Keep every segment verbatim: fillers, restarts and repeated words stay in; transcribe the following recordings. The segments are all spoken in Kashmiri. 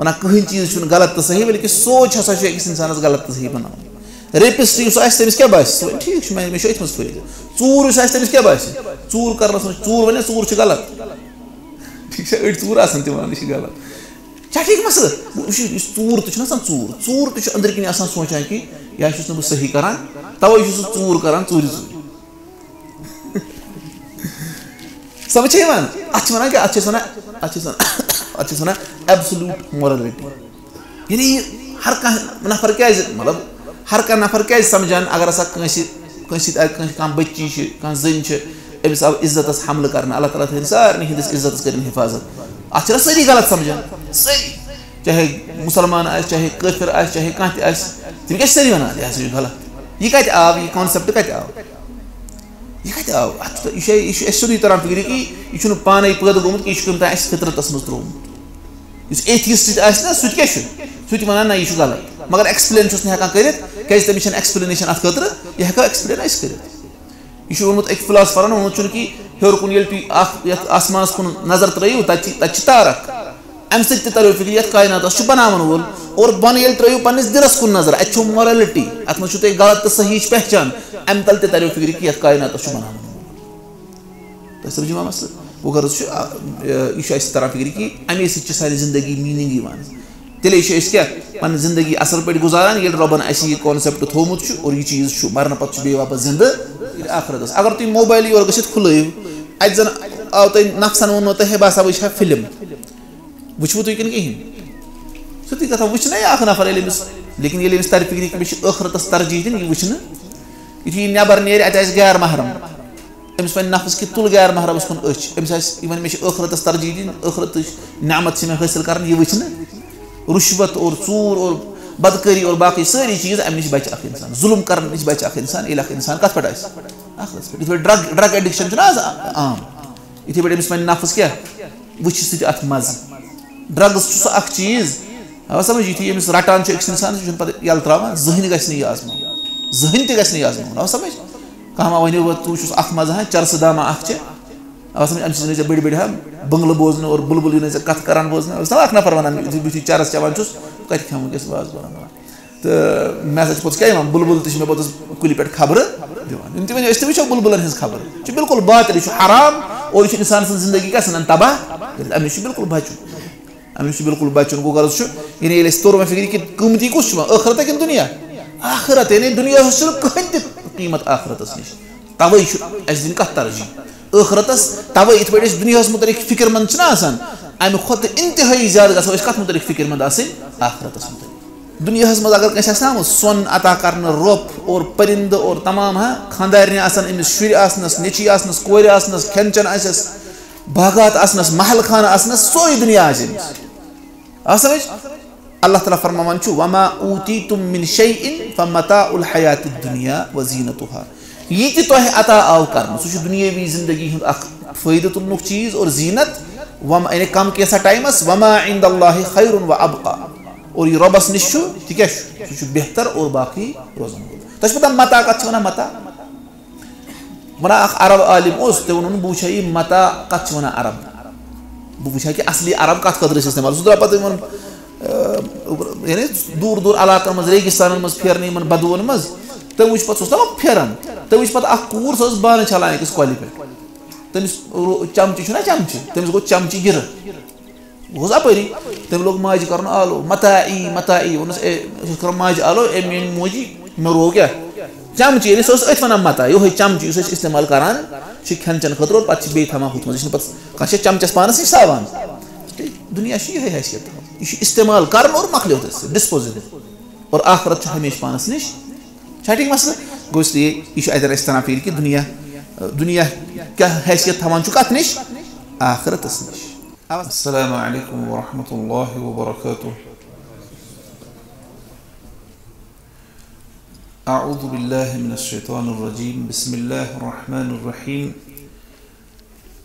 وَنان کٕہٕنۍ چیٖز چھُنہٕ غلط تہٕ صحیح، بلکہِ سونٛچ ہسا چھُ أکِس اِنسانَس غلط تہٕ صحیح بَناوان۔ ریپسٹ یُس آسہِ، تٔمِس کیٛاہ باسہِ؟ سُہ وَنہِ، "ٹھیٖک چھُ، مےٚ، مےٚ چھُ أتھۍ منٛز فٲیدٕ۔" ژوٗر یُس آسہِ، تٔمِس کیٛاہ باسہِ؟ ژوٗر کَرنَس منٛز، ژوٗر وَنہِ، "ژوٗر چھِ غلط۔" ٹھیٖک چھا؟ أڑۍ ژوٗر آسان تہِ وَنان، "یہِ چھِ غلط۔" چھا ٹھیٖک مسلہٕ؟ وٕچھِو، یُس ژوٗر تہِ چھُنہ آسان، ژوٗر، ژوٗر تہِ چھُ أنٛدرۍ کِنۍ آسان سونٛچان کہِ یا چھُس نہٕ بہٕ صحیح کَران، تَوَے چھُ سُہ ژوٗر کَران، ژوٗرِ ژوٗرِ۔ سمجھ چھا یِوان؟ اتھ چھِ ونان کیٛاہ؟ اتھ چھِ أسۍ ونان، اتھ چھِ أسۍ ونان، اتھ چھِ أسۍ ونان absolute morality۔ یعنی یہِ ہر کانٛہہ نفر کیٛازِ، مطلب، ہر کانٛہہ نفر کیٛازِ سمجھان، اگر ہسا کٲنٛسہِ، کٲنٛسہِ سۭتۍ آسہِ، کٲنٛسہِ، کانٛہہ بٔچی چھِ، کانٛہہ زٔنۍ چھِ، أمِس آو عزتس حملہٕ کرنہٕ، اللہ تعالیٰ تھٲیِن سارنٕے ہٕنٛدِس عزتس کٔرِن حفاظت۔ اتھ چھِ نہ سٲری غلط سمجھان، سٲری، چاہے مسلمان آسہِ، چاہے کٲفر آسہِ، چاہے کانٛہہ تہِ آسہِ، تِم کیٛاہ چھِ سٲری ونان، "یہِ ہسا چھُ غلط"؟ یہِ کتہِ آو؟ یہِ concept کتہِ آو؟ یہِ کتہِ آو؟ اتھ چھُ، یہِ چھُ، یہِ چھُ اَسہِ سیوٚدُے تران فِکرِ کہِ یہِ چھُنہٕ پانے پٲدٕ گوٚمُت کینٛہہ، یہِ چھُ کٔمۍ تام اَسہِ فطرتس منٛز ترٛوومُت۔ یُس atheist تہِ آسہِ نا، سُہ تہِ کیٛاہ چھُ؟ سُہ تہِ وَنان، "نہ، یہِ چھُ غلط"، مگر explain چھُس نہٕ ہٮ۪کان کٔرِتھ، کیٛازِ تٔمِس چھَنہٕ explanation اَتھ خٲطرٕ، یہِ ہٮ۪کو explain أسۍ کٔرِتھ۔ یہِ چھُ ووٚنمُت أکۍ philosopherن، ووٚنمُت چھُنہٕ کہِ ہیوٚر کُن ییٚلہِ تُہۍ اَکھ یَتھ آسمانَس کُن نظر ترٛٲیِو، تَتہِ چھِ، تَتہِ چھِ تارَک۔ اَمہِ سۭتۍ تہِ تَریو فِکرِ یَتھ کایناتَس چھُ بَناوَن وول۔ اور بۄنہٕ ییٚلہِ ترٛٲیِو پنٛنِس دِلَس کُن نظر، اَتہِ چھُو morality، اَتھ منٛز چھُو تۄہہِ غلط تہٕ صحیح ہِچ پہچان۔ اَمہِ تَلہٕ تہِ تَریو فِکرِ کہِ یَتھ کایناتَس چھُ بَناوَن وول۔ تۄہہِ سَمجھِ ما مسلہٕ؟ گوٚو غرض چھُ، آ، آ، یہِ چھُ اَسہِ تَران فِکرِ کہِ اَمے سۭتۍ چھِ سانہِ زِندگی meaning یِوان۔ تیٚلے چھِ أسۍ کیٛاہ پنٕنۍ زندگی اصل پٲٹھۍ گُزاران، ییٚلہِ رۄبن اسہِ یہِ concept تھوومُت چھُ اور یہِ چیٖز چھُ، مرنہٕ پتہٕ چھُ بیٚیہِ واپس زندٕ ییٚلہِ آخرتس۔ اگر تُہۍ موبایل یورٕ گٔژھِتھ کھُلٲیِو، اتہِ زن آو تۄہہِ نفسن ووٚنمُت تۄہہِ، "ہے، بہٕ ہسا وٕچھِ ہا فلم"، وٕچھوٕ تُہۍ کِنہٕ کِہیٖنۍ؟ سیوٚدُے کتھا، وٕچھِ نہ یہِ اکھ نفر، ییٚلہِ أمِس، لیکن ییٚلہِ أمِس ترِ فِکرِ کہِ مےٚ چھِ ٲخرتس ترجیح دِنۍ، یہِ وٕچھِ نہٕ۔ یُتھُے یہِ نٮ۪بر نیرِ، اتہِ آسہِ غیر محرم۔ أمِس وَنہِ نفس کہِ تُل غیر محرمس کُن أچھ، أمِس آسہِ، یہِ وَنہِ، "مےٚ چھِ ٲخرتس ترجیح دِنۍ، ٲخرتٕچ نعمت چھِ مےٚ حٲصِل کَرٕنۍ"، یہِ وٕچھِ نہٕ۔ رُشوت اور ژوٗر اور بدکٲری اور باقٕے سٲری چیٖز، اَمہِ نِش بَچہِ اَکھ اِنسان، ظُلُم کَرنہٕ نِش بَچہِ اَکھ اِنسان، ییٚلہِ اَکھ اِنسان کَتھ پٮ۪ٹھ آسہِ؟ ٲخرتس پٮ۪ٹھ۔ یِتھ پٲٹھۍ drug، drug addiction چھُنہ آز عام، یِتھَے پٲٹھۍ أمِس وَنہِ نفس کیٛاہ؟ وٕچھِ سُہ تہِ اَتھ مَزٕ۔ drugs چھُ سُہ اَکھ چیٖز، آ، سمجھ، یُتھُے أمِس رَٹان چھُ أکِس اِنسانَس، یہِ چھُنہٕ پَتہٕ یَلہٕ ترٛاوان، زٕہٕنۍ گژھِ نہٕ یہِ آزماوُن، زٕہٕنۍ تہِ گژھِ نہٕ یہِ آزماوُن، آ، سمجھ۔ کانٛہہ ما وَنیو، "وۄنۍ ژٕ وٕچھُس اَکھ مَزٕ ہا، چرسہٕ دامہ اَکھ چھِ"، آ، سمجھ، اَمہِ سۭتۍ یِنَے ژےٚ بٔڑۍ بٔڑۍ ہا بٔنٛگلہٕ بوزنہٕ اور بُلبُل یِنَے ژےٚ کَتھٕ کَران بوزنہٕ، ٲس نہ اَکھ نفر وَنان، یُتھُے، یُتھُے چرس چٮ۪وان چھُس، بہٕ کَتہِ کھٮ۪مہٕ وٕنکیٚس وازٕ بَنان۔ تہٕ مےٚ ہسا چھِ پوٚتُس کیٛاہ یِوان، بُلبُل تہِ چھِ مےٚ پوٚتُس کُلہِ پٮ۪ٹھ خبرٕ دِوان۔ یِم تہِ وۄنۍ أسۍ تہِ وٕچھو بُلبُلن ہٕنٛز خبرٕ، یہِ چھُ بِلکُل باطِل، یہِ چھُ حرام اور یہِ چھُ اِنسان سٕنٛز زندگی کیٛاہ ژھٕنان تباہ کٔرِتھ۔ اَمہِ نِش چھُ بِلکُل بچُن، اَمہِ نِش چھُ بِلکُل بچُن۔ گوٚو غرض چھُ، یعنی ییٚلہِ أسۍ توٚر وۄنۍ فِکرِ کہِ قۭمتی کُس چھُ وۄنۍ، ٲخرتا کِنہٕ دُنیا؟ آخرت، یعنی دُنیاہَس چھُنہٕ کٕہٕنۍ تہِ قۭمت ٲخرتَس نِش۔ تَوَے چھُ اَسہِ دِنۍ کَتھ ترجیح؟ ٲخرتَس۔ تَوَے یِتھ پٲٹھۍ أسۍ دُنیاہَس مُتعلِق فِکِر مند چھِنہ آسان، اَمہِ کھۄتہٕ اِنتِہٲیی زیادٕ گژھو أسۍ کَتھ مُتعلِق فِکِر مند آسٕنۍ؟ ٲخرتَس مُتعلِق۔ دُنیاہَس منٛز اگر کٲنٛسہِ آسہِ نہ آمُت سۄن عطا کرنہٕ، رۄپھ اور پٔرِندٕ اور تمام، ہاں، خانٛدارنہِ آسَن، أمِس شُرۍ آسنَس، نیٚچی آسنَس، کورِ آسنَس، کھٮ۪ن چٮ۪ن آسٮ۪س، باغات آسنَس، محل خانہٕ آسنَس، سورُے دُنیا آسہِ أمِس۔ آ سمجھ؟ اللہ تعالیٰ فرماوان چھُ، "وما اوتیتم من شیء فمتاع الحیات الدنیا وزینتها۔" یہِ تہِ تۄہہِ عطا آو کرنہٕ، سُہ چھُ دُنیٲوی زندگی ہُنٛد اکھ فٲیدٕ تُلنُک چیٖز اور زیٖنت، وم-، یعنی کم کینٛژھا ٹایمس، "وما عند اللہ خیر و ابقا۔" اور یہِ رۄبس نِش چھُ، تہِ کیٛاہ چھُ؟ سُہ چھُ بہتر اور باقٕے روزن وول۔ تۄہہِ چھُ پتہ متاع کتھ چھِ ونان؟ متاع ونان اکھ عرب عالم اوس، تٔمۍ ووٚنُن، "بہٕ وٕچھا یہِ متاع کتھ چھِ ونان عرب، بہٕ وٕچھا کہِ اصلی عرب کتھ خٲطرٕ ٲسۍ استعمال۔" سُہ درٛاو پتہٕ یِمن، آ، یعنی دوٗر دوٗر علاقن منٛز، ریگستانن منٛز پھیرنہٕ، یِمن بدوٗون منٛز۔ تٔمۍ وٕچھ پتہٕ، سُہ اوس دپان پھیران، تٔمۍ وٕچھ پتہٕ اکھ کوٗر، سۄ ٲس بانہٕ چھلان أکِس کۄلہِ پٮ۪ٹھ۔ تٔمِس رو-، چمچہٕ چھُنہ چمچہٕ، تٔمِس گوٚو چمچہٕ گِرٕ۔ بہٕ اوسُس اَپٲری، تٔمۍ لوگ ماجہِ کَرُن آلو، "متاعی، متاعی"، ووٚنُس، "اے"، أسۍ اوس کَران ماجہِ آلو، "اے میٛٲنۍ موجی، مےٚ روو کیٛاہ؟ چمچہٕ"، یعنی سُہ اوس أتھۍ وَنان متاع، یِہوٚے چمچہٕ یُس أسۍ استعمال کَران چھِ کھٮ۪ن چٮ۪ن خٲطرٕ اور پَتہٕ چھِ بیٚیہِ تھاوان ہُتھ منٛز، یہِ چھِنہٕ پَتہٕ کانٛہہ چھا چمچَس پانَس نِش ساوان۔ دُنیا چھُ یِہوٚے حیثیت تھاوان، یہِ چھُ استعمال کَرُن اور مۄکلیو تَتہِ سۭتۍ، disposable۔ اور آخرت چھُ ہمیشہِ پانَس نِش۔ چھا ٹھیٖک مسلہٕ؟ گوٚو اس لیے یہِ چھُ اَتٮ۪ن اَسہِ تَران فِکرِ کہِ دُنیا، دُنیا کیٛاہ حیثیت تھاوان چھُ کَتھ نِش؟ آخرتَس نِش۔ السلام عليكم ورحمة الله وبركاته. أعوذ بالله من الشيطان الرجيم. بسم الله الرحمن الرحيم.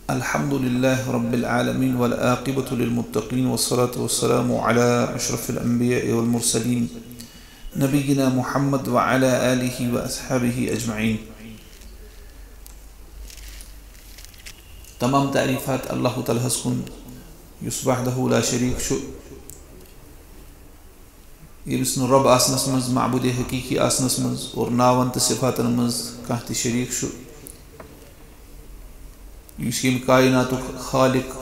الحمد لله رب العالمين والعاقبة للمتقين والصلاة والسلام على أشرف الأنبياء والمرسلين نبينا محمد وعلى آله وأصحابه أجمعين. تمام تعریٖفات اللہ تعالیٰ ہَس کُن، یُس وحدہ لا شریٖک چھُ، ییٚمِس نہٕ رۄب آسنَس منٛز، معبوٗدِ حقیٖقی آسنَس منٛز اور ناوَن تہٕ صِفاتَن منٛز کانٛہہ تہِ شریٖک چھُ، یُس ییٚمہِ کائناتُک خالق،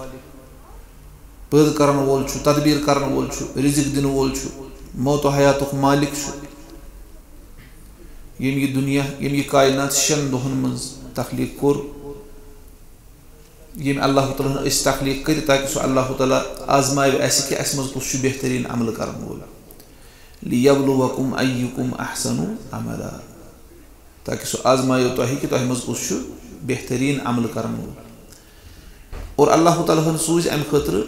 پٲدٕ کَرَن وول چھُ، تدبیٖر کَرَن وول چھُ، رِزِق دِنہٕ وول چھُ، موت و حیاتُک مالک چھُ، ییٚمۍ یہِ دُنیا، ییٚمۍ یہِ کائنات شٮ۪ن دۄہَن منٛز تخلیٖق کوٚر، ییٚمۍ اللہ تعالیٰ ہن أسۍ تخلیٖق کٔرۍ تاکہِ سُہ اللہ تعالیٰ آزماوِ اَسہِ کہِ اَسہِ منٛز کُس چھُ بہتریٖن عمل کَرَن وول۔ لِیَبْلُوَکُمْ أَیُّکُمْ أَحْسَنُ عَمَلًا۔ تاکہِ سُہ آزمایو تۄہہِ کہِ تۄہہِ منٛز کُس چھُ بہتریٖن عمل کَرَن وول۔ اور اللہ تعالیٰ ہن سوٗزۍ اَمہِ خٲطرٕ،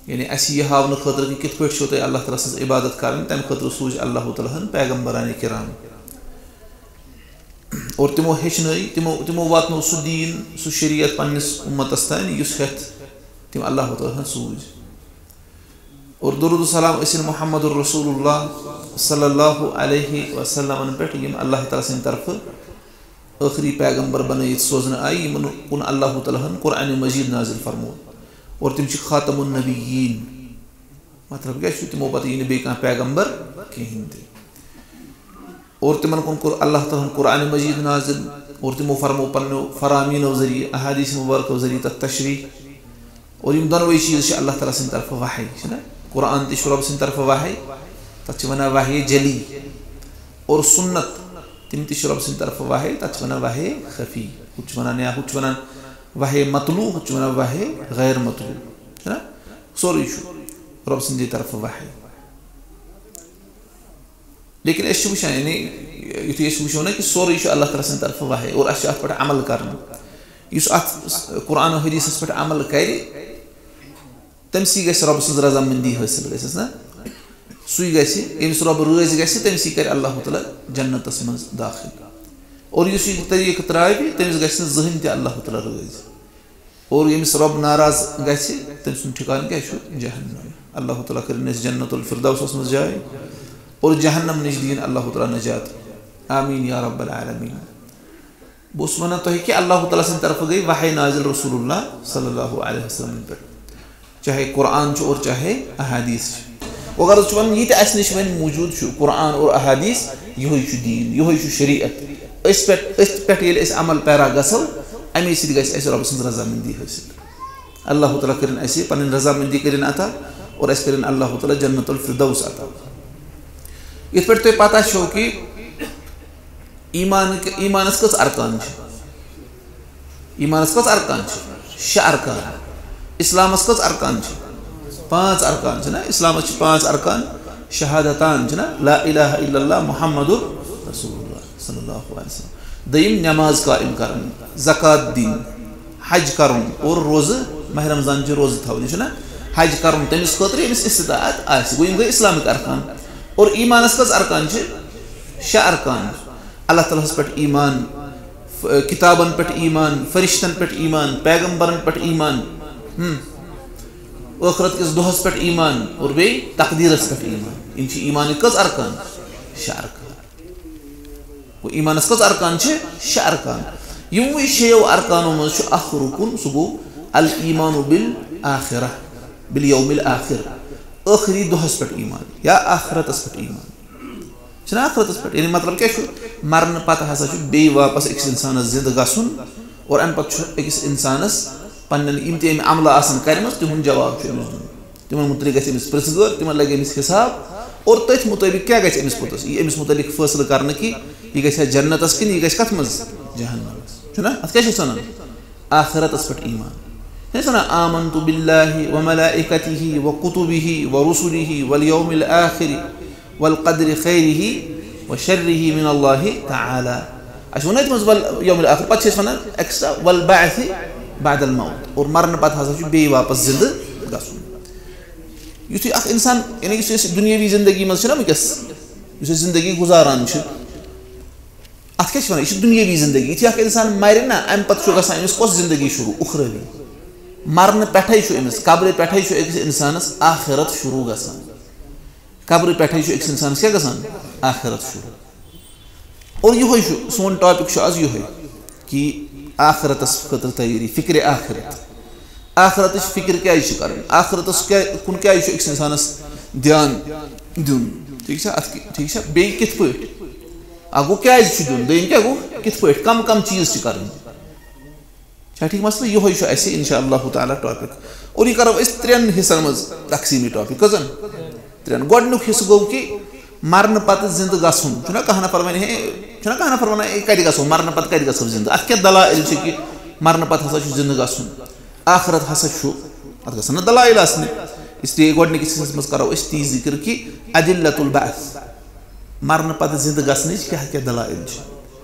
یعنی اَسہِ یہِ ہاونہٕ خٲطرٕ کہِ کِتھ پٲٹھۍ چھو تۄہہِ اللہ تعالیٰ سٕنٛز عبادت کَرٕنۍ، تَمہِ خٲطرٕ سوٗزۍ اللہ تعالیٰ ہن پیغمبرانِ کرام۔ اور تِمو ہیٚچھنٲے، تِمو، تِمو واتنوو سُہ دیٖن، سُہ شریعت پننِس اُمتس تام، یُس ہٮ۪تھ تِم اللہ تعالیٰ ہن سوٗزۍ۔ اور درود و سلام ٲسِن محمد رسول اللہ صلی اللہ علیہ وسلمن پٮ۪ٹھ، یِم اللہ تعالیٰ سٕنٛدِ طرفہٕ ٲخری پیغمبر بنٲیِتھ سوزنہٕ آیہِ، یِمن کُن اللہ تعالیٰ ہن قرآن مجید نازل فرموو۔ اور تِم چھِ خاتم النبیین۔ مطلب کیٛاہ چھُ؟ تِمو پتہٕ یی نہٕ بیٚیہِ کانٛہہ پیغمبر کِہیٖنۍ تہِ۔ اور تِمن کُن کوٚر اللہ تعالیٰ ہن قرآن مجید نازل، اور تِمو فرموو پننیو فرامینو ذٔریعہٕ، احادیث مبارکو ذٔریعہٕ تتھ تشریح۔ اور یِم دۄنوَے چیٖز چھِ اللہ تعالیٰ سٕنٛدِ طرفہٕ وحی، چھِنہ؟ قرآن تہِ چھُ رۄب سٕنٛدِ طرفہٕ وحی، تتھ چھِ ونان وحی جلی۔ اور سنت، تِم تہِ چھِ رۄب سٕنٛدِ طرفہٕ وحی، تتھ چھِ ونان وحی خفی۔ ہُتھ چھِ ونان، یا ہُتھ چھِ ونان وحی مطلوع، ہُتھ چھِ ونان وحی غیر مطلوع، چھُنہ؟ سورُے چھُ رۄب سٕنٛدِ طرفہٕ وحی۔ لیکن أسۍ چھِ وٕچھان، یعنی یُتھُے أسۍ وٕچھو نہ کہِ سورُے چھُ اللہ تعالیٰ سٕنٛدِ طرفہٕ وحی اور اَسہِ چھُ اَتھ پٮ۪ٹھ عمل کَرُن۔ یُس اَتھ قرآن و حدیٖثَس پٮ۪ٹھ عمل کَرِ، تٔمۍ سٕے گژھِ رۄبہٕ سٕنٛز رضامندی حٲصِل گژھٮ۪س نہ۔ سُے گژھِ، ییٚمِس رۄب رٲضۍ گژھِ، تٔمۍ سٕے کَرِ اللہ تعالیٰ جنتَس منٛز دٲخِل۔ اور یُس یہِ طریٖقہٕ ترٛاوِ، تٔمِس گژھِ نہٕ زٕہٕنۍ تہِ اللہ تعالیٰ رٲضۍ۔ اور ییٚمِس رۄب ناراض گژھِ، تٔمۍ سُنٛد ٹھِکانہٕ کیٛاہ چھُ؟ جہنم۔ اللہ تعالیٰ کٔرِنۍ اَسہِ جنت الفردوسَس منٛز جاے اور جہنم نِش دِیِن اللہ تعالیٰ نجات۔ آمین یا رب العالمین۔ بہٕ اوسُس وَنان تۄہہِ کہِ اللہ تعالیٰ سٕنٛدِ طرفہٕ گٔے وحی نازل رسول اللہ صلی اللہ علیہ وسلم پٮ۪ٹھ، چاہے قرآن چھُ اور چاہے احادیث چھِ۔ وۄنۍ غرض چھُ وَنُن، یہِ تہِ اَسہِ نِش وۄنۍ موٗجوٗد چھُ، قرآن اور احادیث، یِہوٚے چھُ دیٖن، یِہوٚے چھُ شریعت۔ أسۍ پٮ۪ٹھ، أتھۍ پٮ۪ٹھ ییٚلہِ أسۍ عمل پیرا گژھو، اَمے سۭتۍ گژھِ اَسہِ رۄبہٕ سٕنٛز رضامندی حٲصِل۔ اللہ تعالیٰ کٔرِنۍ اَسہِ پَنٕنۍ رضامندی کٔرِنۍ عطا اور اَسہِ کٔرِنۍ اللہ تعالیٰ جنت الفردوس عطا۔ یِتھ پٲٹھۍ تۄہہِ پَتہ چھو کہِ ایٖمان، ایٖمانَس کٔژ ارکان چھِ؟ ایٖمانَس کٔژ ارکان چھِ؟ شےٚ ارکان۔ اِسلامَس کٔژ ارکان چھِ؟ پانٛژھ ارکان چھِ نہ؟ اِسلامَس چھِ پانٛژھ ارکان۔ شہادتان چھِ نہ؟ لا الہ الا اللہ محمد رسول اللہ صلی اللہ علیہ وسلم۔ دوٚیِم، نماز قائم کرٕنۍ، زکوٰۃ دِنۍ، حج کرُن اور روزٕ، ماہِ رمضان چہِ روزٕ تھاوٕنۍ، یہِ چھُنہ حج کرُن تٔمِس خٲطرٕ ییٚمِس استطاعت آسہِ۔ گوٚو، یِم گٔے اِسلامٕکۍ ارکان۔ اور ایٖمانَس کٔژ ارکان چھِ؟ شےٚ ارکان۔ اللہ تعالیٰ ہَس پٮ۪ٹھ ایٖمان، ف-، کِتابَن پٮ۪ٹھ ایٖمان، فرشتَن پٮ۪ٹھ ایٖمان، پیغمبرَن پٮ۪ٹھ ایٖمان، ہم، ٲخرت کِس دۄہَس پٮ۪ٹھ ایٖمان اور بیٚیہِ تقدیٖرَس پٮ۪ٹھ ایٖمان۔ یِم چھِ ایٖمانٕکۍ کٔژ ارکان؟ شےٚ ارکان۔ گوٚو، ایٖمانَس کٔژ ارکان چھِ؟ شےٚ ارکان۔ یِموٕے شیٚیو ارکانو منٛز چھُ اکھ رُکُن، سُہ گوٚو الایمان بالآخرہ، بالیوم الآخر، ٲخری دۄہَس پٮ۪ٹھ ایٖمان یا آخرتَس پٮ۪ٹھ ایٖمان۔ چھِنہ آخرتَس پٮ۪ٹھ؟ یعنی مطلب کیٛاہ چھُ؟ مرنہٕ پتہٕ ہسا چھُ بیٚیہِ واپس أکِس اِنسانَس زِندٕ گژھُن اور اَمہِ پتہٕ چھُ أکِس اِنسانَس پنٛنٮ۪ن یِم تہِ أمۍ عملہٕ آسَن کَرِمَژٕ، تِہُنٛد جواب چھُ أمِس دیُن۔ تِمن مُتعلِق گژھِ أمِس پرٛژھ گٲر، تِمن لگہِ أمِس حساب، اور تٔتھۍ مُطٲبِق کیٛاہ گژھِ أمِس پوٚتُس؟ یی أمِس مُتعلِق فٲصلہٕ کرنہٕ کہِ یہِ گژھِ ہا جنتس کِنہٕ یہِ گژھِ کتھ منٛز؟ جہنمس۔ چھُنہ؟ اتھ کیٛاہ چھِ أسۍ ونان؟ آخرتس پٮ۪ٹھ ایٖمان۔ چھِ أسۍ ونان، آمنت باللہ و ملائکتہ و کتبہ و رسلہ والیوم الآخر والقدر خیرہ و شرہ من اللہ تعالیٰ۔ اَسہِ ووٚن أتھۍ منٛز والیوم الآخر، پتہٕ چھِ أسۍ ونان ایکسٹرا والبعث بعد الموت، اور مرنہٕ پتہٕ ہسا چھُ بیٚیہِ واپس زندٕ گژھُن۔ یُتھُے اکھ اِنسان، یعنی یُس أسۍ دُنیٲوی زِندگی منٛز چھِنہ وٕنکیٚس، یُس أسۍ زِندگی گُزاران چھِ، اَتھ کیٛاہ چھِ وَنان؟ یہِ چھِ دُنیٲوی زِندگی۔ یُتھُے اکھ اِنسان مَرِ نہ، اَمہِ پَتہٕ چھُ گژھان أمِس کۄس زِندگی شروٗع؟ اُخرٲوی۔ مَرنہٕ پٮ۪ٹھَے چھُ أمِس، قبرِ پٮ۪ٹھَے چھُ أکِس اِنسانَس آخرت شروٗع گژھان۔ قبرِ پٮ۪ٹھَے چھُ أکِس اِنسانَس کیٛاہ گژھان؟ آخرت شروٗع۔ اور یِہوٚے چھُ، سون ٹاپِک چھُ آز یِہوٚے کہِ آخرتَس خٲطرٕ تیٲری، فِکرِ آخرت۔ آخرتٕچ فِکر کیٛازِ چھِ کَرٕنۍ؟ آخرتَس کیٛاہ، کُن کیٛازِ چھُ أکِس اِنسانَس دھیان دیُن۔ ٹھیٖک چھا؟ اَتھ کہِ-، ٹھیٖک چھا؟ بیٚیہِ کِتھ پٲٹھۍ؟ اَکھ گوٚو کیٛازِ چھُ دیُن، دوٚیِم کیٛاہ گوٚو؟ کِتھ پٲٹھۍ؟ کَم کَم چیٖز چھِ کَرٕنۍ؟ چھا ٹھیٖک مسلہٕ؟ یِہوٚے چھُ اَسہِ اِنشاء اللہ تعالیٰ ٹاپِک۔ اور یہِ کَرو أسۍ ترٛٮ۪ن حِصَن منٛز تقسیٖم یہِ ٹاپِک۔ کٔژَن؟ ترٛٮ۪ن۔ گۄڈٕنیُک حِصہٕ گوٚو کہِ مرنہٕ پَتہٕ زِندٕ گژھُن۔ چھُنہ کانٛہہ نفر وَنہِ ہے، چھُنہ کانٛہہ نفر وَنان، "ہے، کَتہِ گژھو؟ مرنہٕ پَتہٕ کَتہِ گژھو زِندٕ؟ اَتھ کیٛاہ دلائل چھِ کہِ مرنہٕ پَتہٕ ہسا چھُ زِندٕ گژھُن؟ آخرت ہسا چھُ۔" اَتھ گژھن نہٕ دلائل آسنہِ۔ اس لیے گۄڈٕنِکِس حِصَس منٛز کَرو أسۍ تی ذِکر کہِ ادلۃ البعث، مرنہٕ پَتہٕ زِندٕ گژھنٕچ کیٛاہ کیٛاہ دلائل چھِ۔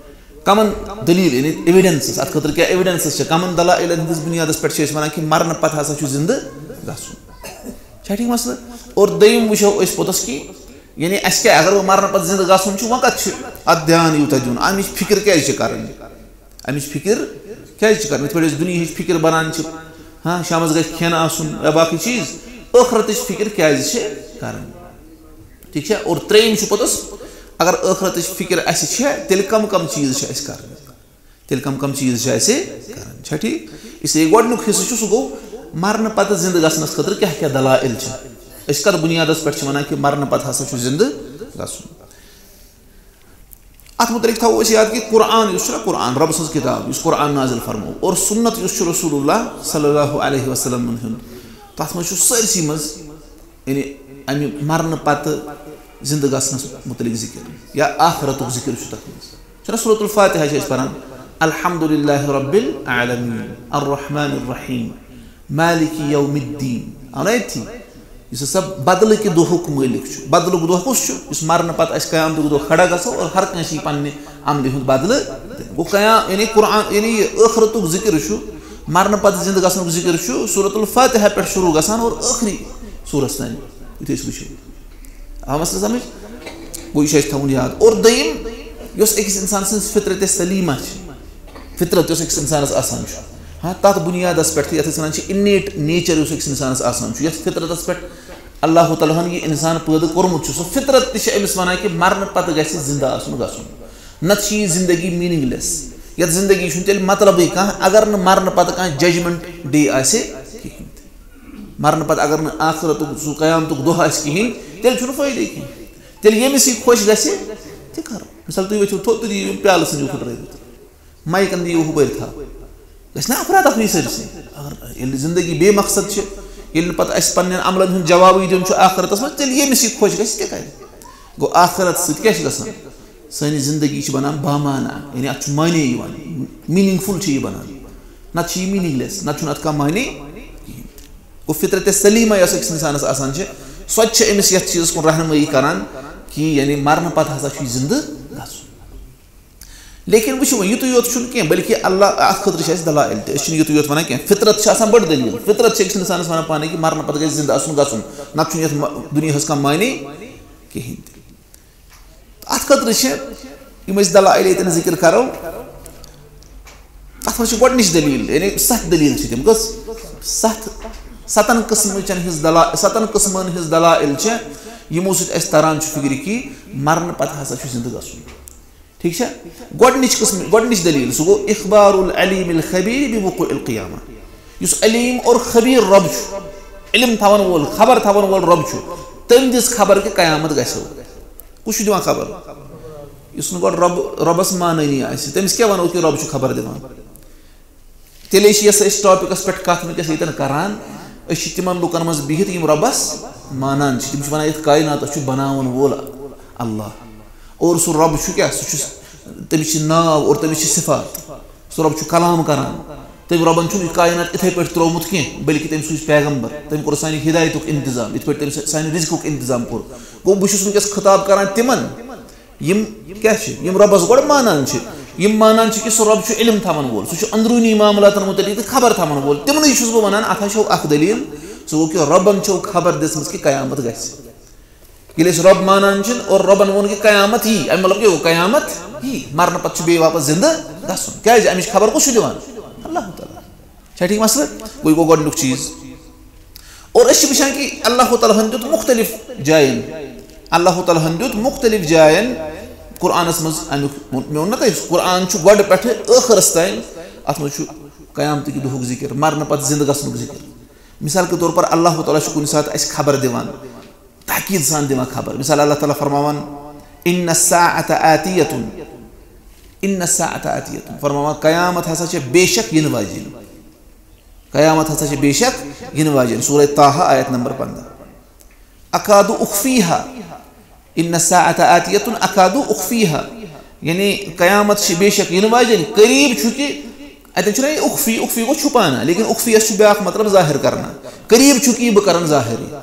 کمن دلیل، یعنی ایویڈنسز، اتھ خٲطرٕ کیٛاہ ایویڈنسز چھِ، کمن دلائلن ہٕنٛدِس بُنیادس پٮ۪ٹھ چھِ أسۍ ونان کہِ مرنہٕ پتہٕ ہسا چھُ زِندٕ گژھُن؟ چھا ٹھیٖک مسلہٕ؟ اور دوٚیِم وٕچھو أسۍ پوٚتُس کہِ، یعنی اَسہِ کیٛاہ، اگر وۄنۍ مرنہٕ پتہٕ زِندٕ گژھُن چھُ، وۄنۍ کتھ چھِ اتھ دھیان یوٗتاہ دیُن؟ امِچ فکر کیٛازِ چھِ کرٕنۍ؟ امِچ فکر کیٛازِ چھِ کرٕنۍ؟ یِتھ پٲٹھۍ أسۍ دُنیہٕچ فکر بنان چھِ، ہاں، شامس گژھِ کھٮ۪ن آسُن یا باقٕے چیٖز، ٲخرتٕچ فکر کیٛازِ چھِ کرٕنۍ؟ ٹھیٖک چھا؟ اور ترٛیٚیِم چھُ پوٚتُس، اگر ٲخرتٕچ فِکر اَسہِ چھےٚ، تیٚلہِ کَم کَم چیٖز چھِ اَسہِ کَرٕنۍ؟ تیٚلہِ کَم کَم چیٖز چھِ اَسہِ کَرٕنۍ؟ چھا ٹھیٖک؟ اس لیے گۄڈٕنیُک حِصہٕ چھُ، سُہ گوٚو مَرنہٕ پَتہٕ زِندٕ گژھنَس خٲطرٕ کیٛاہ کیٛاہ دلائل چھِ؟ أسۍ کَتھ بُنیادَس پٮ۪ٹھ چھِ وَنان کہِ مَرنہٕ پَتہٕ ہسا چھُ زِندٕ گژھُن؟ اَتھ مُتعلِق تھاوو أسۍ یاد کہِ قرآن یُس چھُنہ، قرآن، رۄب سٕنٛز کِتاب، یُس قرآن نازِل فرموو، اور سُنت یُس چھُ رسول اللہ صلی اللہ علیہ وسلمن ہُنٛد، تَتھ منٛز چھُ سٲرسٕے منٛز یعنی اَمہِ مرنہٕ پتہٕ زِندٕ گژھنَس مُتعلِق ذِکِر یا آخرتُک ذِکِر چھُ تَتھ منٛز۔ چھُنہ سورۃ الفاتحہ چھِ أسۍ پَران، "الحمد للہ رب العالمین، الرحمن الرحیم، مالک یوم الدین"۔ آو نہ أتھی؟ یُس ہسا بدلہٕ کہِ دۄہُک مٲلِک چھُ۔ بدلُک دۄہ کُس چھُ؟ یُس مرنہٕ پتہٕ أسۍ قیامتُک دۄہ کھڑا گژھو اور ہر کٲنٛسہِ یی پننہِ عملہِ ہُنٛد بدلہٕ دِنہٕ۔ گوٚو قیام-، یعنی قرآن، یعنی یہِ ٲخرتُک ذِکِر چھُ، مرنہٕ پتہٕ زِندٕ گژھنُک ذِکِر چھُ سورۃ الفاتحہ پٮ۪ٹھ شروع گژھان اور ٲخری سورس تام، یُتھُے أسۍ وٕچھو۔ آو مسلہٕ سمجھ؟ گوٚو یہِ چھُ اَسہِ تھاوُن یاد۔ اور دوٚیِم، یۄس أکِس اِنسان سٕنٛز فطرت سلیٖمہ چھِ، فطرت یۄس أکِس اِنسانَس آسان چھُ، ہاں، تَتھ بُنیادَس پٮ۪ٹھ، یَتھ أسۍ وَنان چھِ innate nature یُس أکِس اِنسانَس آسان چھُ، یَتھ فطرتَس پٮ۪ٹھ اللہ تعالیٰ ہَن یہِ اِنسان پٲدٕ کوٚرمُت چھُ، سُہ فطرت تہِ چھِ أمِس وَنان کہِ مَرنہٕ پَتہٕ گژھِ زِندٕ آسُن گژھُن، نَتہٕ چھِ یہِ زِندگی meaningless۔ یَتھ زِندگی چھُنہٕ تیٚلہِ مطلبٕے کانٛہہ، اگر نہٕ مَرنہٕ پَتہٕ کانٛہہ judgment day آسہِ کِہیٖنۍ تہِ۔ مَرنہٕ پَتہٕ اگر نہٕ آخرتُک سُہ قیامتُک دۄہ آسہِ کِہیٖنۍ، تیٚلہِ چھُنہٕ فٲیدَے کِہیٖنۍ۔ تیٚلہِ ییٚمِس یہِ خۄش گژھِ، تہِ کَرو۔ مِثال، تُہۍ ؤتھِو تھوٚد تہٕ دِیِو یِم پیالہٕ ژھٕنِو پھٕٹرٲوِتھ۔ مایکَن دِیِو ہُپٲرۍ تھَپھ۔ گژھِ نا افرا تفری سٲرسٕے؟ اگر ییٚلہِ زندگی بے مقصد چھِ، ییٚلہِ نہٕ پَتہٕ اَسہِ پنٛنٮ۪ن عملَن ہُنٛد جوابٕے دیُن چھُ آخرتَس منٛز، تیٚلہِ ییٚمِس یہِ خۄش گژھِ، تہِ کَرِ۔ گوٚو، آخرت سۭتۍ کیٛاہ چھِ گژھان؟ سٲنۍ زندگی چھِ بنان بامعنہ، یعنی اَتھ چھُ معنی یِوان، meaningful چھِ یہِ بنان، نَتہٕ چھِ یہِ meaningless، نَتہٕ چھُنہٕ اَتھ کانٛہہ معنی کِہیٖنۍ۔ گوٚو، فطرت سلیمہ یۄس أکِس اِنسانَس آسان چھِ، سۄ تہِ چھِ أمِس یَتھ چیٖزَس کُن رہنمٲیی کران کہِ یعنی مرنہٕ پَتہٕ ہسا چھُ یہِ زِندٕ گژھُن۔ لیکن وٕچھِو وۄنۍ، یُتُے یوت چھُنہٕ کینٛہہ، بلکہِ اللہ، اَتھ خٲطرٕ چھِ اَسہِ دلائل تہِ۔ أسۍ چھِنہٕ یُتُے یوت وَنان کینٛہہ، فطرت چھِ آسان بٔڑ دٔلیٖل۔ فطرت چھِ أکِس اِنسانَس وَنان پانَے کہِ مرنہٕ پَتہٕ گژھِ زِندٕ آسُن گژھُن، نَتہٕ چھُنہٕ یَتھ مَ-، دُنیاہَس کانٛہہ معنی کِہیٖنۍ تہِ۔ تہٕ اَتھ خٲطرٕ چھِ یِم أسۍ دلائل ییٚتٮ۪ن ذِکِر کَرو، تَتھ منٛز چھِ گۄڈٕنِچ دٔلیٖل، یعنی سَتھ دٔلیٖل چھِ تِم۔ کٔژ؟ سَتھ۔ سَتَن قٕسمٕچَن ہِنٛز دلا-، سَتَن قٕسمَن ہِنٛز دلائل چھِ، یِمو سۭتۍ اَسہِ تَران چھُ فِکرِ کہِ مرنہٕ پَتہٕ ہسا چھُ زِندٕ گژھُن۔ ٹھیٖک چھا؟ گۄڈٕنِچ قٕسم، گۄڈٕنِچ دٔلیٖل، سُہ گوٚو اخبار العلیم الخبیر بوقوع القیامہ۔ یُس علیم اور خبیر رۄب چھُ، علم تھاون وول، خبر تھاون وول رۄب چھُ، تٔمۍ دِژ خبر کہِ قیامت گژھِ۔ کُس چھُ دِوان خبر؟ یُس نہٕ گۄڈٕ رۄب، رۄبس مانٲنی آسہِ، تٔمِس کیٛاہ ونو کہِ رۄب چھُ خبر دِوان؟ تیٚلے چھِ یۄس أسۍ ٹاپکس پٮ۪ٹھ کتھ وٕنکیٚس ییٚتٮ۪ن کران، أسۍ چھِ تِمن لُکن منٛز بِہِتھ یِم رۄبس مانان چھِ۔ تِم چھِ ونان یتھ کائناتس چھُ بناون وول اللہ۔ اور سُہ رۄب چھُ کیٛاہ؟ سُہ چھُ، تٔمِس چھِ ناو اور تٔمِس چھِ صفات۔ سُہ رۄب چھُ کلام کران۔ تٔمۍ رۄبن چھُنہٕ یہِ کائنات اِتھے پٲٹھۍ ترٛوومُت کینٛہہ، بلکہِ تٔمۍ سوٗز پیغمبر، تٔمۍ کوٚر سانہِ ہدایتُک انتظام، یِتھ پٲٹھۍ تٔمۍ سا-، سانہِ رزقُک انتظام کوٚر۔ گوٚو، بہٕ چھُس وٕنکیٚس خطاب کران تِمن، یِم کیٛاہ چھِ؟ یِم رۄبَس گۄڈٕ مانان چھِ۔ یِم مانان چھِ کہِ سُہ رۄب چھُ علم تھاوَن وول، سُہ چھُ اندروٗنی معاملاتَن مُتعلِق تہِ خبر تھاوَن وول۔ تِمنٕے چھُس بہٕ وَنان، اَتھ ہا چھو اَکھ دٔلیٖل، سُہ گوٚو کہِ رۄبَن چھو خبر دِژمٕژ کہِ قیامت گژھِ۔ ییٚلہِ أسۍ رۄب مانان چھِنہٕ اور رۄبَن ووٚن کہِ قیامت یی، اَمہِ مطلب کیٛاہ گوٚو؟ قیامت یی، مرنہٕ پَتہٕ چھُ بیٚیہِ واپَس زِندٕ گژھُن۔ کیٛازِ؟ اَمِچ خبر کُس چھُ دِوان؟ اللہ تعالیٰ۔ چھا ٹھیٖک مسلہٕ؟ گوٚو، یہِ گوٚو گۄڈٕنیُک چیٖز۔ اور أسۍ چھِ وٕچھان کہِ اللہ تعالیٰ ہَن دیُت مُختٔلِف جایَن، اللہ تعالیٰ ہَن دیُت مُختٔلِف جایَن قرآنَس منٛز اَمیُک، مےٚ ووٚن نہ تۄہہِ، قرآن چھُ گۄڈٕ پٮ۪ٹھٕ ٲخرَس تام، اَتھ منٛز چھُ قیامتٕکہِ دۄہُک ذِکِر، مرنہٕ پَتہٕ زِندٕ گژھنُک ذِکِر۔ مثال کے طور پر اللہ تعالیٰ چھُ کُنہِ ساتہٕ اَسہِ خبر دِوان، عقیٖدٕ سان دِوان خبر۔ مثال، اللہ تعالیٰ فرماوان، "ان الساعة آتیۃ، ان الساعة آتیۃ"، فرماوان، قیامت ہسا چھِ بے شک یِنہٕ واجیٚنۍ۔ قیامت ہسا چھِ بے شک یِنہٕ واجیٚنۍ۔ سورہ طٰہٰ، آیت نمبر پنٛداہ۔ "اکاد اخفیہا، ان الساعة آتیۃ اکاد اخفیہا"، یعنی قیامت چھِ بے شک یِنہٕ واجیٚنۍ، قریب چھُ کہِ، اتٮ۪ن چھُنہ یہِ اخفی، اخفی گوٚو چھُپانا، لیکن اخفیس چھُ بیٛاکھ مطلب ظاہر کرنا۔ قریب چھُ کہِ یہِ بہٕ کرن ظاہر۔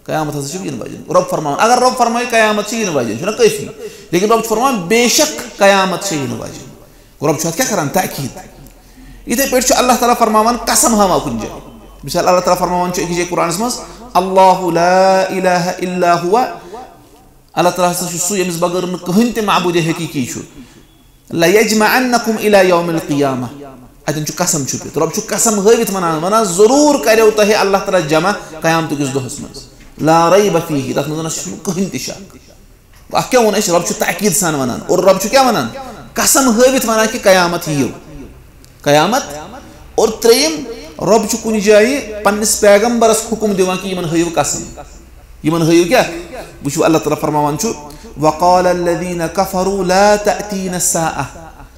قیامت ہسا چھِ یِنہٕ واجیٚنۍ۔ رۄب فرماوان، اگر رۄب فرمایہِ قیامت چھِ یِنہٕ واجیٚنۍ، چھُنہ کٲفی؟ لیکن رۄب چھُ فرماوان، بے شک قیامت چھِ یِنہٕ واجیٚنۍ۔ گوٚو رۄب چھُ اتھ کیٛاہ کران؟ تاکید۔ یِتھے پٲٹھۍ چھُ اللہ تعالیٰ فرماوان، قسم ہاوان کُنہِ جایہِ۔ مثال، اللہ تعالیٰ فرماوان چھُ أکِس جایہِ قرآنس منٛز، "اللہ لا الہ الا ہوا"، اللہ تعالیٰ ہسا چھُ سُہ، ییٚمِس بغٲر نہٕ کٕہٕنۍ تہِ معبوٗدِ حقیٖقی چھُ۔ "لیجمعنکم الی یوم القیامہ"۔ اتٮ۪ن چھُ قسم چھُپِتھ۔ رۄب چھُ قسم ہٲوِتھ ونان، ونان، ضروٗر کریو تۄہہِ اللہ تعالیٰ جمع قیامتہٕ کِس دۄہس منٛز۔ لا ریب فیہ، تتھ منٛز نہ چھُنہٕ کٕہٕنۍ تہِ شک۔ اکھ کیٛاہ ووٚن اَسہِ؟ رۄب چھُ تاکید سان ونان۔ اور رۄب چھُ کیٛاہ ونان؟ قسم ہٲوِتھ ونان کہِ قیامت یِیو۔ قیامت۔ اور ترٛیٚیِم، رۄب چھُ کُنہِ جایہِ پننِس پیغمبرس حکم دِوان کہِ یِمن ہٲیِو قسم۔ یِمن ہٲیِو کیٛاہ؟ وٕچھِو، اللہ تعالیٰ فرماوان چھُ، "وقال الذین کفروا لا تأتینا الساعة"۔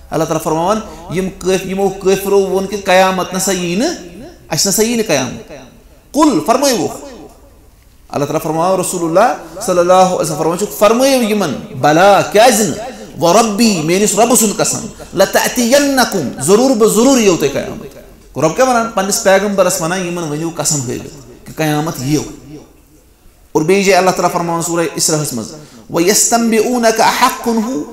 اللہ تعالیٰ فرماوان، یِم کٲف-، یِمو کٲفرو ووٚن کہِ قیامت نسا یی نہٕ، اَسہِ نسا یی نہٕ قیامت۔ قل، فرمٲیوُکھ۔ اللہ تعالیٰ فرماوان، رسول اللہ صلی اللہ علیہ وسلم فرماوان چھُ، فرمٲیِو یِمن، بلا، کیٛازِ نہٕ؟ وربی، میٲنِس رۄبہٕ سُنٛد قسم، لتأتینکم، ضروٗر بہٕ ضروٗر یِیو تۄہہِ قیامت۔ رۄب کیٛاہ ونان؟ پننِس پیغمبرس ونان، یِمن ؤنِو قسم ہٲوِتھ کہِ قیامت یِیو۔ اور بیٚیہِ جایہِ اللہ تعالیٰ فرماوان سورہ اسراء ہس منٛز، ویستنبئونک احق ہو،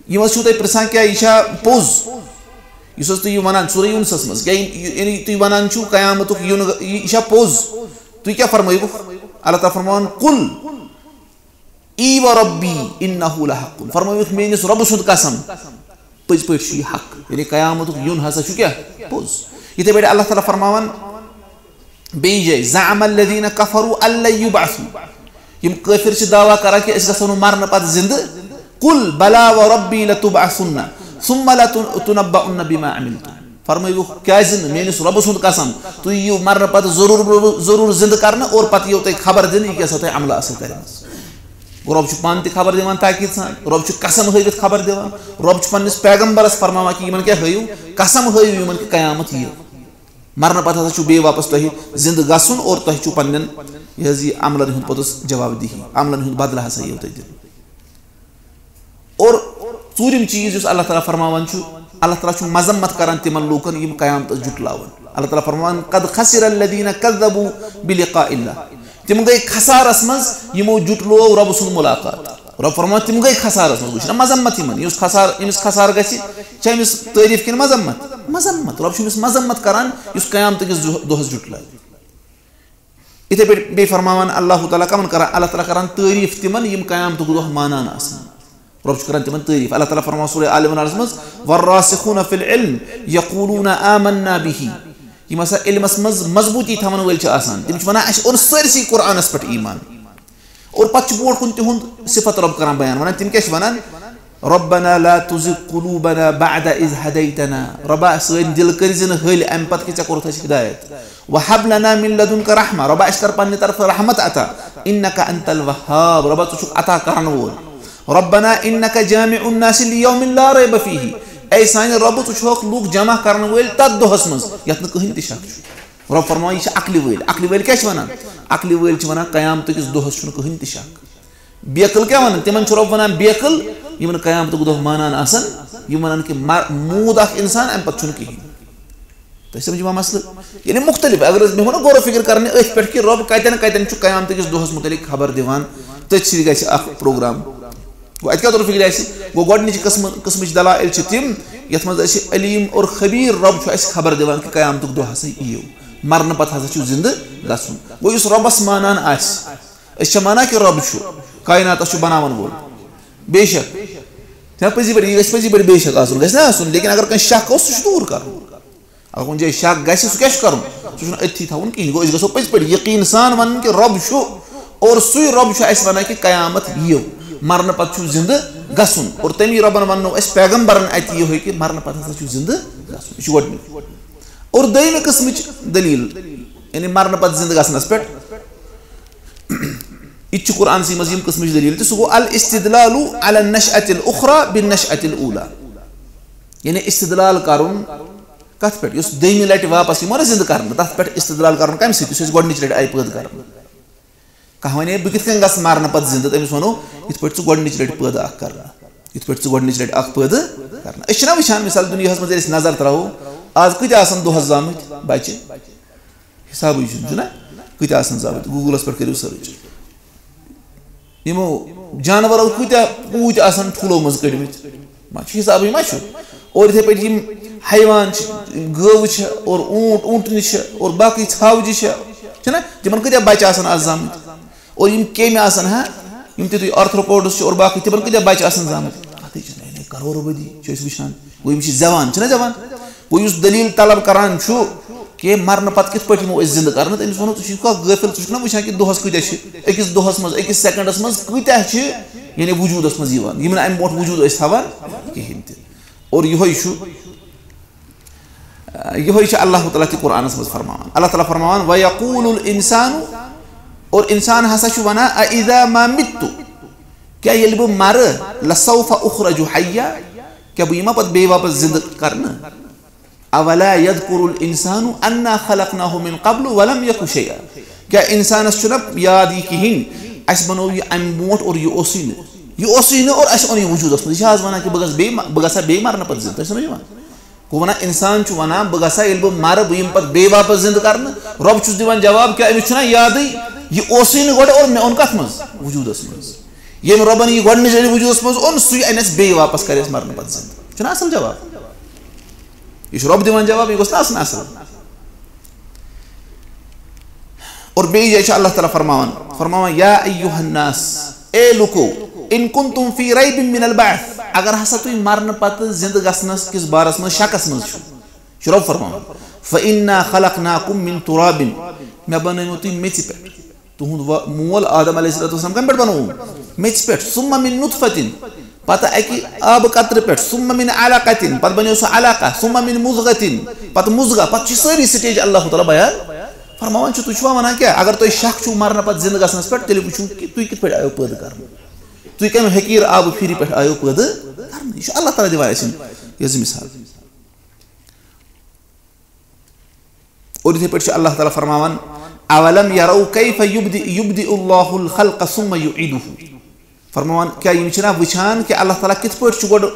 یِم حظ چھِو تُہۍ پرٛژھان، کیٛاہ یہِ چھا پوٚز؟ یُس حظ تُہۍ یہِ وَنان، سورہ یوٗنسَس منٛز، کیٛاہ یہِ، یعنی تُہۍ وَنان چھِو قیامتُک یُن، یہِ چھا پوٚز؟ تُہۍ کیٛاہ فرمٲیِو؟ اللہ تعالیٰ فرماوان، "قل ای و ربی انہ لحق"، فرمٲیِو، میٲنِس رۄبہٕ سُنٛد قسم، پٔزۍ پٲٹھۍ چھُ یہِ حق، یعنی قیامتُک یُن ہسا چھُ کیٛاہ؟ پوٚز۔ یِتھَے پٲٹھۍ اللہ تعالیٰ فرماوان، بیٚیہِ جایہِ، "زعم الذین کفروا ان لن یبعثوا"، یِم کٲفِر چھِ دعویٰ کران کہِ أسۍ گژھو نہٕ مرنہٕ پتہٕ زِندٕ۔ "قل بلی و ربی لتبعثن ثم لتنبؤن بما عملتم"، فرمٲیِو، کیٛازِ نہٕ؟ میٲنِس رۄبہٕ سُنٛد قسم، تُہۍ یِیِو مرنہٕ پتہٕ ضروٗر، ضروٗر زِندٕ کرنہٕ اور پتہٕ یِیو تۄہہِ خبر دِنہٕ، یہِ کیٛاہ سا تۄہہِ عملہٕ اصل کرِمٕژ۔ گوٚو، رۄب چھُ پانہٕ تہِ خبر دِوان تاکید سان، رۄب چھُ قسم ہٲوِتھ خبر دِوان، رۄب چھُ پننِس پیغمبرس فرماوان کہِ یِمن کیٛاہ ہٲیِو؟ قسم ہٲیِو یِمن کہِ قیامت یِیو۔ مرنہٕ پتہٕ ہسا چھُ بیٚیہِ واپس تۄہہِ زِندٕ گژھُن اور تۄہہِ چھُ پننٮ۪ن، یہِ حظ، یہِ عملن ہُنٛد پوٚتُس جواب دیہی، عملن ہُنٛد بدلہٕ ہسا یِیو تۄہہِ دِنہٕ۔ اور ژوٗرِم چیٖز یُس اللہ تعالیٰ فرماوان چھُ، اللہ تعالیٰ چھُ مذمت کران تِمن لوٗکن یِم قیامتس جُٹلاوَن۔ اللہ تعالیٰ فرماوان، "قد خسر الذین کذبوا بلقاء اللہ"، تِم گٔے خسارس منٛز یِمو جُٹلوو رۄبہٕ سُنٛد مُلاقات۔ رۄب فرماوان، تِم گٔے خسارس منٛز۔ وٕچھ نہ مذمت یِمن، یُس خسار، ییٚمِس خسار گژھِ، چھِ أمِس تعریٖف کِنہٕ مذمت؟ مذمت۔ رۄب چھُ أمِس مذمت کران یُس قیامتہٕ کِس دۄہ-، دۄہس جُٹلایہِ۔ یِتھے پٲٹھۍ بیٚیہِ فرماوان اللہ تعالیٰ کمن کران؟ اللہ تعالیٰ کران تعریٖف تِمن یِم قیامتُک دۄہ مانان آسن۔ رۄب چھُ کران تِمن تعریٖف۔ اللہ تعالیٰ فرماوان سورہ آل عمرانس منٛز، "والراسخون فی العلم یقولون آمنا بہ"، یِم ہسا علمس منٛز مضبوٗطی تھاون وٲلۍ چھِ آسان، تِم چھِ ونان، "اسہِ اوٚن سٲرسٕے قرآنس پٮ۪ٹھ ایمان"۔ اور پتہٕ چھُ برونٛٹھ کُن تِہُنٛد صفت رۄب کران بیان، ونان، تِم کیٛاہ چھِ ونان؟ "ربنا لا تزغ قلوبنا بعد اذ ہدیتنا"، رۄبا، سٲنۍ دِل کٔرۍ زِ نہٕ ۂلۍ امہِ پتہٕ کہِ ژےٚ کوٚرُتھ اَسہِ ہدایت۔ "وہب لنا من لدنک رحمہ"، رۄبا، اَسہِ کر پننہِ طرفہٕ رحمت عطا۔ "انک انت الوہاب"، رۄبا، ژٕ چھُکھ عطا کرن وول۔ "ربنا انک جامع الناس لیوم لا ریب فیہ"، اے سانہِ رۄبہٕ، ژٕ چھُکھ لوٗکھ جمع کرن وٲلۍ تتھ دۄہس منٛز یتھ نہٕ کٕہٕنۍ تہِ شک چھُ۔ رۄب فرماوان، یہِ چھِ عقلہِ وٲلۍ۔ عقلہِ وٲلۍ کیٛاہ چھِ ونان؟ عقلہِ وٲلۍ چھِ ونان، قیامتہٕ کِس دۄہس چھُنہٕ کٕہٕنۍ تہِ شک۔ بیقل کیٛاہ ونان؟ تِمن چھُ رۄب ونان بیقل، یِم نہٕ قیامتُک دۄہ مانان آسن، یِم ونان کہِ مر-، موٗد اکھ انسان، امہِ پتہٕ چھُنہٕ کِہیٖنۍ۔ تۄہہِ سمجھوا مسلہٕ؟ یعنی مختلف، اگر أسۍ بیٚہمو نا غور و فکر کرنہِ أتھۍ پٮ۪ٹھ کہِ رۄب کتٮ۪ن کتٮ۪ن چھُ قیامتٕکِس دۄہس متعلق خبر دِوان، تٔتھۍ سۭتۍ گژھِ اکھ پروگرام۔ گوٚو، اتہِ کیٛاہ توٚر فکرِ اسہِ؟ گوٚو، گۄڈٕنِچ قٕسمہٕ، قٕسمٕچ دلائل چھِ تِم، یتھ منٛز اسہِ علیم اور خبیر رۄب چھُ اسہِ خبر دِوان کہِ قیامتُک دۄہ ہسا یِیو، مرنہٕ پتہٕ ہسا چھُ زندٕ گژھُن۔ گوٚو، یُس رۄبس مانان آسہِ، أسۍ چھِ مانان کہِ رۄب چھُ، کائناتس چھُ بناون وول۔ بے شک۔ چھا پٔزی پٲٹھۍ؟ یہِ گژھِ پٔزی پٲٹھۍ بے شک آسُن، گژھِ نا آسُن، لیکن اگر کٲنٛسہِ شک اوس، سُہ چھُ دوٗر کرُن۔ اگر کُنہِ جایہِ شک گژھِ، سُہ کیٛاہ چھُ کرُن؟ سُہ چھُنہٕ أتھی تھاوُن کِہیٖنۍ۔ گوٚو، أسۍ گژھو پٔزۍ پٲٹھۍ یقیٖن سان ونُن کہِ رۄب چھُ، اور سُے رۄب چھُ اَسہِ ونان کہِ قیامت یِیو، مرنہٕ پتہٕ چھُ زِندٕ گژھُن۔ اور تَمی رۄبن وننو اَسہِ پیغمبرن اَتہِ یِہوٚے کہِ مرنہٕ پتہٕ ہسا چھُ زِندٕ گژھُن۔ یہِ چھُ گۄڈٕنیُک۔ اور دوٚیمہِ قٕسمٕچ دٔلیٖل، یعنی مرنہٕ پتہٕ زِندٕ گژھنس پٮ۪ٹھ، یہِ تہِ چھُ قرآنسٕے منٛز یِم قٕسمٕچ دٔلیٖل تہِ، سُہ گوٚو الاستدلال على النشأة الأخرى بالنشأة الأولى۔ یعنی استدلال کرُن کتھ پٮ۪ٹھ؟ یُس دوٚیمہِ لٹہِ واپس یِمو نہ زندٕ کرنہٕ، تتھ پٮ۪ٹھ استدلال کرُن کمہِ سۭتۍ؟ یُس أسۍ گۄڈٕنِچ لٹہِ آیہِ پٲدٕ کرنہٕ۔ کانٛہہ ونے، بہٕ کِتھ کٔنۍ گژھٕ مرنہٕ پتہٕ زندٕ؟ تٔمِس ونو، یِتھ پٲٹھۍ ژٕ گۄڈٕنِچ لٹہِ پٲدٕ اکھ کرنہٕ، یِتھ پٲٹھۍ ژٕ گۄڈٕنِچ لٹہِ اکھ پٲدٕ کرنہٕ۔ أسۍ چھِنہ وٕچھان، مثال، دُنیاہس منٛز ییٚلہِ أسۍ نظر تراوو، آز کۭتیاہ آسن دۄہس زامٕتۍ بچہِ؟ حسابٕے چھُنہٕ، چھُنہ؟ کۭتیاہ آسن زامٕتۍ؟ Google-س پٮ۪ٹھ کٔرِو search۔ یِمو جانورو کۭتیاہ پوٗتۍ آسن ٹھوٗلو منٛز کٔڑمٕتۍ؟ ما چھُ حسابٕے ما چھُ؟ اور یِتھے پٲٹھۍ یِم حیوان چھِ، گٲوٕ چھِ، اور اوٗنٹ، اوٗنٹنہِ چھِ، اور باقٕے ژھاوجہِ چھِ، چھِنہ؟ تِمن کۭتیاہ بچہِ آسن آز زامٕتۍ؟ اور یِم کیٚمۍ آسن، ہا، یِم تِتھُے arthropods چھِ اور باقٕے، تِمن کۭتیاہ بچہِ آسن زامٕتۍ؟ اَتھٕے چھِ، نَے، نَے، کرورو ؤری چھِ أسۍ وٕچھان۔ گوٚو، یِم چھِ زٮ۪وان، چھِنہ زٮ۪وان؟ گوٚو، یُس دٔلیٖل طلب کران چھُ کہِ مرنہٕ پتہٕ کِتھ پٲٹھۍ یِمو أسۍ زِندٕ کرنہٕ، تٔمِس وَنو، ژٕ چھُکھ کانٛہہ غٲفِل، ژٕ چھُکھ نہ وٕچھان کہِ دۄہس کۭتیاہ چھِ، أکِس دۄہس منٛز، أکِس سیکنڈس منٛز کۭتیاہ چھِ، یعنی، وجوٗدس منٛز یِوان، یِم نہٕ اَمہِ برونٛٹھ وجوٗد ٲسۍ تھاوان کِہیٖنۍ تہِ۔ اور یِہوٚے چھُ، یِہوٚے چھُ اللہ تعالیٰ تہِ قرآنس منٛز فرماوان۔ اللہ تعالیٰ فرماوان، "وَيَقُولُ الْإِنسَانُ"، اور انسان ہسا چھُ ونان، "أَإِذَا مَا مِتُّ"، کیٛاہ ییٚلہِ بہٕ مرٕ، "لَسَوْفَ أُخْرَجُ حَيًّا"، کیٛاہ بہٕ یِمہ پتہٕ بیٚیہِ واپس زندٕ کرنہٕ؟ "أَوَلَا يَذْكُرُ الْإِنسَانُ أَنَّا خَلَقْنَاهُ مِنْ قَبْلُ وَلَمْ يَكُ شَيْئًا"، کیٛاہ انسانس چھُنہ یاد یہِ کِہیٖنۍ، اسہِ بنوو یہِ امہِ برونٛٹھ اور یہِ اوسُے نہٕ، یہِ اوسُے نہٕ اور اسہِ اوٚن یہِ وجوٗدس منٛز۔ یہِ چھا آز ونان کہِ بہٕ گژھٕ بیٚیہِ ما-، بہٕ گژھٕ ہا بیٚیہِ مرنہٕ پتہٕ زندٕ؟ تۄہہِ چھُ سمجھ یِوان؟ گوٚو ونان، انسان چھُ ونان، بہٕ گژھٕ ہا، ییٚلہِ بہٕ مرٕ، بہٕ یِمہٕ پتہٕ بیٚیہِ واپس زندٕ کرنہٕ۔ رۄب چھُس دِوان جواب، کیٛاہ أمِس چھُنہ یادٕے، یہِ اوسُے نہٕ گۄڈٕ اور مےٚ اوٚن کتھ منٛز؟ وجوٗدس منٛز۔ ییٚمۍ رۄبن یہِ گۄڈٕنِچ لٹہِ وجوٗدس منٛز اوٚن، سُے انہِ اسہِ بیٚیہِ واپس، کرِ اسہِ مرنہٕ پتہٕ زندٕ۔ چھُنہ اصل جواب؟ یہِ چھُ رۄب دِوان جواب، یہِ گوٚژھ نہ آسُن اصل۔ اور بیٚیہِ جایہِ چھُ اللہ تعالیٰ فرماوان، فرماوان، "یا ایھا الناس"، اے لُکو، "ان کنتم فی ریب من البعث"، اگر ہسا تُہۍ مرنہٕ پتہٕ زندٕ گژھنس کِس بارس منٛز شکس منٛز چھِو، چھُ رۄب فرماوان، "فانا خلقناکم من تراب"، مےٚ بنٲومو تُہۍ میٚژِ پٮ۪ٹھ۔ تُہُنٛد و-، مول آدم علیہ الصلوۃ والسلام کَمہِ پٮ۪ٹھ بنووُن؟ میٚژِ پٮ۪ٹھ۔ ثم من نطفة، پتہٕ اَکہِ آبہٕ قطرٕ پٮ۪ٹھ۔ ثم من علقة، پتہٕ بنیو سُہ علقہ۔ ثم من مضغة، پتہٕ مضغہ۔ پتہٕ چھِ سٲری stage اللہ تعالیٰ بیان فرماوان چھُ۔ تُہۍ چھِوا وَنان کیٛاہ؟ اگر تۄہہِ شک چھُو مرنہٕ پتہٕ زِندٕ گژھنَس پٮ۪ٹھ، تیٚلہِ وٕچھِو کہِ تُہۍ کِتھ پٲٹھۍ آیو پٲدٕ کرنہٕ۔ تُہۍ کَمہِ حقیٖر آبہٕ پھِرِ پٮ۪ٹھ آیو پٲدٕ کرنہٕ؟ یہِ چھُ اللہ تعالیٰ دِوان اَسہِ یہِ زِ مثال۔ اور یِتھے پٲٹھۍ چھُ اللہ تعالیٰ فرماوان، "اولم یروا کیف یبدئ، یبدئ اللہ الخلق ثم یعیدہ۔" فرماوان، کیٛاہ یِم چھِنہ وٕچھان کہِ اللہ تعالیٰ کِتھ پٲٹھۍ چھُ گۄڈٕ،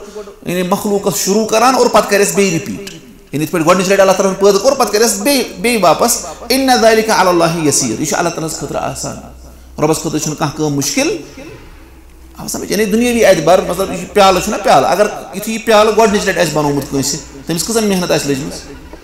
یعنی، مخلوقس شروع کران اور پتہٕ کرِ اَسہِ بیٚیہِ repeat؟ یعنی، یِتھ پٲٹھۍ گۄڈٕنِچ لٹہِ اللہ تعالیٰ ہن پٲدٕ کوٚر، پتہٕ کرِ اَسہِ بیٚیہِ، بیٚیہِ واپس۔ ان ذلک علی اللہ یسیر، یہِ چھُ اللہ تعالیٰ ہس خٲطرٕ آسان۔ رۄبس خٲطرٕ چھُنہٕ کانٛہہ کٲم مُشکل۔ آو سمجھ؟ یعنی دُنیٲوی اعتبار، مطلب، یہِ چھُ پیالہٕ، چھُنہ پیالہٕ، اگر یُتھُے یہِ پیالہٕ گۄڈٕنِچ لٹہِ آسہِ بنوومُت کٲنٛسہِ، تٔمِس کۭژاہ محنت آسہِ لٔجمٕژ،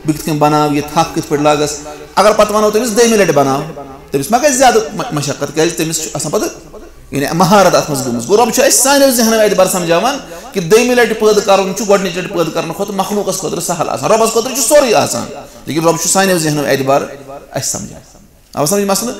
بہٕ کِتھ کٔنۍ بناو یہِ، تھپھ کِتھ پٲٹھۍ لاگس۔ اگر پتہٕ ونو تٔمِس دوٚیمہِ لٹہِ بناو، تٔمِس ما گژھِ زیادٕ م-، مشقت، کیٛازِ تٔمِس چھُ آسان پتہٕ، یعنی، مہارت اتھ منٛز گٔمٕژ۔ گوٚو، رۄب چھُ اسہِ سانیو ذہنو اعتبار سمجھاوان کہِ دوٚیمہِ لٹہِ پٲدٕ کرُن چھُ گۄڈٕنِچ لٹہِ پٲدٕ کرنہٕ کھۄتہٕ مخلوقس خٲطرٕ سہل آسان، رۄبس خٲطرٕ چھُ سورُے آسان، لیکن رۄب چھُ سانیو ذہنو اعتبار اسہِ سمجھان۔ آو سمجھ مسلہٕ؟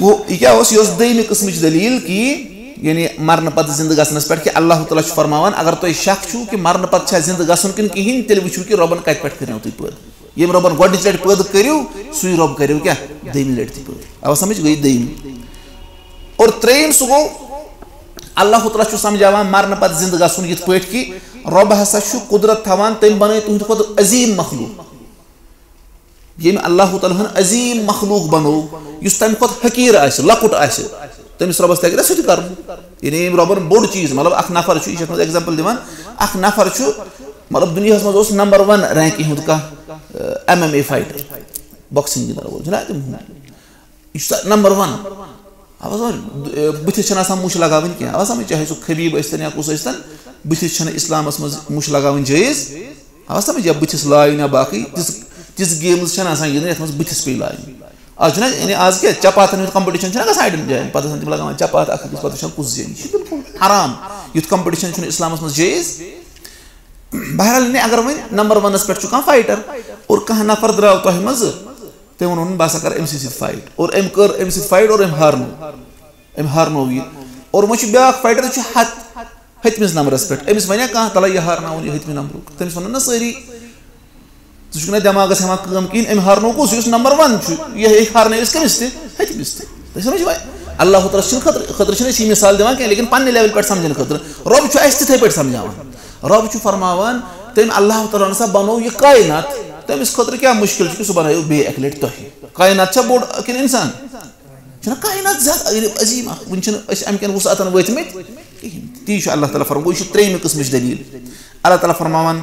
گوٚو، یہِ کیٛاہ اوس؟ یہِ اوس دوٚیمہِ قٕسمٕچ دٔلیٖل کہِ، یعنی، مرنہٕ پتہٕ زِندٕ گژھنَس پٮ۪ٹھ، کہِ اللہ تعالیٰ چھُ فرماوان، اگر تۄہہِ شک چھُو کہِ مرنہٕ پتہٕ چھا زِندٕ گژھُن کِنہٕ کِہیٖنۍ، تیٚلہِ وٕچھِو کہِ رۄبَن کَتہِ پٮ۪ٹھ کٔرِو تُہۍ پٲدٕ۔ ییٚمۍ رۄبَن گۄڈٕنِچ لَٹہِ پٲدٕ کٔرِو، سُے رۄب کٔرِو کیٛاہ؟ دوٚیمہِ لَٹہِ تہِ پٲدٕ۔ اَوا سَمٕجھ؟ گٔے دوٚیِم۔ اور ترٛیٚیِم سُہ گوٚو، اللہ تعالیٰ چھُ سَمجھاوان مرنہٕ پتہٕ زِندٕ گژھُن یِتھ پٲٹھۍ کہِ رۄب ہسا چھُ قُدرت تھاوان، تٔمۍ بَنٲے تُہٕنٛدِ کھۄتہٕ عظیٖم مخلوٗق۔ ییٚمۍ اللہ تعالیٰ ہن عظیٖم مخلوٗق بنوو، یُس تَمہِ کھۄتہٕ حقیٖر آسہِ، لۄکُٹ آسہِ، تٔمِس رۄبَس تَگہِ نہ سُہ تہِ کَرُن۔ یعنی ییٚمۍ رۄبَن بوٚڑ چیٖز، مطلب، اَکھ نفر چھُ، یہِ چھِ اَتھ منٛز example دِوان، اَکھ نفر چھُ، مطلب، دُنیاہَس منٛز اوس number one rank ہُنٛد کانٛہہ، اَ، M M A fighter، boxing گِنٛدَن وول چھُنہ تِم۔ یہِ چھُ number one۔ اَوا سَمٕجھ؟ بٕتھِس چھَنہٕ آسان مُچھ لگاوٕنۍ کینٛہہ۔ اَوا سَمٕجھ؟ چاہے سُہ خبیٖب ٲسۍتَن یا کُس ٲسۍتَن، بٕتھِس چھَنہٕ اِسلامَس منٛز مُچھ لگاوٕنۍ جٲیِز۔ اَوا سَمٕجھ؟ یا بٕتھِس لایِنۍ یا باقٕے تِژھ، تِژھ games چھَنہٕ آسان گِنٛدٕنۍ یَتھ منٛز بٕتھِس پیٚیہِ لایِنۍ۔ آز چھُنہ، یعنی، آز کیٛاہ چپاتھن ہُنٛد competition چھُنہ گژھان اَڑٮ۪ن جایَن، پَتہٕ آسان تِم لگاوان چپاتھ اَکھ أکِس، پَتہٕ وٕچھان کُس زینہِ۔ یہِ چھُ بِلکُل حرام۔ یُتھ competition چھُنہٕ اِسلامَس منٛز جٲیِز۔ بہرحال، یعنی، اگر وۄنۍ number one-َس پٮ۪ٹھ چھُ کانٛہہ fighter اور کانٛہہ نفر درٛاو تۄہہِ منٛزٕ، تٔمۍ ووٚن، "بہٕ ہسا کرٕ أمۍ سٕے سۭتۍ fight"، اور أمۍ کٔر أمِس سۭتۍ fight اور أمۍ ہارنوو، أمۍ ہارنوو یہِ۔ اور وۄنۍ چھُ بیٛاکھ fighter، چھُ ہَتھ، ہیٚتمِس نمبرَس پٮ۪ٹھ۔ أمِس وَنیا کانٛہہ، "تَلہ یہِ ہارناوُن یہِ ہیٚتمہِ نمبرُک"؟ تٔمِس وَنَن نہ سٲری، "ژٕ چھُکھ نہ دٮ۪ماغَس ہٮ۪وان کٲم کِہیٖنۍ، أمۍ ہارنوو کُس؟ یُس number one چھُ، یہِ ہیٚکہِ ہارنٲوِتھ کٔمِس تہِ، ہیٚتمِس تہِ۔" تُہۍ سَمجھوا؟ اللہ تعالیٰ سٕنٛدِ خٲطرٕ، خٲطرٕ چھِنہٕ أسۍ یہِ مثال دِوان کینٛہہ، لیکن پننہِ level پٮ۪ٹھ سمجھنہٕ خٲطرٕ۔ رۄب چھُ اَسہِ تِتھَے پٲٹھۍ سمجھاوان۔ رۄب چھُ فرماوان، تٔمۍ اللہ تعالیٰ ہَن سا بنوو یہِ کائنات، تٔمِس خٲطرٕ کیٛاہ مُشکل چھُ کہِ سُہ بنٲیِو بیٚیہِ اَکہِ لَٹہِ تۄہہِ؟ کائنات چھا بوٚڑ کِنہٕ اِنسان؟ چھُنہ کائنات زیادٕ عظیٖم اَکھ؟ وٕنہِ چھِنہٕ أسۍ اَمہِ کٮ۪ن وُسعتَن وٲتۍ مٕتۍ کِہیٖنۍ۔ تی چھُ اللہ تعالیٰ فرماوان، گوٚو یہِ چھُ ترٛیٚیِمہِ قٕسمٕچ دٔلیٖل۔ اللہ تعالیٰ فرماوان،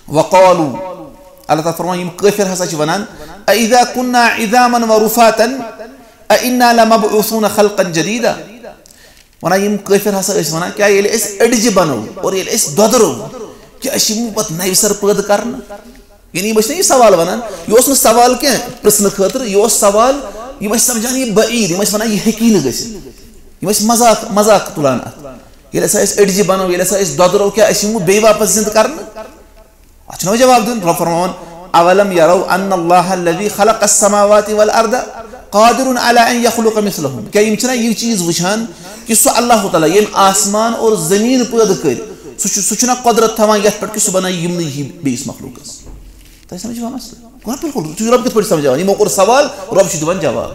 وقالوا، اللہ تعالیٰ فرماوان، یِم کٲفِر ہسا چھِ وَنان، أإذا كنا عظاما ورفاتا أإنا لمبعوثون خلقا جديدا۔ وَنان، یِم کٲفِر ہسا ٲسۍ وَنان، کیٛاہ ییٚلہِ أسۍ أڈجہِ بَنو اور ییٚلہِ أسۍ دۄدرو، کیٛاہ أسۍ یِمو پَتہٕ نَوِ سَرٕ پٲدٕ کَرنہٕ؟ یعنی یِم ٲسۍ نہ یہِ سوال وَنان، یہِ اوس نہٕ سوال کینٛہہ پِرٛژھنہٕ خٲطرٕ، یہِ اوس سوال، یِم ٲسۍ سَمجھان یہِ بعیٖد، یِم ٲسۍ وَنان، یہِ ہیٚکی نہٕ گٔژھِتھ۔ یِم ٲسۍ مذاق، مذاق تُلان اَتھ۔ ییٚلہِ ہسا أسۍ أڈجہِ بَنو، ییٚلہِ ہسا أسۍ دۄدرو، کیٛاہ أسۍ یِمو بیٚیہِ واپَس زِندٕ کَرنہٕ؟ اَتھ چھُنہ وۄنۍ جواب دیُن۔ رۄب فرماوان، أولم يروا أن الله الذي خلق السماوات والأرض قادر على أن يخلق مثلهم۔ کیٛاہ یِم چھِنہ یہِ چیٖز وٕچھان کہِ سُہ اللہ تعالیٰ ییٚمۍ آسمان اور زٔمیٖن پٲدٕ کٔرۍ، سُہ چھُ، سُہ چھُنہ قۄدرت تھاوان یَتھ پٮ۪ٹھ کہِ سُہ بَنایہِ یِمنٕے ہِوۍ بیٚیِس مخلوٗقَس؟ تۄہہِ سمجھ یِوان مسلہٕ؟ گوٚو بِلکُل، تُہۍ چھِو رۄب کِتھ پٲٹھۍ سمجھاوان؟ یِمو کوٚر سوال، رۄب چھُ دِوان جواب۔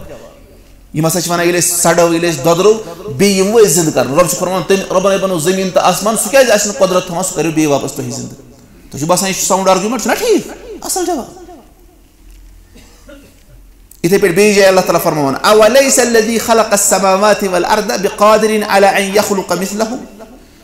یِم ہسا چھِ وَنان، ییٚلہِ أسۍ سَڑو، ییٚلہِ أسۍ دۄدرو، بیٚیہِ یِموٕے أسۍ زِندٕ کَرنہٕ۔ رۄب چھُ فرماوان، تٔمۍ، رۄبَن ہے بَنوو زٔمیٖن تہٕ آسمان، سُہ کیٛازِ آسہِ نہٕ قۄدرت تھاوان، سُہ کَریو بیٚیہِ واپَس تۄہہِ زِندٕ؟ تۄہہِ چھُ باسان، یہِ چھُ sound argument؟ چھُنہ ٹھیٖک؟ اَصٕل جواب۔ یِتھَے پٲٹھۍ بیٚیِس جایہِ اللہ تعالیٰ فرماوان، أوليس الذي خلق السماوات والأرض بقادر على أن يخلق مثلهم؟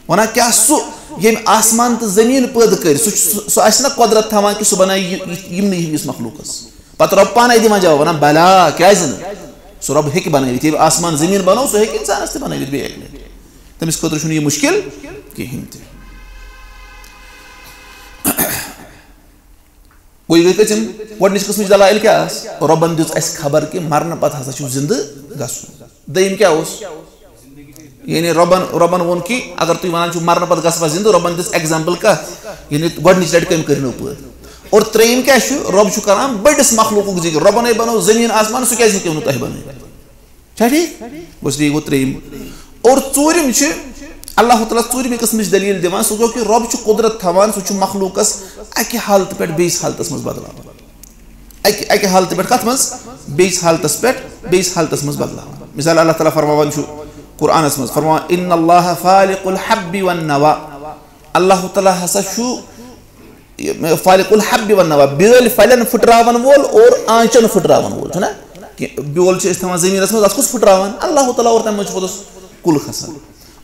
وَنان، کیٛاہ سُہ ییٚمۍ آسمان تہٕ زٔمیٖن پٲدٕ کٔرۍ، سُہ چھُ، سُہ، سُہ آسہِ نہ قۄدرت تھاوان کہِ سُہ بَنایہِ یہِ، یہِ، یِمنٕے ہِوِس مخلوٗقَس؟ پَتہٕ رۄب پانَے دِوان جواب، وَنان، بَلا، کیٛازِ نہٕ؟ سُہ رۄب ہیٚکہِ بَنٲوِتھ۔ ییٚمۍ آسمان زٔمیٖن بَنوو، سُہ ہیٚکہِ اِنسانَس تہِ بَنٲوِتھ بیٚیہِ اَکہِ لَٹہِ۔ تٔمِس خٲطرٕ چھُنہٕ یہِ مُشکِل کِہیٖنۍ تہِ۔ گوٚو، یہِ گٔے کٔژِم؟ گۄڈٕنِچ قٕسمٕچ دلائل کیٛاہ ٲس؟ رۄبَن دِژ اَسہِ خبر کہِ مرنہٕ پتہٕ ہسا چھُ زِندٕ گژھُن۔ دوٚیِم کیٛاہ اوس؟ یعنی رۄبَن، رۄبَن ووٚن کہِ اگر تُہۍ وَنان چھِو مرنہٕ پتہٕ گژھٕ بہٕ زِندٕ، رۄبَن دِژ example کَتھ؟ یعنی گۄڈٕنِچ لَٹہِ کٔمۍ کٔرِو نہٕ پٲدٕ؟ اور ترٛیٚیِم کیٛاہ چھُ؟ رۄب چھُ کران بٔڑِس مخلوٗقُک ذِکر۔ رۄبَن ہے بَنوو زٔمیٖن آسمان، سُہ کیٛازِ ہیٚکیو نہٕ تۄہہِ بَنٲوِتھ؟ چھا ٹھیٖک؟ گوٚو، سُہ گوٚو ترٛیٚیِم۔ اور ژوٗرِم چھُ، اللہ تعالیٰ ژوٗرِمہِ قٕسمٕچ دٔلیٖل دِوان، سُہ گوٚو کہِ رۄب چھُ قۄدرت تھاوان، سُہ چھُ مخلوٗقَس اَکہِ حالتہٕ پٮ۪ٹھ بیٚیِس حالتَس منٛز بدلاوان۔ اَکہِ، اَکہِ حالتہٕ پٮ۪ٹھ کَتھ منٛز؟ بیٚیِس حالتَس پٮ۪ٹھ، بیٚیِس حالتَس منٛز بدلاوان۔ مثال، اللہ تعالیٰ فرماوان چھُ قرآنَس منٛز، فرماوان، إن الله فالق الحب والنوى۔ اللہ تعالیٰ ہسا چھُ یہِ فالق الحب والنوى، بیٲلۍ پھلٮ۪ن پھٕٹراون وول اور آنچن پھٕٹراون وول، چھُنہ؟ کہِ بیول چھِ أسۍ تھاوان زٔمیٖنَس منٛز، اَتھ کُس پھٕٹراوان؟ اللہ تعالیٰ۔ اور تَمہِ منٛز چھُ پوٚتُس کُل کھسان۔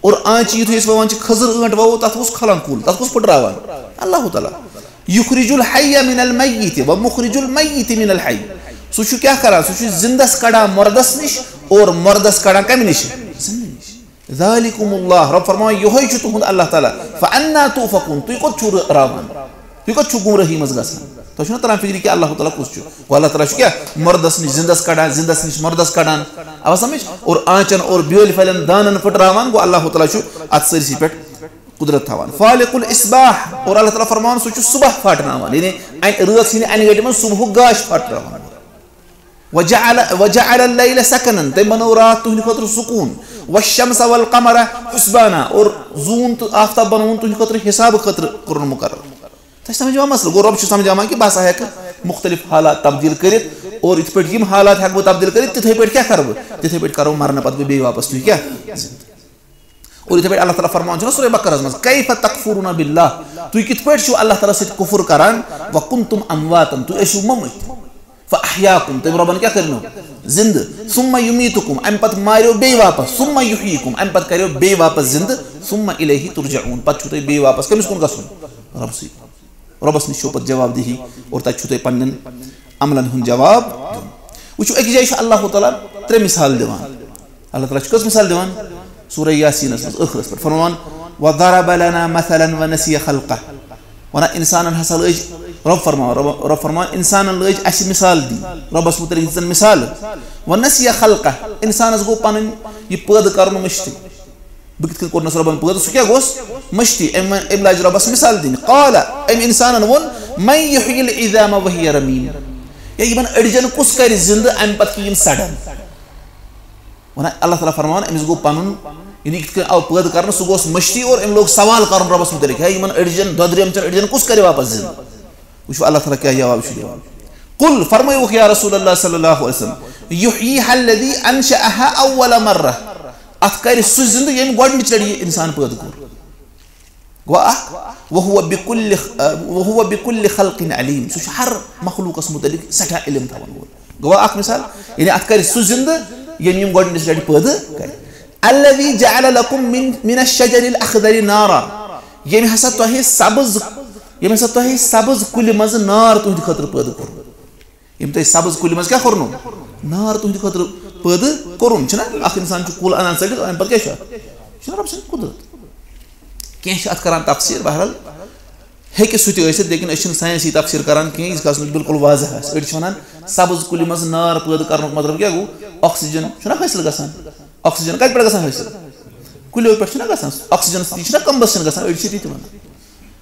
اور آنچہِ یُتھُے أسۍ وَوان چھِ، کھٔزٕر ٲنٛٹ وَوو، تَتھ کُس کھلان کُل؟ تَتھ کُس پھٕٹراوان؟ اللہ تعالیٰ۔ یخرج الحی من المیت و مخرج المیت من الحی۔ سُہ چھُ کیٛاہ کران؟ سُہ چھُ زِندَس کڑان مردَس نِش اور مردَس کڑان کَمہِ نِش؟ زِندٕ نِش۔ ذالکم اللہ، رۄب فرماوان، یِہوٚے چھُ تُہُنٛد اللہ تعالیٰ۔ فانا توفقون، تُہۍ کوٚت چھِو را-، راوان؟ تُہۍ کوٚت چھِو گمرٲہی منٛز گژھان؟ تۄہہِ چھُنہ تران فِکرِ کہِ اللہ تعالیٰ کُس چھُ؟ گوٚو اللہ تعالیٰ چھُ کیٛاہ؟ مردس نِش زِندس کڑان، زِندس نِش مردس کڑان۔ آوا سمجھ؟ اور آنچن اور بیٲلۍ پھلٮ۪ن دانن پھٕٹراوان، گوٚو اللہ تعالیٰ چھُ اتھ سٲرسٕے پٮ۪ٹھ قدرت تھاوان۔ فالق الاصباح، اور اللہ تعالیٰ فرماوان، سُہ چھُ صبح پھاٹناوان، یعنی انہِ، رٲژ ہٕنٛدِ انہِ گٹہِ منٛز صبحُک گاش پھاٹناوان۔ وجعل، وجعل اللیل سکناً، تٔمۍ بنوو راتھ تُہنٛدِ خٲطرٕ سکوٗن۔ والشمس والقمر حسبانا، اور زوٗن تہٕ آفتاب بنووُن تُہنٛدِ خٲطرٕ حسابہٕ خٲطرٕ کوٚرُن مُقرر۔ تۄہہِ چھِ سمجھان مسلہٕ؟ گوٚو، رۄب چھُ سمجھاوان کہِ بہٕ ہسا ہٮ۪کہٕ مُختٔلِف حالات تبدیٖل کٔرِتھ، اور یِتھ پٲٹھۍ یِم حالات ہٮ۪کہٕ بہٕ تبدیٖل کٔرِتھ، تِتھَے پٲٹھۍ کیٛاہ کَرٕ بہٕ؟ تِتھَے پٲٹھۍ کَرو مرنہٕ پتہٕ بہٕ بیٚیہِ واپس تُہۍ کیٛاہ؟ زِندٕ۔ اور یِتھَے پٲٹھۍ اللہ تعالیٰ فرماوان چھُنہ سورہ بقرہَس منٛز، کیف تکفرون باللہ، تُہۍ کِتھ پٲٹھۍ چھِو اللہ تعالیٰ سۭتۍ کُفُر کران؟ وکنتم امواتا، تُہۍ ٲسِو مٔمٕتۍ۔ فاحیاکم، تٔمۍ رۄبَن کیٛاہ کٔرنو؟ زِندٕ۔ ثم یمیتکم، اَمہِ پتہٕ ماریو بیٚیہِ واپس۔ ثم یحییکم، اَمہِ پتہٕ کریو بیٚیہِ واپس زِندٕ۔ ثم الیہ ترجعون، پتہٕ چھُو تۄہہِ بیٚیہِ واپس کٔمِس کُن گژھُن؟ رۄبسٕے۔ رۄبَس نِش چھو پتہٕ جواب دہی اور تَتہِ چھُو تۄہہِ پننٮ۪ن عملن ہُنٛد جواب دیُن۔ وٕچھِو، أکِس جایہِ چھُ اللہ تعالیٰ ترٛےٚ مثال دِوان۔ اللہ تعالیٰ چھُ کٔژ مثال دِوان؟ سورہ یاسینَس منٛز ٲخرس پٮ۪ٹھ فرماوان، وضرب لنا مثلا ونسی خلقہ۔ وَنان، اِنسانن ہسا لٲج، رۄب فرماوان، رۄب، رۄب فرماوان، اِنسانن لٲج اَسہِ مثال دِنۍ، رۄبَس مُتعلِق دِژن مثال۔ ونسی خلقہ، اِنسانَس گوٚو پَنٕنۍ یہِ پٲدٕ کَرُن مٔشتٕے۔ بہٕ کِتھ کٔنۍ کوٚرنَس رۄبَن پٲدٕ؟ سُہ کیٛاہ گوٚژھ؟ مٔشتٕے۔ أمۍ، أمۍ لاج رۄبَس مثال دِنۍ۔ قال، أمۍ اِنسانَن ووٚن، من یحیی العظام وہی رمیم۔ یا یِمَن أڈجَن کُس کَرِ زِندٕ اَمہِ پَتہٕ کہِ یِم سَڑَن؟ وَنان، اللہ تعالیٰ فرماوان، أمِس گوٚو پَنُن، یعنی یِتھ کٔنۍ آو پٲدٕ کَرنہٕ، سُہ گوٚژھ مٔشتٕے اور أمۍ لوگ سوال کَرُن رۄبَس مُتعلِق، ہے، یِمَن أڈجَن، دۄدریمژَن أڈجَن کُس کَرِ واپَس زِندٕ؟ وٕچھِو اللہ تعالیٰ کیٛاہ جواب چھُ دِوان۔ قل، فرمٲیوُکھ یا رسول اللہ صلی اللہ علیہ وسلم، یحییها الذی انشأها اول مرة۔ اتھ کرِ سُہ زندٕ ییٚمۍ گۄڈٕنِچ لٹہِ یہِ انسان پٲدٕ کوٚر۔ گوٚو اکھ، وهو بكل، وهو بكل خلق عليم۔ سُہ چھُ ہر مخلوقس متعلق سٮ۪ٹھاہ علم تھاون وول۔ گوٚو اکھ مثال، یعنی اتھ کرِ سُہ زندٕ ییٚمۍ یِم گۄڈٕنِچ لٹہِ پٲدٕ کرِ۔ الذي جعل لكم من، من الشجر الأخضر نارا۔ ییٚمۍ ہسا تۄہہِ سبز، ییٚمۍ ہسا تۄہہِ سبز کُلہِ منٛزٕ نار تُہنٛدِ خٲطرٕ پٲدٕ کوٚر۔ یِم تۄہہِ سبز کُلہِ منٛز کیٛاہ کوٚرنو؟ نار تُہنٛدِ خٲطرٕ پٲدٕ کوٚرُن۔ چھُنہ اکھ انسان چھُ کُل انان ژٔٹِتھ، امہِ پتہٕ کیٛاہ چھُ اتھ؟ یہِ چھُنہ رۄب سٕنٛز قدرت۔ کینٛہہ چھِ اتھ کران تفسیٖر، بہرحال ہیٚکہِ سُہ تہِ ٲسِتھ، لیکن أسۍ چھِنہٕ ساینسی تفسیٖر کران کینٛہہ، ییٖتِس کالس نہٕ بالکل واضح آسہِ۔ أڑۍ چھِ ونان سبز کُلہِ منٛز نار پٲدٕ کرنُک مطلب کیٛاہ گوٚو؟ آکسیجن چھُنہ حٲصِل گژھان؟ آکسیجن کتہِ پٮ۪ٹھ گژھان حٲصِل؟ کُلیو پٮ۪ٹھ چھُنہ گژھان؟ آکسیجن سۭتی چھُنہ کمبشن گژھان؟ أڑۍ چھِ تہِ تہِ ونان۔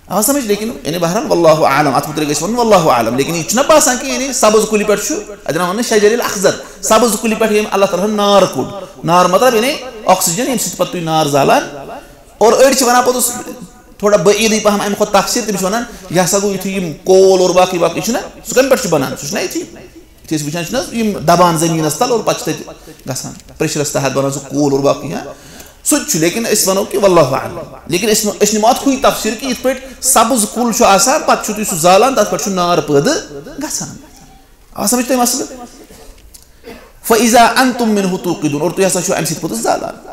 آو سمجھ؟ لیکن یعنی بہرحال واللہ اعلم، اتھ متعلق گژھِ ونُن واللہ اعلم، لیکن یہِ چھُنہ باسان کہِ یعنی سبز کُلہِ پٮ۪ٹھ چھُ، اتہِ ونان شجر الاخضر، سبز کُلہِ پٮ۪ٹھ ییٚمۍ اللہ تعالیٰ ہن نار کوٚڑ۔ نار مطلب یعنی آکسیجن، ییٚمہِ سۭتۍ پتہٕ تُہۍ نار زالان۔ اور أڑۍ چھِ ونان پوٚتُس تھوڑا بعیدٕے پہم امہِ کھۄتہٕ تفسیٖر، تِم چھِ ونان یہِ ہسا گوٚو یُتھُے یِم کول اور باقٕے باقٕے چھُنہ، سُہ کمہِ پٮ۪ٹھ چھُ بنان؟ سُہ چھُنہ یُتھُے یُتھُے أسۍ وٕچھان چھِنہٕ حظ یِم دَبان زٔمیٖنَس تَل اور پَتہٕ چھِ تَتہِ گژھان پریشرَس تحت بَنان سُہ کوٗل اور باقٕے، ہاں، سُہ تہِ چھُ۔ لیکن أسۍ وَنو کہِ واللہ اعلم۔ لیکن أسۍ، أسۍ نِمو اَتھ ہُے تفسیٖر کہِ یِتھ پٲٹھۍ سَبٕز کُل چھُ آسان، پَتہٕ چھُو تُہۍ سُہ زالان، تَتھ پٮ۪ٹھ چھُ نار پٲدٕ گژھان۔ آ، سَمجھ تۄہہِ مسلہٕ؟ فَإِذَا أَنْتُمْ مِنْهُ تُوقِدُونَ، اور تُہۍ ہسا چھِو اَمہِ سۭتۍ پوٚتُس زالان۔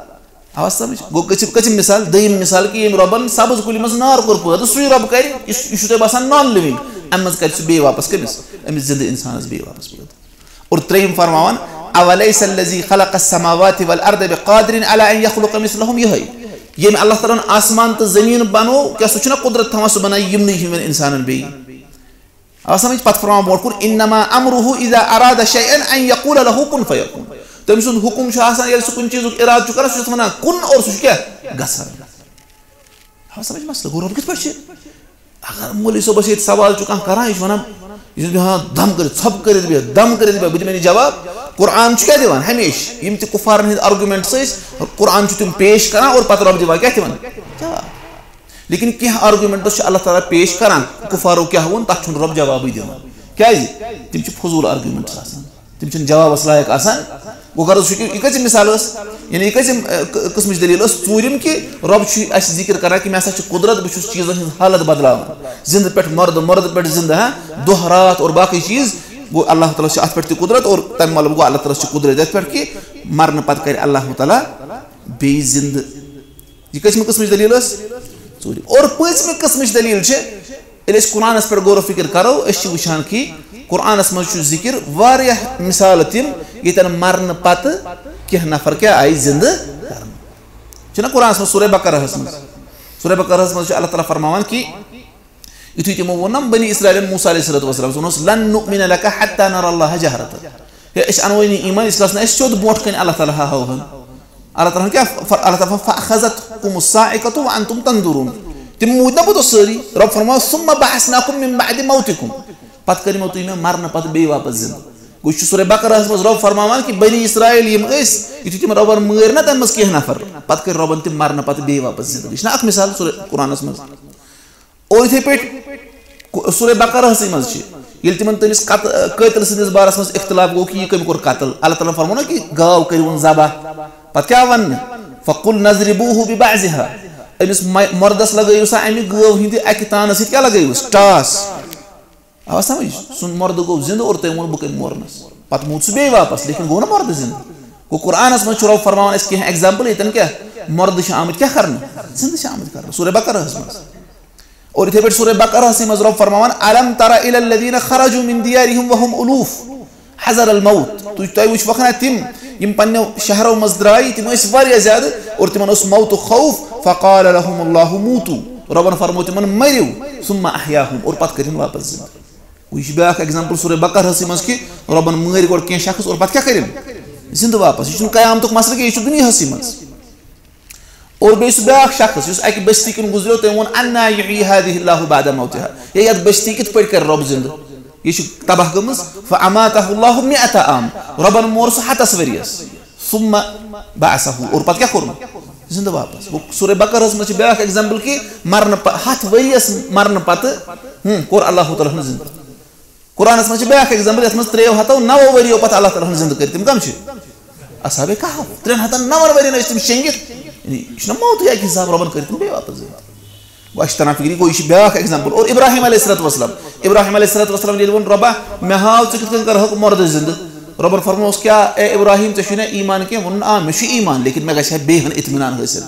آ، سَمجھ؟ گوٚو کٔژِم، کٔژِم مثال؟ دوٚیِم مثال کہِ ییٚمۍ رۄبَن سَبٕز کُلہِ منٛز نار کوٚر پٲدٕ، سُے رۄب کَرِ، یُس، یہِ چھُ تۄہہِ باسان نان لِوِنٛگ، اَمہِ منٛز کَرِ سُہ بیٚیہِ واپَس کٔمِس؟ أمِس زِندٕ اِنسانَس بیٚیہِ واپَس پٲدٕ۔ اور ترٛیٚیِم فرماوان، أَوَلَيْسَ الَّذِي خَلَقَ السَّمَاوَاتِ وَالْأَرْضَ بِقَادِرٍ عَلَىٰ أَنْ يَخْلُقَ مِثْلَهُمْ، یِہوٚے۔ ییٚمۍ اللہ تعالیٰ ہَن آسمان تہٕ زٔمیٖن بَنوو، کیٛاہ سُہ چھُنہ قُدرت تھاوان سُہ بَنایہِ یِمنٕے ہِوٮ۪ن اِنسانَن بیٚیہِ؟ آو سَمٕجھ؟ پَتہٕ فرماوان برونٛٹھ کُن، إِنَّمَا أَمْرُهُ إِذَا أَرَادَ شَيْئًا أَنْ يَقُولَ لَهُ كُنْ فَيَكُونُ۔ تٔمۍ سُنٛد حُکُم چھُ آسان، ییٚلہِ سُہ کُنہِ چیٖزُک اِرادٕ چھُ کَران، سُہ چھُ تَتھ وَنان کُن، اور سُہ چھُ کیٛاہ؟ گژھان۔ آو سَمٕجھ مسلہٕ؟ گوٚو رۄب کِتھ پٲٹھۍ چھِ؟ اگر مولوی صٲبَس ییٚتہِ سوال چھُ کانٛہہ کَران، یہِ چھُ وَنان، یہِ چھُ بیٚہوان دَم کٔرِتھ، ژھۄپہٕ کٔرِتھ بیٚہہ، دَم کٔرِتھ بیٚہہ، بہٕ دِمَے نہٕ جواب۔ قرآن چھُ کیٛاہ دِوان؟ ہمیشہِ یِم تہِ کُفارَن ہِنٛدۍ arguments ٲسۍ، قرآن چھُ تِم پیش کَران اور پَتہٕ رۄب دِوان کیٛاہ تِمَن؟ جواب۔ لیکن کینٛہہ arguments چھِ اللہ تعالیٰ پیش کران، کفارو کیٛاہ ووٚن، تَتھ چھُنہٕ رۄب جوابٕے دِوان۔ کیٛازِ؟ تِم چھِ فضوٗل arguments آسان، تِم چھِنہٕ جوابَس لایق آسان۔ گوٚو غرض چھُ کہِ یہِ کٔژِم مثال ٲس، یعنی یہِ کٔژِم، اَ، ق-، قٕسمٕچ دٔلیٖل ٲس؟ ژوٗرِم کہِ رۄب چھُ اَسہِ ذِکِر کران کہِ مےٚ ہسا چھِ قُدرت، بہٕ چھُس چیٖزَن ہٕنٛز حالت بدلاوان، زِندٕ پٮ۪ٹھ مُردٕ، مُردٕ پٮ۪ٹھ زِندٕ، ہاں، دۄہ راتھ اور باقٕے چیٖز۔ گوٚو اللہ تعالیٰ چھِ اَتھ پٮ۪ٹھ تہِ قُدرت، اور تَمہِ مطلب گوٚو اللہ تعالیٰ چھِ قُدرت یَتھ پٮ۪ٹھ کہِ مرنہٕ پَتہٕ کرِ اللہ تعالیٰ بیٚیہِ زِندٕ۔ یہِ کٔژمہِ قٕسمٕچ دٔلیٖل ٲس؟ ژوٗرِم۔ اور پٲنٛژمہِ قٕسمٕچ دٔلیٖل چھِ، ییٚلہِ أسۍ قرآنَس پٮ۪ٹھ غور و فکر کرو، أسۍ چھِ وٕچھان کہِ قرآنَس منٛز چھُ ذِکِر واریاہ مثالہٕ تِم، ییٚتٮ۪ن مرنہٕ پتہٕ کینٛہہ نفر کیٛاہ آیہِ زِندٕ کرنہٕ۔ چھُنہ قرآنَس منٛز سورہ بقرہَس منٛز؟ سورہ بقرہَس منٛز چھُ اللہ تعالیٰ فرماوان کہِ یُتھُے تِمو ووٚن نا بنی اسرائیلن موسیٰ علیہ الصلوۃ والسلام، ووٚنُس، "لن نؤمن لک حتی نر اللہ جہرۃ۔" ہے، أسۍ اَنوے نہٕ ایٖمان، ییٖتِس کالس نہٕ اَسہِ سیوٚد برونٛٹھ کَنہِ اللہ تعالیٰ ہا ہاوہَن۔ اللہ تعالیٰ ہَن کیٛاہ فر-، اللہ تعالیٰ فرماوان، "فأخذتکم الصاعقۃ وانتم تنظرون۔" تِم موٗدۍ نا پوٚتُس سٲری۔ رۄب فرماوان، "ثم بعثناکم من بعد موتکم۔" پتہٕ کٔرۍ یِمو تُہۍ مےٚ مرنہٕ پتہٕ بیٚیہِ واپس زِندٕ۔ گوٚو، یہِ چھُ سورہ بقرہَس منٛز رۄب فرماوان کہِ بنی اسرائیل یِم ٲسۍ، یُتھُے تِم رۄبَن مٲرۍ نا تَمہِ منٛز کینٛہہ نفر، پتہٕ کٔرۍ رۄبَن تِم مرنہٕ پتہٕ بیٚیہِ واپس زِندٕ۔ یہِ چھُنہ اکھ مثال سورہ قرآنَس منٛز؟ اور یِتھے پٲٹھۍ کو-، سورہ بقرہسٕے منٛز چھِ، ییٚلہِ تِمن تٔمِس قت-، قٲتِل سٕنٛدِس بارس منٛز اختلاف گوٚو کہِ یہِ کٔمۍ کوٚر قتل، اللہ تعالیٰ ہن فرموو نا کہِ گاو کٔرِوُن ذبح، پتہٕ کیٛاہ وننہٕ؟ "فقل نضربوه ببعضها"، أمِس مَ-، مردس لگٲیِو سا امہِ گٲو ہٕنٛدِ اکہِ تانہٕ سۭتۍ کیٛاہ لگٲیِوس؟ ٹاس۔ آو سمجھ؟ سُہ مردٕ گوٚو زِندٕ اور تٔمۍ ووٚن، "بہٕ کَمہِ مورنس؟" پتہٕ موٗد سُہ بیٚیہِ واپس، لیکن گوٚو نہٕ مردٕ زِندٕ۔ گوٚو قرآنس منٛز چھُ رۄب فرماوان اَسہِ کینٛہہ example ییٚتٮ۪ن کیٛاہ مردٕ چھِ آمٕتۍ کیٛاہ کرنہٕ؟ زِندٕ چھِ آمٕتۍ کرنہٕ۔ سورہ بقرہس منٛز۔ اور یِتھے پٲٹھۍ سورہ بقرہسٕے منٛز رۄب فرماوان، "الم تر الی الذین خرجوا من دیارہم وهم الوف حذر الموت"۔ تُہۍ، تۄہہِ وٕچھوکھ نا تِم، یِم پننیو شہرو منٛز درٛاے، تِم ٲسۍ واریاہ زیادٕ اور تِمن اوس موتُک خوف۔ فقال لهم اللہ موتوا، رۄبن فرموو تِمن، "مٔرِو"، ثم احیاہم، اور پتہٕ کٔرِن واپس زِندٕ۔ گوٚو، یہِ چھُ بیٛاکھ example سورہ بقرہسٕے منٛز کہِ رۄبن مٲرۍ گۄڈٕ کینٛہہ شخص اور پتہٕ کیٛاہ کٔرِن؟ زِندٕ واپس۔ یہِ چھُنہٕ قیامتُک مسلہٕ کینٛہہ، یہِ چھُ دُنیاہسٕے منٛز۔ اور بیٚیہِ سُہ بیٛاکھ شخص یُس اَکہِ بستی کِنۍ گُزریو، تٔمۍ ووٚن، "انا یحیی ہذہ اللہ بعد موتہا"، ہے، یَتھ بستی کِتھ پٲٹھۍ کَرِ رۄب زِندٕ؟ یہِ چھِ تباہ گٔمٕژ۔ فاماتہ اللہ مئۃ عام، رۄبن مور سُہ ہَتَس ؤرِیَس۔ ثم بعثہ، اور پتہٕ کیٛاہ کوٚرُن؟ زِندٕ واپس۔ گوٚو، سورہ بقرہس منٛز چھِ بیٛاکھ example کہِ مرنہٕ پہ-، ہَتھ ؤرِیَس مرنہٕ پتہٕ، ہُم، کوٚر اللہ تعالیٰ ہن زِندٕ۔ قرآنس منٛز چھِ بیٛاکھ ایگزامپل، یتھ منٛز ترٛیٚیو ہتو نَوو ؤریو پتہٕ اللہ تعالیٰ ہن زندٕ کٔرۍ۔ تِم کم چھِ؟ اصحاب کہف۔ ترٛٮ۪ن ہتن نَون ؤرین ٲسۍ تِم شیٚنگِتھ۔ یعنی، یہِ چھُنہ موتٕے اکہِ حساب، رۄبن کٔرۍ تِم بیٚیہِ واپس زندٕ۔ گوٚو، اَسہِ چھِ تران فِکرِ، گوٚو، یہِ چھُ بیٛاکھ ایگزامپل۔ اور ابراہیم علیہ الصلوۃ والسلام، ابراہیم علیہ الصلوۃ والسلام ییٚلہِ ووٚن، "رۄبا، مےٚ ہاو، ژٕ کِتھ کٔنۍ کرہکھ مردٕ زندٕ؟" رۄبن فرمووُس، "کیٛاہ، اے ابراہیم، ژےٚ چھُے نہ ایمان کینٛہہ؟" ووٚنُن، "آ، مےٚ چھُ ایمان، لیکن مےٚ گژھِ ہا بیٚیہِ ہن اطمینان حٲصِل۔"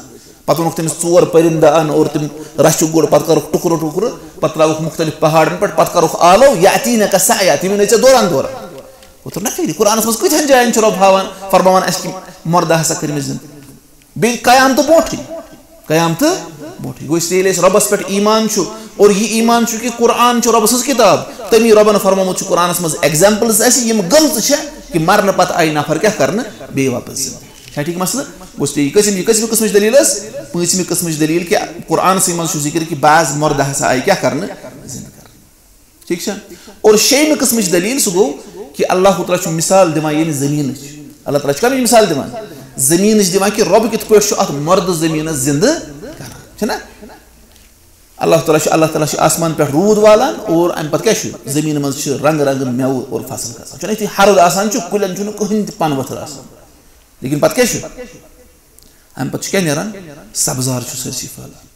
پتہٕ ووٚنُکھ تٔمِس ژور پٔرِندٕ اَن اور تِم رَچھِ گۄڈٕ، پَتہٕ کَرُکھ ٹُکرٕ ٹُکرٕ، پَتہٕ ترٛاوُکھ مُختٔلِف پہاڑَن پٮ۪ٹھ، پَتہٕ کَرُکھ آلو، یَأتِینَکَ سَعْیَا، تِم یِنَے ژےٚ دوران دوران۔ وۄتھُن نہ فِکرِ، قرآنَس منٛز کۭتِہَن جایَن چھُ رۄب ہاوان، فرماوان اَسہِ کہِ مردٕ ہسا کٔرمٕتۍ زِندٕ۔ بیٚیہِ قیامتہٕ برونٛٹھٕے، قیامتہٕ برونٛٹھٕے۔ گوٚو، اس لیے ییٚلہِ اَسہِ رۄبَس پٮ۪ٹھ ایمان چھُ، اور یہِ ایمان چھُ کہِ قرآن چھُ رۄبہٕ سٕنٛز کِتاب، تَمی رۄبَن فرمومُت چھُ قرآنَس منٛز ایگزامپلز اَسہِ، یِم گٔمژٕ چھےٚ کہِ مرنہٕ پَتہٕ آیہِ نفر کیٛاہ کرنہٕ؟ بیٚیہِ واپس زِندٕ۔ چھا ٹھیٖک مسلہٕ؟ گوٚو، یہِ قٕسم، یہِ قٕسمہِ قٕسمٕچ دٔلیٖل ٲس؟ پٲنٛژمہِ قٕسمٕچ دٔلیٖل کہِ قرآنسٕے منٛز چھُ ذِکر کہِ بعض مردٕ ہسا آیہِ کیٛاہ کرنہٕ؟ زِندٕ کرنہٕ۔ ٹھیٖک چھا؟ اور شیٚیِمہِ قٕسمٕچ دٔلیٖل سُہ گوٚو کہِ اللہ تعالیٰ چھُ مثال دِوان ییٚمہِ زٔمیٖنٕچ۔ اللہ تعالیٰ چھُ کَمِچ مثال دِوان؟ زٔمیٖنٕچ دِوان کہِ رۄب کِتھ پٲٹھۍ چھُ اَتھ مردٕ زٔمیٖنَس زِندٕ کران۔ چھُنہ؟ اللہ تعالیٰ چھُ، اللہ تعالیٰ چھُ آسمان پٮ۪ٹھ روٗد والان اور اَمہِ پَتہٕ کیٛاہ چھُ؟ زٔمیٖنہِ منٛز چھِ رنٛگہٕ رنٛگہٕ مٮ۪وٕ اور فصل کھسان۔ چھُنہ یِتھُے ہرُد آسان چھُ، کُلٮ۪ن چھُنہٕ کٕہٕنۍ تہِ پَنہٕ ؤتھٕر آسان۔ لیکن پَتہٕ کیٛاہ چھُ؟ اَمہِ پَتہٕ چھُ کیٛاہ نیران؟ سبزار چھُ سٲرسٕے پھٔہلان۔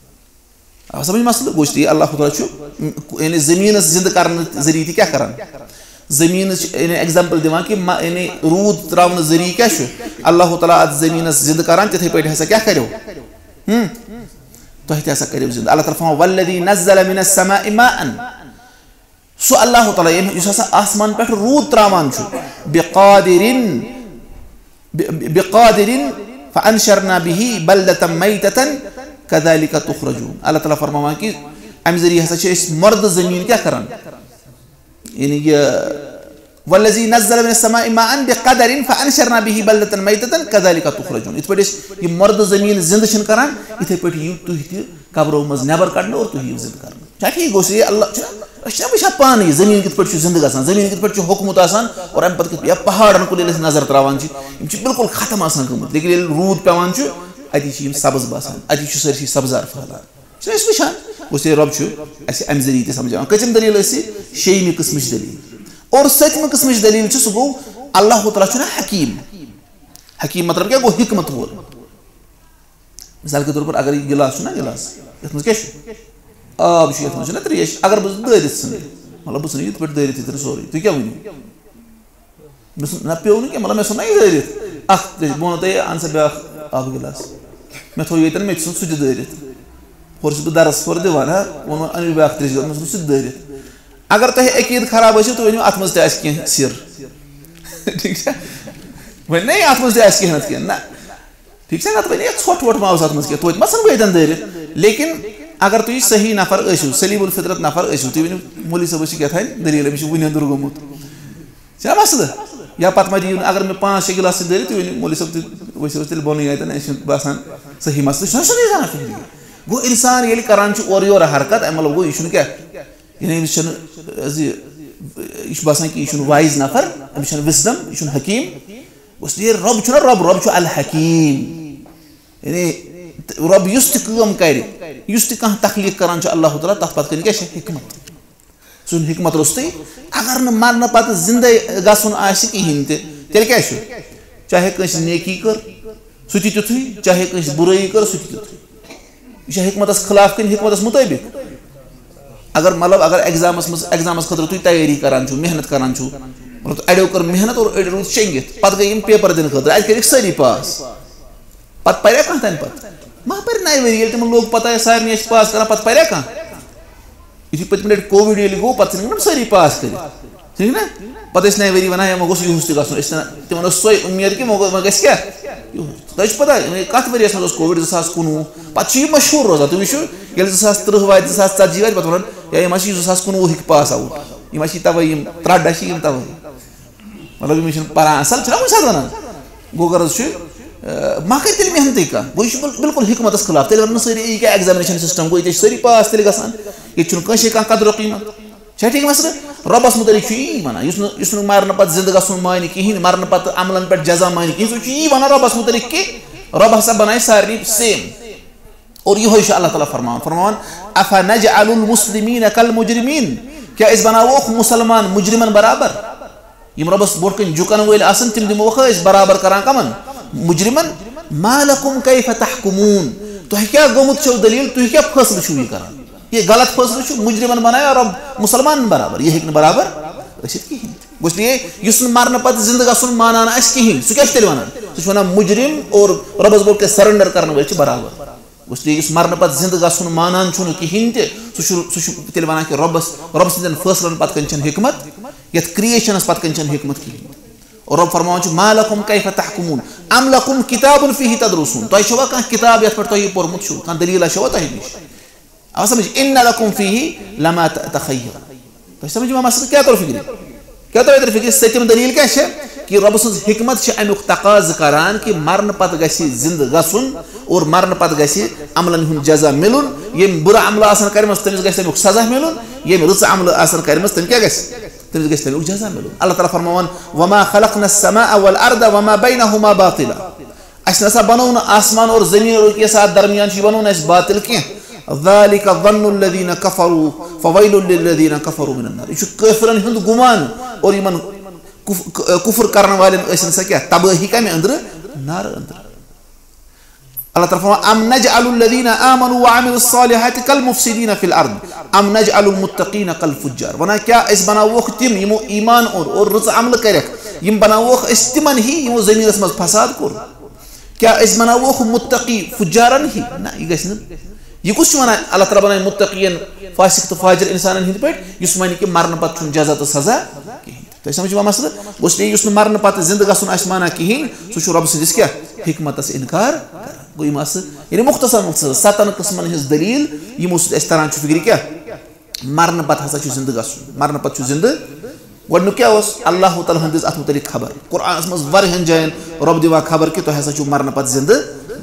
آو سمجھ مسلہٕ؟ گوٚو، یہِ اللہ تعالیٰ چھُ، یعنی، زٔمیٖنَس زِندٕ کرنہٕ ذٔریعہٕ تہِ کیٛاہ کران؟ زٔمیٖنَس چھِ، یعنی، ایگزامپل دِوان کہِ ما-، یعنی، روٗد ترٛاونہٕ ذٔریعہٕ کیٛاہ چھُ؟ اللہ تعالیٰ اَتھ زٔمیٖنَس زِندٕ کران، تِتھَے پٲٹھۍ ہسا کیٛاہ کَریو؟ ہُم؟ تۄہہِ تہِ ہسا کٔرِو زِندٕ۔ اللہ تعالیٰ فرماوان، "والذی نزل من السماء ماء"۔ سُہ اللہ تعالیٰ، ییٚمۍ، یُس ہسا آسمان پٮ۪ٹھ روٗد ترٛاوان چھُ، بقادرن، ب-، بقادرن فانشرنا به بلدة میتة کذالک تخرجون۔ اللہ تعالیٰ فرماوان کہِ اَمہِ ذٔریعہٕ ہسا چھِ أسۍ مردٕ زٔمیٖن کیٛاہ کران؟ یعنی یہِ، "والذی نزل من السماء ماء بقدر فانشرنا به بلدة میتة کذالک تخرجون"۔ یِتھ پٲٹھۍ أسۍ یہِ مردٕ زٔمیٖن زِندٕ چھِنہٕ کران، یِتھَے پٲٹھۍ یِیِو تُہۍ تہِ قبرو منٛز نٮ۪بر کڑنہٕ اور تُہۍ یِیِو زِندٕ کرنہٕ۔ چھا ٹھیٖک؟ گوٚو سُہ یہِ اللہ چھُنہ، أسۍ چھِنہ وٕچھان پانہٕ یہِ زٔمیٖن کِتھ پٲٹھۍ چھُ زِندٕ گژھان، زٔمیٖن کِتھ پٲٹھۍ چھُ ہوٚکھمُت آسان، اور اَمہِ پتہٕ کِتھ، یا پہاڑن کُن ییٚلہِ أسۍ نظر تراوان چھِ، یِم چھِ بالکل ختم آسان گٔمٕتۍ، لیکن ییٚلہِ روٗد پٮ۪وان چھُ، اَتی چھِ یِم سبز باسان، اَتی چھُ سٲرسٕے سبزار پھٔہلان۔ چھِنہ أسۍ وٕچھان؟ گوٚو سُہ یہِ رۄب چھُ اَسہِ اَمہِ ذٔریعہٕ تہِ سمجھاوان۔ کٔژِم دٔلیٖل ٲس یہِ؟ شیٚیِمہِ قٕسمٕچ دٔلیٖل۔ اور سٔتمہِ قٕسمٕچ دٔلیٖل چھِ، سُہ گوٚو اللہ تعالیٰ چھُنہ حکیٖم۔ حکیٖم مطلب کیٛاہ گوٚو؟ حکمت وول۔ مثال کے طور پر اگر یہِ گِلاس چھُنہ، گِلاس، یَتھ منٛز کیٛاہ چھُ؟ آب چھُ یَتھ منٛز، چھُنہ ترٛیش۔ اگر بہٕ دٲرِتھ ژھٕنہٕ یہِ، مطلب، بہٕ ژھٕنہٕ یِتھ پٲٹھۍ دٲرِتھ یہِ، تیٚلہِ سورُے، تُہۍ کیٛاہ ؤنِو؟ مےٚ ژھُن نہ، پیوٚو نہٕ کینٛہہ، مطلب، مےٚ ژھُن نہ یہِ دٲرِتھ۔ اَکھ ترٛیش، بہٕ وَنو تۄہہِ، اَن سا بیٛاکھ آبہٕ گِلاس۔ مےٚ تھوٚو ییٚتٮ۪ن، مےٚ تہِ ژھُن سُہ تہِ دٲرِتھ۔ ہورٕ چھُس بہٕ درس ہورٕ دِوان، ہا، ووٚنُن، "أنِو بیٛاکھ ترٛیش گِلاس"، مےٚ ژھُن سُہ تہِ دٲرِتھ۔ اگر تۄہہِ عقیٖدٕ خراب ٲسِو، تُہۍ ؤنِو، "اَتھ منٛز تہِ آسہِ کینٛہہ سِر۔" ٹھیٖک چھا؟ وۄنۍ نَے، اَتھ منٛز تہِ آسہِ کینٛہہ نَتہٕ کینٛہہ۔ نہ۔ ٹھیٖک چھا؟ نَتہٕ وَنے، "ژھۄٹھ وۄٹھ ما اوس اَتھ منٛز کینٛہہ؟" توتہِ ما ژھٕنہٕ بہٕ ییٚتٮ۪ن دٲرِتھ۔ لیکن اگر تُہۍ صحیح نفر ٲسِو، سلیم الفطرت نفر ٲسِو، تُہۍ ؤنِو، "مولوی صٲبَس چھِ کیٛاہ تام دٔلیٖل، أمِس چھُ وُنہِ ہیوٚندُر گوٚمُت۔" چھا مسلہٕ؟ یا پَتہٕ ما دِیِو نہٕ، اگر مےٚ پانٛژھ شےٚ گِلاس تہِ دٲرِتھ، تُہۍ ؤنِو، "مولوی صٲب، تُہۍ ؤسِو حظ تیٚلہِ بۄنٕے اَتٮ۪ن، اَسہِ چھُنہٕ باسان صحیح مسلہٕ چھُنہ سیوٚدُے زانان فِکرِ۔" گوٚو، اِنسان ییٚلہِ کران چھُ اورٕ یورٕ حرکت، اَمہِ مطلب گوٚو، یہِ چھُنہٕ کیٛاہ؟ یعنی أمِس چھَنہٕ، زِ یہِ چھُ باسان کہِ یہِ چھُنہٕ wise نفر، أمِس چھَنہٕ wisdom، یہِ چھُنہٕ حکیٖم۔ گوٚو، یہِ رۄب چھُنہ رۄب، رۄب چھُ الحکیٖم۔ یعنی رۄب یُس تہِ کٲم کرِ، یُس تہِ کانٛہہ تخلیٖق کران چھُ اللہ تعالیٰ، تَتھ پَتہٕ کَنہِ کیٛاہ چھِ حکمت؟ سُہ چھُنہٕ حکمت روٚستُے۔ اگر نہٕ مرنہٕ پتہٕ زِندَے گژھُن آسہِ کِہیٖنۍ تہِ، تیٚلہِ کیٛاہ چھُ؟ چاہے کٲنٛسہِ نیکی کٔر، سُہ تہِ تیُتھُے، چاہے کٲنٛسہِ بُرٲیی کٔر، سُہ تہِ تیُتھُے۔ یہِ چھا حکمتس خلاف کِنہٕ حکمتس مُطٲبِق؟ اگر، مطلب، اگر ایگزامس منٛز، ایگزامس خٲطرٕ تُہۍ تیٲری کران چھِو، محنت کران چھِو، مطلب، اَڑیو کٔر محنت اور أڑۍ روٗدۍ شیٚنگِتھ، پتہٕ گٔے یِم پیپر دِنہٕ خٲطرٕ، اَتہِ کٔرِکھ سٲری پاس۔ پتہٕ پریا کانٛہہ تَمہِ پتہٕ؟ ما پرِ نَیہِ ؤری، ییٚلہِ تِمن لوٚگ پتہ، سارنٕے ٲسۍ پاس کران، پتہٕ پریا کانٛہہ؟ یُتھُے پٔتمہِ لٹہِ کووِڈ ییٚلہِ گوٚو، پتہٕ ژھٕنِکھ نہٕ سٲری پاس کٔرِتھ۔ ٹھیٖک نا؟ پتہٕ ٲسۍ نَیہِ ؤری وَنان، "ہے، وۄنۍ گوٚژھ یِہُس تہِ گژھُن۔" أسۍ تہِ نہ، تِمن ٲس سۄے اُمید کہِ وۄنۍ گوٚو، وۄنۍ گژھِ کیٛاہ؟ یِہُس۔ تۄہہِ چھُ پتہ، یعنی کَتھ ؤریَس منٛز اوس کووِڈ؟ زٕ ساس کُنوُہ۔ پتہٕ چھُ یہِ مشہوٗر روزان۔ تُہۍ وٕچھِو، ییٚلہِ زٕ ساس تٕرٛہ واتہِ، زٕ ساس ژتجی واتہِ، پتہٕ وَنان، "ہے، یِم ہا چھِ زٕ ساس کُنوُہٕکۍ پاس آوُٹ۔ یِم ہا چھِ تَوَے، یِم ترٛٹھ چھِ یِم تَوَے۔" مطلب، یِم چھِنہٕ پَران اَصٕل، چھِنہ کُنہِ ساتہٕ وَنان؟ گوٚو غرض چھُ، آ، ما کَرِ تیٚلہِ محنتٕے کانٛہہ؟ گوٚو یہِ چھُ بِل-، بِلکُل حکمتَس خلاف۔ تیٚلہِ وَنَن سٲری، "یہِ کیٛاہ ایگزامِنیشَن سِسٹَم گوٚو؟ ییٚتہِ چھِ سٲری پاس تیٚلہِ گژھان، ییٚتہِ چھُنہٕ کٲنٛسے کانٛہہ قدر و قیٖمت۔" چھا ٹھیٖک مسلہٕ؟ رۄبَس مُتعلِق چھُ یی وَنان، یُس نہٕ، یُس نہٕ مرنہٕ پَتہٕ زِندٕ گژھُن مانہِ کِہیٖنۍ، مرنہٕ پَتہٕ عملَن پٮ۪ٹھ جزا مانہِ کِہیٖنۍ، سُہ چھُ یی وَنان رۄبَس مُتعلِق کہِ رۄب ہسا بَنایہِ سارنٕے سیم۔ اور یِہوٚے چھُ اللہ تعالیٰ فرماوان، فرماوان، "افنجعل المسلمین کالمجرمین"، کیٛاہ أسۍ بناووکھ مُسلمان مُجرِمن برابر؟ یِم رۄبس برونٛٹھ کَنہِ جُکن وٲلۍ آسن، تِم دِموکھا أسۍ برابر قرار کَمن؟ مُجرِمن۔ ما لکم کیف تحکمون، تۄہہِ کیٛاہ گوٚمُت چھو دٔلیٖل؟ تُہۍ کیٛاہ فٲصلہٕ چھِو یہِ کران؟ یہِ غلط فٲصلہٕ چھُ، مُجرِمن بنایا رۄب مُسلمانن برابر، یہِ ہیٚکہِ نہٕ برابر ٲسِتھ کِہیٖنۍ۔ گوٚژھ یہِ، یُس نہٕ مرنہٕ پتہٕ زِندٕ گژھُن مانان آسہِ کِہیٖنۍ، سُہ کیٛاہ چھُ تیٚلہِ وَنان؟ سُہ چھُ وَنان مُجرِم اور رۄبَس برونٛہہ کَنہِ surrender کرن وٲلۍ چھِ برابر۔ گوٚژھ یہِ، یُس مرنہٕ پتہٕ زِندٕ گژھُن مانان چھُنہٕ کِہیٖنۍ تہِ، سُہ چھُ، سُہ چھُ تیٚلہِ وَنان کہِ رۄبَس، رۄب سٕنٛدٮ۪ن فٲصلَن پتہٕ کَنہِ چھَنہٕ حکمت، یَتھ creationَس پتہٕ کَنہِ چھَنہٕ حکمت کِہیٖنۍ۔ اور رۄب فرماوان چھُ، ما لکم کیف تحکمون، ام لکم کتاب فیہ تدرسون، تۄہہِ چھوا کانٛہہ کِتاب یَتھ پٮ۪ٹھ تۄہہِ یہِ پوٚرمُت چھُو، کانٛہہ دٔلیٖلہ چھوا تۄہہِ نِش؟ آو سمجھ؟ ان لکم فیہ لما ت-، تخیرون۔ تۄہہِ سمجھ یِوان مسلہٕ؟ کیٛاہ توٚر فِکرِ؟ کیٛاہ توٚر تۄہہِ فِکرِ؟ سٔتِم دٔلیٖل کیٛاہ چھےٚ؟ کہِ رۄبہٕ سٕنٛز حکمت چھِ اَمیُک تقاضہٕ کران کہِ مرنہٕ پتہٕ گژھِ زِندٕ گژھُن اور مرنہٕ پتہٕ گژھِ عملن ہُنٛد جزا مِلُن۔ ییٚمۍ بُرٕ عملہٕ آسن کَرِمَژٕ، تٔمِس گژھِ تَمیُک سزا مِلُن۔ ییٚمۍ رٕژٕ عملہٕ آسن کَرِمَژٕ، تٔمۍ کیٛاہ گژھِ؟ تٔمِس گژھِ تَمیُک جزا مِلُن۔ اللہ تعالیٰ فرماوان، وما خلقنا السماء والارض وما بینہما باطلا۔ اَسہِ نسا بنوو نہٕ آسمان اور زٔمیٖن اور یہِ کیٛاہ سا اَتھ درمیان چھُ، یہِ بنوو نہٕ اَسہِ باطل کینٛہہ۔ ذلک ظن الذین کفروا فویل للذین کفروا من النار۔ یہِ چھُ کٲفرن ہُنٛد گُمان اور یِمن کف-، ک-، کفر کرن والٮ۪ن ٲسِن سا کیٛاہ؟ تبٲہی کمہِ أنٛدرٕ؟ نارٕ أنٛدرٕ۔ اللہ تعالیٰ فرماوان، ام نجعل الذین آمنوا وعملوا الصالحات کالمفسدین فی الارض ام نجعل المتقین کالفجار۔ وَنان، کیٛاہ أسۍ بناووکھ تِم یِمو ایمان اوٚن اور رٕژٕ عملہٕ کَرٮ۪کھ، یِم بناووکھ أسۍ تِمن ہی یِمو زٔمیٖنَس منٛز فساد کوٚر؟ کیٛاہ أسۍ بناووکھ متقی فجارن ہی؟ نہ، یہِ گژھِ نہٕ۔ یہِ کُس چھُ وَنان اللہ تعالیٰ بنایہِ متقین فاسق تہٕ فاجر اِنسانن ہِنٛدۍ پٲٹھۍ، یُس وَنہِ کہِ مرنہٕ پتہٕ چھُنہٕ جزا تہٕ سزا کِہیٖنۍ؟ تۄہہِ سمجھ یِوان مسلہٕ؟ گوٚژھ بیٚیہِ یُس نہٕ مرنہٕ پتہٕ زِندٕ گژھُن آسہِ مانا کِہیٖنۍ، سُہ چھُ رۄبہٕ سٕنٛدِس کیٛاہ؟ حکمتس اِنکار کران۔ گوٚو یِم آسہٕ، یعنی مختصر مختصر ستن قٕسمن ہٕنٛز دٔلیٖل، یِمو سۭتۍ اَسہِ تران چھُ فِکرِ کیٛاہ؟ مرنہٕ پتہٕ ہسا چھُ زِندٕ گژھُن، مرنہٕ پتہٕ چھُ زِندٕ۔ گۄڈٕنیُک کیٛاہ اوس؟ اللہ تعالیٰ ہن دِژ اَتھ مُتعلق خبر۔ قرآنس منٛز واریاہن جاین رۄب دِوان خبر کہِ تۄہہِ ہسا چھُو مرنہٕ پتہٕ زِندٕ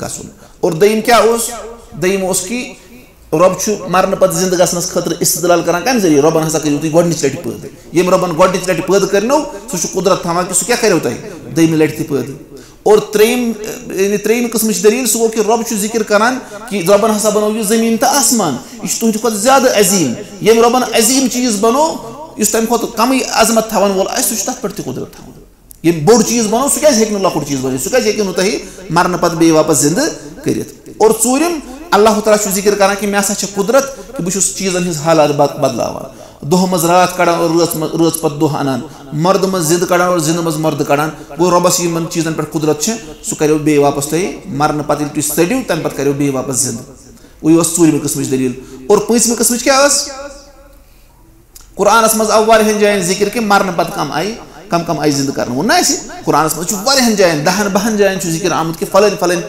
گژھُن۔ اور دوٚیِم کیٛاہ اوس؟ دوٚیِم اوس کہِ رۄب چھُ مرنہٕ پتہٕ زِندٕ گژھنس خٲطرٕ استدلال کران کمہِ ذٔریعہٕ؟ رۄبن ہسا کٔرِو تُہۍ گۄڈٕنِچ لٹہِ پٲدٕ۔ ییٚمۍ رۄبن گۄڈٕنِچ لٹہِ پٲدٕ کٔرنو، سُہ چھُ قدرت تھاوان کہِ سُہ کیٛاہ کریو تۄہہِ دوٚیمہِ لٹہِ تہِ پٲدٕ۔ اور ترٛیٚیِم، یعنی ترٛیٚیِمہِ قٕسمٕچ دٔلیٖل، سُہ گوٚو کہِ رۄب چھُ ذِکِر کران کہِ رۄبن ہسا بنوو یہِ زٔمیٖن تہٕ آسمان، یہِ چھُ تُہنٛدِ کھۄتہٕ زیادٕ عظیٖم۔ ییٚمۍ رۄبن عظیٖم چیٖز بنوو، یُس تَمہِ کھۄتہٕ کمٕے عظمت تھاوان وول آسہِ، سُہ چھُ تَتھ پٮ۪ٹھ تہِ قدرت تھاوان۔ ییٚمۍ بوٚڑ چیٖز بنوو، سُہ کیٛازِ ہیٚکہِ نہٕ لۄکُٹ چیٖز بٔنِتھ؟ سُہ کیٛازِ ہیٚکہِ نہٕ تۄہہِ مرنہٕ پتہٕ بیٚیہِ واپس زِندٕ کٔرِتھ؟ اور ژوٗرِم، اللہ تعالیٰ چھُ ذِکِر کران کہِ مےٚ ہسا چھےٚ قدرت کہِ بہٕ چھُس چیٖزن ہٕنٛز حالات بد-، بدلاوان۔ دۄہ منٛز راتھ کڑان اور رٲژ منٛز، رٲژ پتہٕ دۄہ انان، مردٕ منٛز زِندٕ کڑان اور زِندٕ منٛز مردٕ کڑان۔ گوٚو، رۄبس یِمن چیٖزن پٮ۪ٹھ قدرت چھےٚ، سُہ کریو بیٚیہِ واپس تۄہہِ مرنہٕ پتہٕ، ییٚلہِ تُہۍ ژٔلِو، تمہِ پتہٕ کریو بیٚیہِ واپس زِندٕ۔ وۄنۍ یہِ ٲس ژوٗرِمہِ قٕسمٕچ دٔلیٖل۔ اور پٲنٛژمہِ قٕسمٕچ کیٛاہ ٲس؟ قرآنس منٛز آو واریاہن جاین ذِکر کہِ مرنہٕ پتہٕ کم آیہِ، کم کم آیہِ زِندٕ کرنہٕ۔ ووٚن نہ اَسہِ، قرآنس منٛز چھُ واریاہن جاین، دہن بہن جاین چھُ ذِکر آمُت کہِ فلٲنۍ فلٲنۍ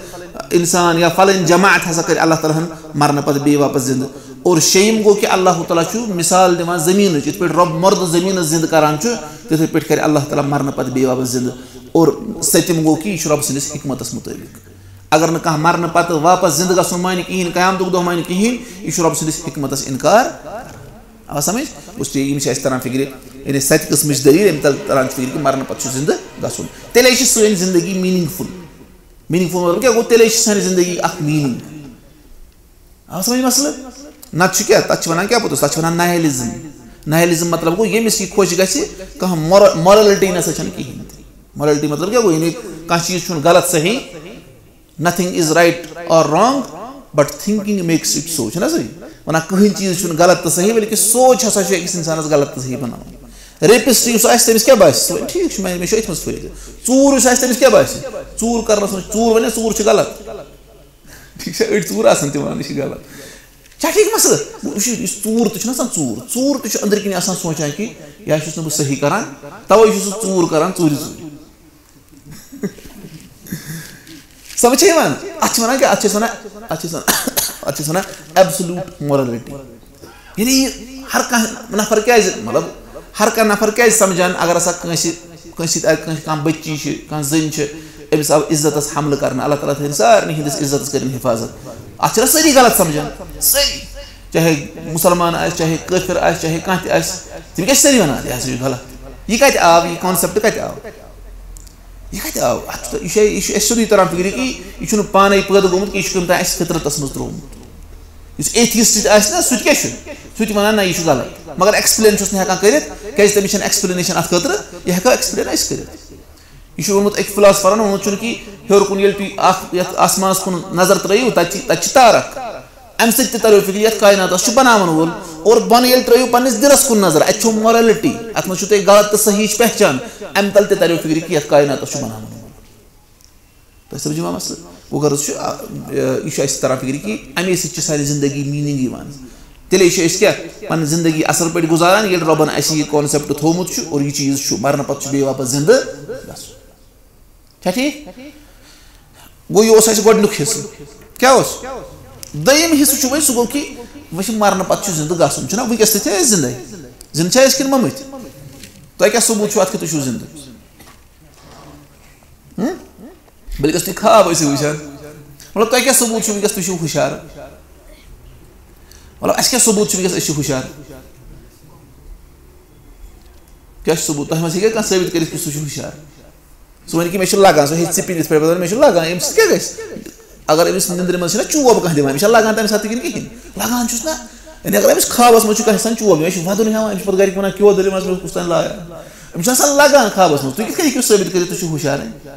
انسان یا فلٲنۍ جماعت ہسا کرِ اللہ تعالیٰ ہن مرنہٕ پتہٕ بیٚیہِ واپس زِندٕ۔ اور شیٚیِم گوٚو کہِ اللہ تعالیٰ چھُ مثال دِوان زٔمیٖنٕچ، یِتھ پٲٹھۍ رۄب مردٕ زٔمیٖنس زِندٕ کران چھُ، تِتھے پٲٹھۍ کرِ اللہ تعالیٰ مرنہٕ پتہٕ بیٚیہِ واپس زِندٕ۔ اور سٔتِم گوٚو کہِ یہِ چھُ رۄب سٕنٛدِس حکمتس مُطٲبِق۔ اگر نہٕ کانٛہہ مرنہٕ پتہٕ واپس زِندٕ گژھُن مانہِ کِہیٖنۍ، قیامتُک دۄہ مانہِ کِہیٖنۍ، یہِ چھُ رۄب سٕنٛدِس حکمتس اِنکار۔ آ سمجھ؟ گوٚژھ تُہۍ، یِم چھِ اَسہِ تران فِکرِ، یعنی سَتہِ قٕسمٕچ دٔلیٖل، ییٚمہِ تل-، تران چھِ فِکرِ کہِ مرنہٕ پتہٕ چھُ زِندٕ گژھُن۔ تیٚلے چھِ سٲنۍ زندگی meaningful۔ Meaningful مطلب کیٛاہ گوٚو؟ تیٚلے چھِ سانہِ زندگی اکھ meaning۔ آو سمجھ مسلہٕ؟ نتہٕ چھُ کیٛاہ؟ تتھ چھِ ونان کیٛاہ پوٚتُس؟ تتھ چھِ ونان nihilism۔ Nihilism مطلب گوٚو، ییٚمِس یہِ خۄش گژھِ، کانٛہہ مور-، morality نسا چھنہٕ کِہیٖنۍ تہِ۔ Morality مطلب کیٛاہ گوٚو؟ یعنی کانٛہہ چیٖز چھُنہٕ غلط صحیح، nothing is right or wrong, but thinking makes it so، چھُنہ صحیح؟ ونان کٕہٕنۍ چیٖز چھُنہٕ غلط تہٕ صحیح، بلکہِ سونٛچ ہسا چھُ أکِس انسانس غلط تہٕ صحیح بناوان۔ Rapist یُس آسہِ، تٔمِس کیٛاہ باسہِ؟ سُہ وَنہِ، ٹھیٖک چھُ، مےٚ، مےٚ چھُ أتھۍ منٛز فٲیدٕ۔ ژوٗر یُس آسہِ، تٔمِس کیٛاہ باسہِ؟ ژوٗر کرنس منٛز، ژوٗر وَنہِ، ژوٗر چھِ غلط۔ ٹھیٖک چھا؟ أڑۍ ژوٗر آسان تِم وَنان، یہِ چھِ غلط۔ چھا ٹھیٖک مسلہٕ؟ وٕچھِو، یُس ژوٗر تہِ چھُنہ آسان، ژوٗر، ژوٗر تہِ چھُ أنٛدرۍ کِنۍ آسان سونٛچان کہِ یا چھُس نہٕ بہٕ صحیح کران، تَوَے چھُ سُہ ژوٗر کران، ژوٗرِ ژوٗرِ۔ سمجھ چھا یِوان؟ اَتھ چھِ وَنان کیٛاہ؟ اَتھ چھِ أسۍ وَنان، اَتھ چھِ أسۍ وَنان، اَتھ چھِ أسۍ وَنان absolute morality۔ یعنی یہِ ہر کانٛہہ نفر کیٛازِ، مطلب، ہر کانٛہہ نفر کیٛازِ سمجھان، اگر ہسا کٲنٛسہِ، کٲنٛسہِ سۭتۍ آسہِ، کٲنٛسہِ کانٛہہ بٔچی چھِ، کانٛہہ زٔنۍ چھِ، أمِس آو عزتس حملہٕ کرنہٕ، اللہ تعالیٰ تھٲیِن سارنٕے ہٕنٛدِس عزتس کٔرِن حفاظت۔ اَتھ چھِنہ سٲری غلط سمجھان، سٲری، چاہے مُسلمان آسہِ، چاہے کٲفِر آسہِ، چاہے کانٛہہ تہِ آسہِ، تِم کیٛاہ چھِ سٲری وَنان، یہِ ہسا چھُ غلط۔ یہِ کَتہِ آو؟ یہِ concept کَتہِ آو؟ یہِ کَتہِ آو؟ اَتھ چھُ، یہِ چھُ، یہِ چھُ اَسہِ سیوٚدُے تران فِکرِ کہِ یہِ چھُنہٕ پانَے پٲدٕ گوٚمُت کینٛہہ، یہِ چھُ کٔمۍ تام اَسہِ فطرتَس منٛز ترٛوومُت۔ یُس ایتھیسٹ تہِ آسہِ نا، سُہ تہِ کیٛاہ چھُ؟ سُہ تہِ وَنان، نہ، یہِ چھُ غلط۔ مگر ایکسپلین چھُس نہٕ ہٮ۪کان کٔرِتھ، کیٛازِ تٔمِس چھَنہٕ ایکسپلینیشن اَتھ خٲطرٕ، یہِ ہٮ۪کو ایکسپلین أسۍ کٔرِتھ۔ یہِ چھُ ووٚنمُت أکۍ فلاسفرن، ووٚنمُت چھُنہٕ کہِ ہیوٚر کُن ییٚلہِ تُہۍ اَتھ، یَتھ آسمانَس کُن نظر ترٲیِو، تَتہِ چھِ، تَتہِ چھِ تارَک۔ اَمہِ سۭتۍ تہِ تَریو فِکرِ، یَتھ کائناتَس چھُ بَناوَن وول۔ اور بۄنہٕ ییٚلہِ ترٲیِو پنٛنِس دِلَس کُن نظر، اَتہِ چھُ مورَلٹی، اَتھ منٛز چھُو تۄہہِ غلط تہٕ صحیح ہِچ پہچان۔ اَمہِ تَلہٕ تہِ تَریو فِکرِ کہِ یَتھ کائناتَس چھُ بَناوَن وول۔ تۄہہِ سَمجھِ ما مسلہٕ؟ گوٚو غرض چھُ، آ، آ، یہِ چھُ اَسہِ تَران فِکرِ کہِ اَمے سۭتۍ چھِ سانہِ زِندگی میٖنِنٛگ یِوان۔ تیٚلے چھِ أسۍ کیٛاہ پَنٕنۍ زِندگی اَصٕل پٲٹھۍ گُزاران، ییٚلہِ رۄبَن اَسہِ یہِ کانسیپٹ تھوٚومُت چھُ اور یہِ چیٖز چھُ، مَرنہٕ پَتہٕ چھُ بیٚیہِ واپَس زِندٕ گژھُن۔ چھا ٹھیٖک؟ گوٚو، یہِ اوس اَسہِ گۄڈٕنیُک حِصہٕ۔ کیٛاہ اوس؟ دوٚیِم حِصہٕ چھُ وۄنۍ، سُہ گوٚو کہِ وۄنۍ چھِ مَرنہٕ پَتہٕ چھُ زِندٕ گژھُن، چھُنہ؟ وٕنکیٚس تہِ چھِ أسۍ زِندَے۔ زِندٕ چھا أسۍ کِنہٕ مٔمٕتۍ؟ تۄہہِ کیٛاہ ثبوٗت چھُ اَتھ کہِ تُہۍ چھِو زِندٕ؟ ہُم؟ بلکہِ ٲسۍ تُہۍ خواب ٲسِو وٕچھان۔ مطلب، تۄہہِ کیٛاہ ثبوٗت چھُ وٕنکیٚس تُہۍ چھِو ہُشار؟ مطلب، اَسہِ کیٛاہ ثبوٗت چھُ وٕنکیٚس أسۍ چھِ ہُشار؟ کیٛاہ چھُ ثبوٗت؟ تۄہہِ منٛز ہیٚکیٛاہ کانٛہہ ثٲبِت کٔرِتھ کہِ سُہ چھُ ہُشار؟ سُہ وَنہِ کہِ مےٚ چھُ لَگان، سُہ ہیٚکہِ ژِپِنۍ یِتھ پٲٹھۍ، مطلب، مےٚ چھُ لَگان، اَمہِ سۭتۍ کیٛاہ گژھِ؟ اگر أمِس نِندرِ منٛز چھِنہ چوب کانٛہہ دِوان، أمِس چھا لَگان تَمہِ ساتہٕ کِنہٕ کِہیٖنۍ؟ لَگان چھُس نہ۔ یعنی اگر أمِس خوابَس منٛز چھُ کانٛہہ آسان چوب، أمِس چھُ وَدُن ہٮ۪وان، أمِس چھُ پَتہٕ گَرِکۍ وَنان، "کیٛاہ دٔلیٖل، أمِس کُس تام لایان؟" أمِس چھُ آسان لَگان خوابَس منٛز، تُہۍ کِتھ کٔنۍ ہیٚکِو ثٲبِت کٔرِتھ تُہۍ چھِو ہُشارٕے؟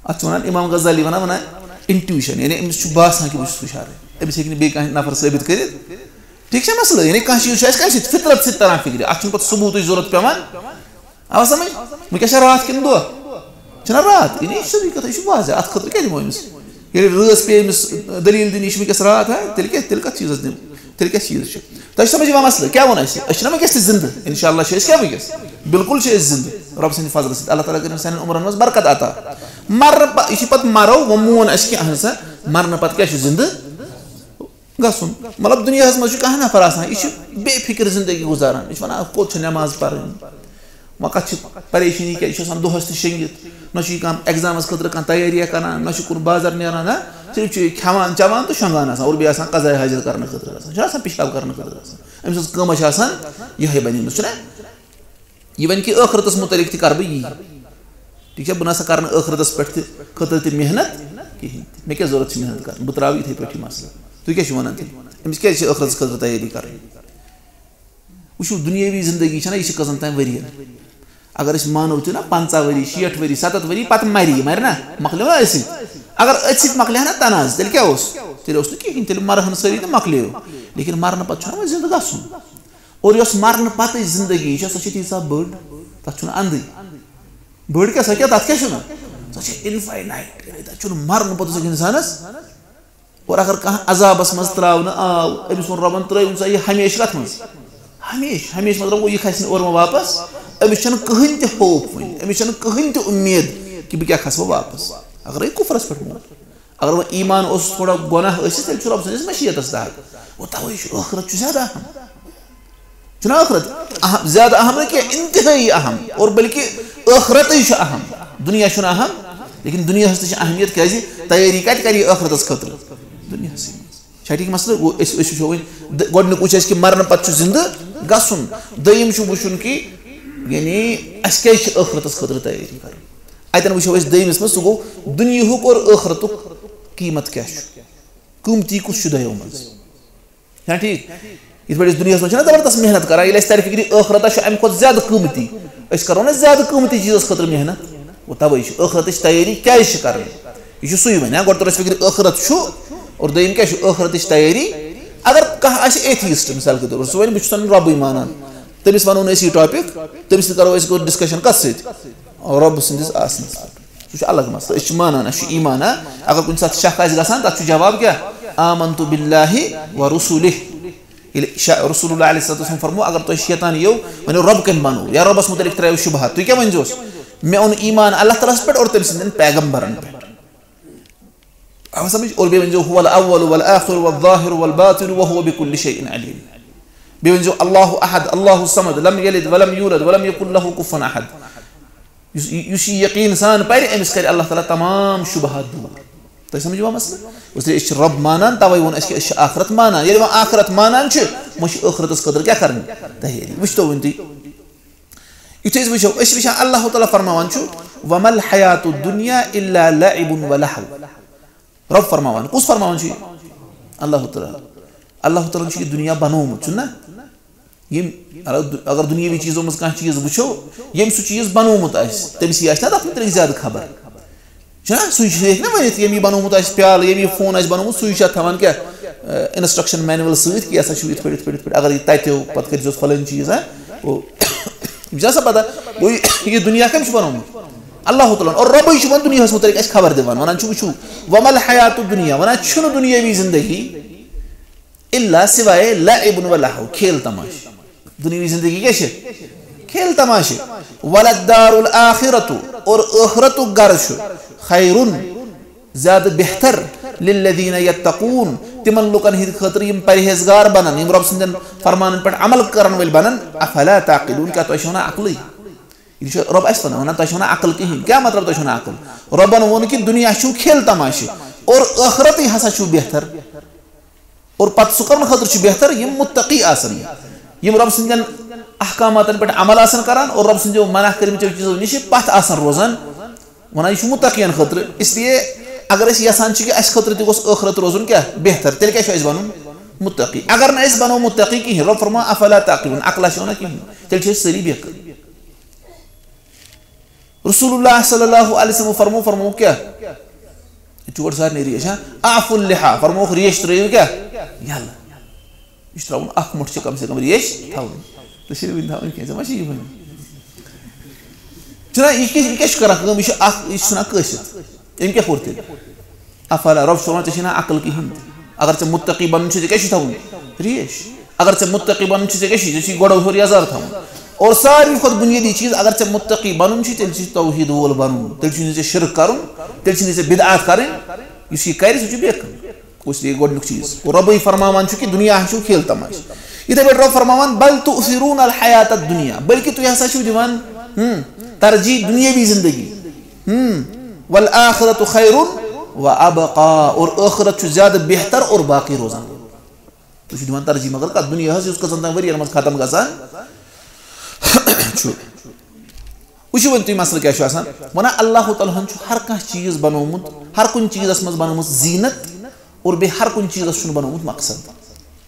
اَتھ چھُ وَنان، اِمام غزالی وَنان، وَنان intuition، یعنی أمِس چھُ باسان کہِ بہٕ چھُس ہُشارٕے، أمِس ہیٚکہِ نہٕ بیٚیہِ کانٛہہ نفر ثٲبِت کٔرِتھ۔ ٹھیٖک چھا مسلہٕ؟ یعنی کانٛہہ چیٖز چھُ اَسہِ کَمہِ سۭتۍ؟ فطرت سۭتۍ تران فِکرِ، اَتھ چھُنہٕ پَتہٕ ثبوٗتٕچ ضوٚرَتھ پٮ۪وان۔ آو سمجھ؟ وۄنۍ کیٛاہ چھا راتھ کِنہٕ دۄہ؟ چھُنہ راتھ؟ یعنی یہِ چھِ سیوٚدُے کَتھ، یہِ چھُ واضح۔ اَتھ خٲطرٕ کیٛاہ دِمو أمِس؟ ییٚلہِ رٲژ پیٚیہِ أمِس دٔلیٖل دِنہِ، یہِ چھِ وٕنکیٚس راتھ، ہا؟ تیٚلہِ کیٛاہ، تیٚلہِ کَتھ چیٖزَس دِمو؟ تیٚلہِ کیٛاہ چیٖز چھُ؟ تۄہہِ چھِ سمجھ یِوان مسلہٕ؟ کیٛاہ ووٚن اَسہِ؟ أسۍ چھِنہ وٕنکیٚس تہِ زِندٕ؟ اِنشاء اللہ چھِ أسۍ کیٛاہ وٕنکیٚس؟ بِلکُل چھِ أسۍ زِندٕ۔ رۄب سٕنٛدِ فضلہٕ سۭتۍ۔ اللہ تعالیٰ کٔرِنۍ سانٮ۪ن عمرَن منٛز برکت عطا۔ مَرنہٕ پَتہٕ، یہِ چھِ پَتہٕ مَرو، وۄنۍ مون اَسہِ کہِ اَہَن سا، مَرنہٕ پَتہٕ کیٛاہ چھُ زِندٕ؟ گژھُن۔ مطلب، دُنیاہَس منٛز چھُ کانٛہہ نفر آسان، یہِ چھُ بے فِکر زندگی گُزاران۔ یہِ چھُ وَنان، "کوٚت چھِ نٮ۪ماز پَرٕنۍ؟ وۄنۍ کَتھ چھِ پریشٲنی کیٛاہ؟ یہِ چھُ آسان دۄہَس تہِ شیٚنگِتھ، نہ چھُ یہِ کانٛہہ ایگزامَس خٲطرٕ کانٛہہ تیٲریہ کَران، نہ چھُ کُن بازر نیران، نہ، صرف چھُ یہِ کھٮ۪وان، چٮ۪وان تہٕ شۄنٛگان آسان، اور بیٚیہِ آسان قضاے حاجت کَرنہٕ خٲطرٕ آسان، چھُ آسان پِشاب کَرنہٕ خٲطرٕ آسان۔" أمۍ سٕنٛز کٲم چھِ آسان یِہوٚے بَنیمٕژ، چھُنہ؟ یہِ وَنہِ کہِ ٲخرتَس مُتعلِق تہِ کَرٕ بہٕ یی۔ ٹھیٖک چھا؟ بہٕ نہ سا کَرٕ نہٕ ٲخرتَس پٮ۪ٹھ تہِ خٲطرٕ تہِ محنت کِہیٖنۍ تہِ۔ مےٚ کیٛاہ ضوٚرَتھ چھِ محنت کَرٕنۍ؟ بہٕ ترٛاوٕ یِتھَے پٲٹھۍ یہِ مسلہٕ۔ تُہۍ کیٛاہ چھِو وَنان تیٚلہِ؟ أمِس کیٛازِ چھِ ٲخرتَس خٲطرٕ تیٲری کَرٕنۍ؟ وٕچھِو، دُنیٲوی زِندگی چھَنہ، یہِ چھِ کٔژَن تام ؤرِیَن۔ اگر أسۍ مانو تہِ نہ، پنٛژاہ ؤری، شیٹھ ؤری، سَتَتھ ؤری، پَتہٕ مَرِ یہِ، مَرِ نہ؟ مۄکلیو نہ أتھۍ سۭتۍ؟ اگر أتھۍ سۭتۍ مۄکلہِ ہا نہ تنازٕ، تیٚلہِ کیٛاہ اوس؟ تیٚلہِ اوس نہٕ کِہیٖنۍ، تیٚلہِ مَرٕ ہَن سٲری تہٕ مۄکلیو۔ لیکن مَرنہٕ پَتہٕ چھُنہ وۄنۍ زِندٕ گژھُن۔ اور یۄس مرنہٕ پتٕچ زندگی چھےٚ، سۄ چھےٚ تیٖژاہ بٔڑ، تَتھ چھُنہٕ اندٕے۔ بٔڑ کیٛاہ، سۄ کیٛاہ، تَتھ کیٛاہ چھُنہٕ؟ سۄ چھےٚ انفائنائٹ، یعنی تَتھ چھُنہٕ مرنہٕ پتہٕ سُہ اِنسانَس۔ اور اگر کانٛہہ عذابَس منٛز ترٛاونہٕ آو، أمِس ووٚن رۄبَن، "ترٛٲیِو سا یہِ ہمیشہٕ کَتھ منٛز؟" ہمیشہٕ، ہمیشہٕ مطلب گوٚو، یہِ کھسہِ نہٕ اورٕ وۄنۍ واپَس۔ أمِس چھَنہٕ کٕہٕنۍ تہِ ہوپ وۄنۍ، أمِس چھَنہٕ کٕہٕنۍ تہِ اُمید کہِ بہٕ کیٛاہ کھسہٕ وۄنۍ واپَس۔ اگر یہِ کُفرَس پٮ۪ٹھ موت۔ اگر وۄنۍ ایمان اوس تھوڑا گۄناہ ٲسِس، تیٚلہِ چھُ رۄب سٕنٛدِس مشیتس تحت۔ گوٚو توے چھُ ٲخرت چھُ زیادٕ اہم۔ چھُنہ ٲخرت اہم، زیادٕ اہم نہٕ کینٛہہ، انتہٲیی اہم۔ اور بلکہِ ٲخرتٕے چھُ اہم، دُنیا چھُنہٕ اہم، لیکن دُنیاہس تہِ چھِ اہمیت، کیازِ تیٲری کتہِ کرِ یہِ ٲخرتس خٲطرٕ؟ دُنیاہسٕے منٛز۔ چھا ٹھیٖک مسلہٕ؟ گوٚو أسۍ، أسۍ وٕچھو وۄنۍ، د-، گۄڈٕنیُک وٕچھ اَسہِ کہِ مرنہٕ پتہٕ چھُ زِندٕ گژھُن، دوٚیِم چھُ وٕچھُن کہِ یعنی اَسہِ کیازِ چھِ ٲخرتس خٲطرٕ تیٲری کرٕنۍ۔ اَتٮ۪ن وٕچھو أسۍ دوٚیمِس منٛز، سُہ گوٚو دُنیاہُک اور ٲخرتُک قیٖمت کیٛاہ چھُ، قۭمتی کُس چھُ دۄیو منٛز۔ چھا ٹھیٖک؟ یِتھ پٲٹھۍ أسۍ دُنیاہَس منٛز چھِنہ زبردست محنت کران، ییٚلہِ اَسہِ تَرِ فِکرِ ٲخرتَس چھُ اَمہِ کھۄتہٕ زیادٕ قۭمتی، أسۍ کرو نہ زیادٕ قۭمتی چیٖزَس خٲطرٕ محنت۔ گوٚو تَوَے چھُ ٲخرتٕچ تیٲری کیٛازِ چھِ کرٕنۍ؟ یہِ چھُ سُے وۄنۍ، ہا، گۄڈٕ توٚر اَسہِ فِکرِ ٲخرت چھُ، اور دوٚیِم کیٛاہ چھُ؟ ٲخرتٕچ تیٲری۔ اگر کانٛہہ آسہِ ایتھیسٹ، مثال کے طور پر، سُہ وَنہِ، "بہٕ چھُس نہٕ رۄبٕے مانان"، تٔمِس وَنو نہٕ أسۍ یہِ ٹاپک، تٔمِس سۭتۍ کرو أسۍ گۄڈٕ ڈسکشن کَتھ سۭتۍ؟ رۄب سٕنٛدِس آسنَس پٮ۪ٹھ۔ سُہ چھُ الگ مسلہٕ۔ أسۍ چھِ مانان، اَسہِ چھُ ایٖمان، ہا؟ اگر کُنہِ ساتہٕ شک آسہِ گژھان، تَتھ چھُ جواب کیٛاہ؟ "آمنت باللہ و رسولہ"۔ ییٚلہِ شا-، رسول اللہ علیہ الصلوۃ والسلام فرمو، اگر تۄہہِ شیطان یِیو، ؤنِو، "رۄب کٔمۍ بنوو؟" یا رۄبَس مُتعلِق ترٛٲیِو شُبہات، تُہۍ کیٛاہ ؤنۍزیوس؟ "مےٚ اوٚن ایٖمان اللہ تعالیٰ ہَس پٮ۪ٹھ اور تٔمۍ سٕنٛدٮ۪ن پیغمبرن پٮ۪ٹھ۔" آو سمجھ؟ اور بیٚیہِ ؤنۍزیو، "هو الاول والآخر والظاہر والباطن وهو بكل شيء عليم۔" بیٚیہِ ؤنۍزیو، "اللہ احد، اللہ الصمد، لم یلد ولم یولد ولم یکن لہ کفوا احد۔" یُس، یُس یہِ یقیٖن سان پَرِ، أمِس کَرِ اللہ تعالیٰ تمام شُبہات دوٗر۔ تۄہہِ سَمجھوا مسلہٕ؟ اس لیے أسۍ چھِ رۄب مانان، تَوَے ووٚن اَسہِ کہِ أسۍ چھِ آخرت مانان۔ ییٚلہِ وۄنۍ آخرت مانان چھِ، وۄنۍ چھِ ٲخرتَس خٲطرٕ کیٛاہ کَرٕنۍ؟ تیٲری۔ وٕچھتو وۄنۍ تُہۍ۔ یُتھُے أسۍ وٕچھو، أسۍ چھِ وٕچھان اللہ تعالیٰ فرماوان چھُ، "وما الحیات الدنیا الا لعب و لہو۔" رۄب فرماوان، کُس فرماوان چھُ یہِ؟ اللہ تعالیٰ۔ اللہ تعالیٰ ہن چھُ یہِ دُنیا بنوومُت، چھُنہ؟ یِم، اگر دُ-، اگر دُنیٲوی چیٖزو منٛز کانٛہہ چیٖز وٕچھو، ییٚمۍ سُہ چیٖز بنوومُت آسہِ، تٔمِس یی آسہِ نہ تَتھ مُتعلِق زیادٕ خبر۔ چھُنہ؟ سُے چھُ ہیٚکہِ نہ ؤنِتھ، ییٚمۍ یہِ بنوومُت آسہِ پیالہٕ، ییٚمۍ یہِ فون آسہِ بنوومُت، سُے چھُ اَتھ تھاوان کیٛاہ، اِنسٹرٛکشَن مینوَل سۭتۍ کہِ یہِ ہسا چھُ یِتھ پٲٹھۍ، یِتھ پٲٹھۍ، یِتھ پٲٹھۍ، اگر یہِ تَتہِ ہیوٚو، پَتہٕ کٔرۍزیوس فلٲنۍ چیٖز، ہا؟ گوٚو، یِم چھِ آسان پَتہ، گوٚو یہِ، یہِ دُنیا کٔمۍ چھُ بنوومُت؟ اللہ تعالیٰ ہن۔ اور رۄبٕے چھُ وۄنۍ دُنیاہَس مُتعلِق اَسہِ خبر دِوان، وَنان چھُ، وٕچھِو، وَمَا الْحَيَاةُ الدُّنْيَا، وَنان چھُنہٕ دُنیٲوی زِندگی، الا سوائے لعب و لہو، کھیل تماشہٕ۔ دنیاوی زندگی کیٛاہ چھِ؟ کھیل تماشہٕ۔ ولدار الآخرۃ، اور ٲخرتُک گرٕ چھُ، خیرن، زیادٕ بہتر، للذین یتقون، تِمن لُکن ہٕنٛدِ خٲطرٕ یِم پرہیزگار بنن، یِم رۄب سٕنٛدٮ۪ن فرمانن پٮ۪ٹھ عمل کرن وٲلۍ بنن۔ افلا تعقلون، کیٛاہ تۄہہِ چھو نہٕ عقلٕے؟ یہِ چھُ رۄب اَسہِ وَنان، وَنان، "تۄہہِ چھو نہٕ عقل کِہیٖنۍ۔" کیٛاہ مطلب، تۄہہِ چھو نہٕ عقل؟ رۄبن ووٚن کہِ دُنیا چھُو کھیل تماشہٕ اور ٲخرتٕے ہسا چھُو بہتر۔ اور پتہٕ سُہ کَمن خٲطرٕ چھُ بہتر؟ یِم مُتقی آسن، یِم رۄب سٕنٛدٮ۪ن احکاماتن پٮ۪ٹھ عمل آسن کران اور رۄب سٕنٛدیو منع کٔرمٕتیو چیٖزو نِش پتھ آسن روزان۔ وَنان، یہِ چھُ مُتقین خٲطرٕ۔ اس لیے اگر أسۍ یژھان چھِ کہِ اَسہِ خٲطرٕ تہِ گوٚژھ ٲخرت روزُن کیٛاہ بہتر، تیٚلہِ کیٛاہ چھُ اَسہِ بَنُن؟ مُتقی۔ اگر نہٕ أسۍ بَنو مُتقی کِہیٖنۍ، رۄب فرماوان، "افلا تعقلون"، عقلہ چھو نہ کِہیٖنۍ، تیٚلہِ چھِ أسۍ سٲری بے عقل۔ رسول اللہ صلی اللہ علیہ وسلم فرمو، فرمو کیٛاہ؟ یہِ چھُ گۄڈٕ سارنٕے ریش، ہاں؟ اعفوا اللحیٰ، فرمووُکھ ریش ترٛٲیِو کیٛاہ؟ یَلہٕ۔ یہِ چھُ ترٛاوُن اَکھ مُٹھ چھِ کم سے کم ریش تھاوٕنۍ۔ ژےٚ چھےٚ نہٕ وٕنہِ تھاوٕنۍ کینٛہہ، ژےٚ ما چھِ یہِ وٕنہِ؟ چھُنہ، یہِ کیٛاہ، یہِ کیٛاہ چھُ کران کٲم؟ یہِ چھُ اَکھ، یہِ چھُ ژھٕنان کٲسِتھ۔ أمۍ کیٛاہ کوٚر تیٚلہِ؟ افلا، رۄب چھُ وَنان، ژےٚ چھے نہ عقل کِہیٖنۍ تہِ۔ اگر ژےٚ مُتقی بَنُن چھُ، ژےٚ کیٛاہ چھُے تھاوُن؟ ریش۔ اگر ژےٚ مُتقی بَنُن چھُ، ژےٚ کیٛاہ چھُے؟ ژےٚ چھُے گۄڈٕ ہیوٚر یَزار تھاوُن۔ اور ساروی کھۄتہٕ بُنیٲدی چیٖز، اگر ژےٚ مُتقی بَنُن چھُے، تیٚلہِ چھُے توحیٖد وول بَنُن، تیٚلہِ چھُے نہٕ ژےٚ شِرک کَرُن، تیٚلہِ چھُے نہٕ ژےٚ بِدعات کَرٕنۍ۔ یُس یہِ کَرِ، سُہ چھُ بے عقل۔ گوٚو اس لیے گۄڈٕنیُک چیٖز۔ اور رۄبٕے فرماوان چھُ کہِ دُنیا چھُو کھیل تماشہٕ۔ یِتھَے پٲٹھۍ رۄب فرماوان، "بل تؤثرون الحیات الدنیا"، بلکہِ تُہۍ ہسا چھِو دِوان، ہم، ترجیح دُنیٲوی زندگی۔ ہم، "والآخرۃ خیر و ابقیٰ"، اور ٲخرت چھُ زیادٕ بہتر اور باقی روزان۔ تُہۍ چھِو دِوان ترجیح، مگر کَتھ دُنیاہَس یُس کٔژَن تام ؤرِیَن منٛز ختم گژھان چھُ۔ وٕچھِو وۄنۍ تُہۍ مسلہٕ کیٛاہ چھُ آسان۔ وَنان، اللہ تعالیٰ ہَن چھُ ہر کانٛہہ چیٖز بَنومُت، ہر کُنہِ چیٖزَس منٛز بَنومُت زیٖنت، اور بیٚیہِ ہر کُنہِ چیٖزَس چھُنہٕ بَنومُت مقصد۔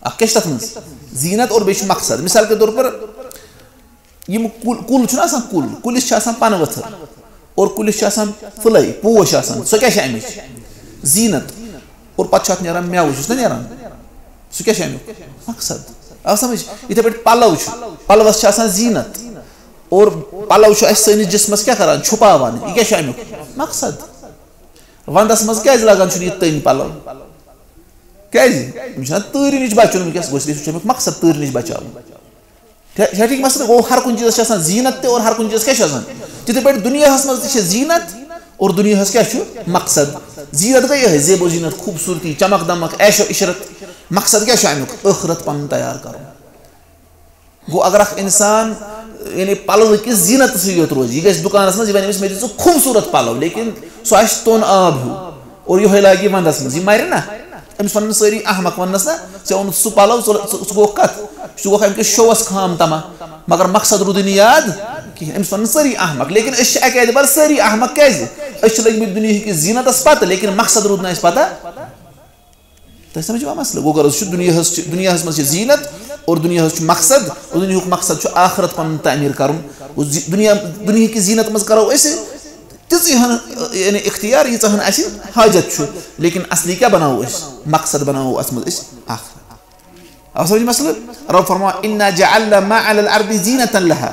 اَکھ کیٛاہ چھُ تَتھ منٛز؟ زیٖنت اور بیٚیہِ چھُ مقصد۔ مثال کے طور پر، یِم کُل، کُل چھُنہ آسان کُل، کُلِس چھِ آسان پَنہٕ ؤتھٕر، اور کُلِس چھِ آسان پھٕلے، پوش آسان، سۄ کیٛاہ چھِ اَمِچ؟ زیٖنت۔ اور پَتہٕ چھُ اَتھ نیران مٮ۪وٕ، چھُس نہ نیران؟ سُہ کیٛاہ چھُ اَمیُک؟ مقصد۔ آو سَمٕجھ؟ یِتھَے پٲٹھۍ پَلَو چھُ، پَلوَس چھِ آسان زیٖنت، اور پَلَو چھُ اَسہِ سٲنِس جِسمَس کیٛاہ کَران؟ چھُپاوان۔ یہِ کیٛاہ چھُ اَمیُک؟ مقصد۔ وَندَس منٛز کیٛازِ لاگان چھُنہٕ یہِ تٔنۍ پَلَو؟ کیٛازِ؟ یِم چھِنہ تۭرِ نِش بَچُن وٕنکیٚس، گوٚو اس لیے سُہ چھُ اَمیُک مقصد تۭرِ نِش بَچاوُن۔ ٹھیٖک، ٹھیٖک، ٹھیٖک، مقصد گوٚو، ہر کُنہِ چیٖزَس چھِ آسان زیٖنت تہِ اور ہر کُنہِ چیٖزَس کیٛاہ چھُ آسان؟ تِتھَے پٲٹھۍ دُنیاہَس منٛز تہِ چھِ زیٖنت اور دُنیاہَس کیٛاہ چھُ؟ مقصد۔ زیٖنت گٔے یِہوٚے زیب و زیٖنت، خوٗبصوٗرتی، چمک دمک، عیش و عشرت۔ مقصد کیٛاہ چھُ اَمیُک؟ ٲخرت پَنُن تیار کَرُن۔ گوٚو، اگر اَکھ اِنسان، یعنی، پَلوٕکِس زیٖنتَس سۭتۍ یوت روزِ، یہِ گژھِ دُکانَس منٛز، یہِ وَنہِ أمِس، "مےٚ دِ ژٕ خوٗبصوٗرت پَلو"، لیکِن سُہ آسہِ توٚن آب ہیوٗ۔ اور یِہوٚے لاگہِ یہِ ونٛدس منٛز۔ یہِ مرِ نا؟ أمِس ونن سٲری احمق، وننس نا، "ژےٚ اوٚنُتھ سُہ پلو، ژٕ، ژٕ، ژٕ گوٚکھ کتھ؟ ژٕ گوٚکھ امہِ کِس شووس خام تماہ، مگر مقصد روٗدُے نہٕ یاد کِہینۍ۔" أمِس ونن سٲری احمق، لیکن أسۍ چھِ اکہِ اعتبار سٲری احمق۔ کیازِ؟ أسۍ چھِ لٔگۍ مٕتۍ دُنیہٕکۍ کِس زیٖنتس پتہٕ، لیکن مقصد روٗد نہٕ اَسہِ پتہ۔ تۄہہِ سمجھوا مسلہٕ؟ گوٚو غرض چھُ دُنیاہس چھِ، دُنیاہس منٛز چھِ زیٖنت اور دُنیاہس چھُ مقصد، اور دُنیاہُک مقصد چھُ آخرت پنُن تعمیٖر کرُن۔ اور زِ-، دُنیا، دُنیہٕکۍ زیٖنت منٛز کرو أسۍ تِژٕے ہن، یعنی اختیار، ییٖژاہ ہن اَسہِ حاجت چھُ، لیکن اصلی کیٛاہ بناوو أسۍ؟ مقصد بناوو اَتھ منٛز أسۍ آخرت۔ آو سمجھ مسلہٕ؟ رب فرماوان، "انا جعلنا ما علی الارض زینۃ لہا"،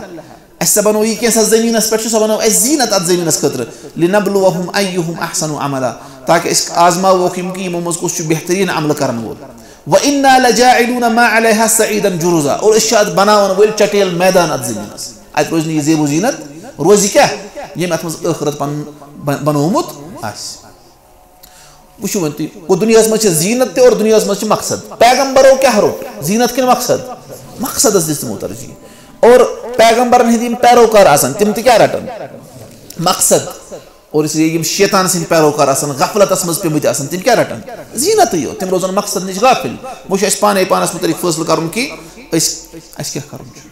اَسہِ سا بنوو یہِ کینٛژھا زٔمیٖنَس پٮ۪ٹھ چھُ، سۄ بنٲو اَسہِ زیٖنت اَتھ زٔمیٖنَس خٲطرٕ، "لنبلوہم ایہم احسن عملا"، تاکہ أسۍ آزماووکھ یِم کہِ یِمو منٛز کُس چھُ بہتریٖن عملہٕ کرن وول۔ "وانا لجاعلون ما علیہا صعیدا جرزا"، اور أسۍ چھِ اَتھ بناوَن وٲلۍ چٹیل میدان اَتھ زٔمیٖنَس، اَتہِ روزِ نہٕ یہِ زیب و زیٖنت، روزِ کیٛاہ؟ ییٚمۍ اَتھ منٛز ٲخرت پَنُن ب-، بنوومُت آسہِ۔ وٕچھِو وۄنۍ تُہۍ، گوٚو دُنیاہَس منٛز چھِ زیٖنت تہِ اور دُنیاہَس منٛز چھِ مقصد۔ پیغمبرو کیٛاہ روٚٹ؟ زیٖنت کِنہٕ مقصد؟ مقصدَس دِژ تِمو ترجیح۔ اور پیغمبرن ہٕنٛدۍ یِم پیروکار آسان، تِم تہِ کیٛاہ رَٹَن؟ مقصد۔ اور اس لیے یِم شیطان سٕنٛدۍ پیروکار آسان، غفلتَس منٛز پیٚمٕتۍ آسان، تِم کیٛاہ رَٹَن؟ زیٖنتٕے یوت۔ تِم روزَن مقصد نِش غافل۔ وۄنۍ چھُ اَسہِ پانَے پانَس مُتعلِق فٲصلہٕ کَرُن کہِ أسۍ، اَسہِ کیٛاہ کَرُن چھُ۔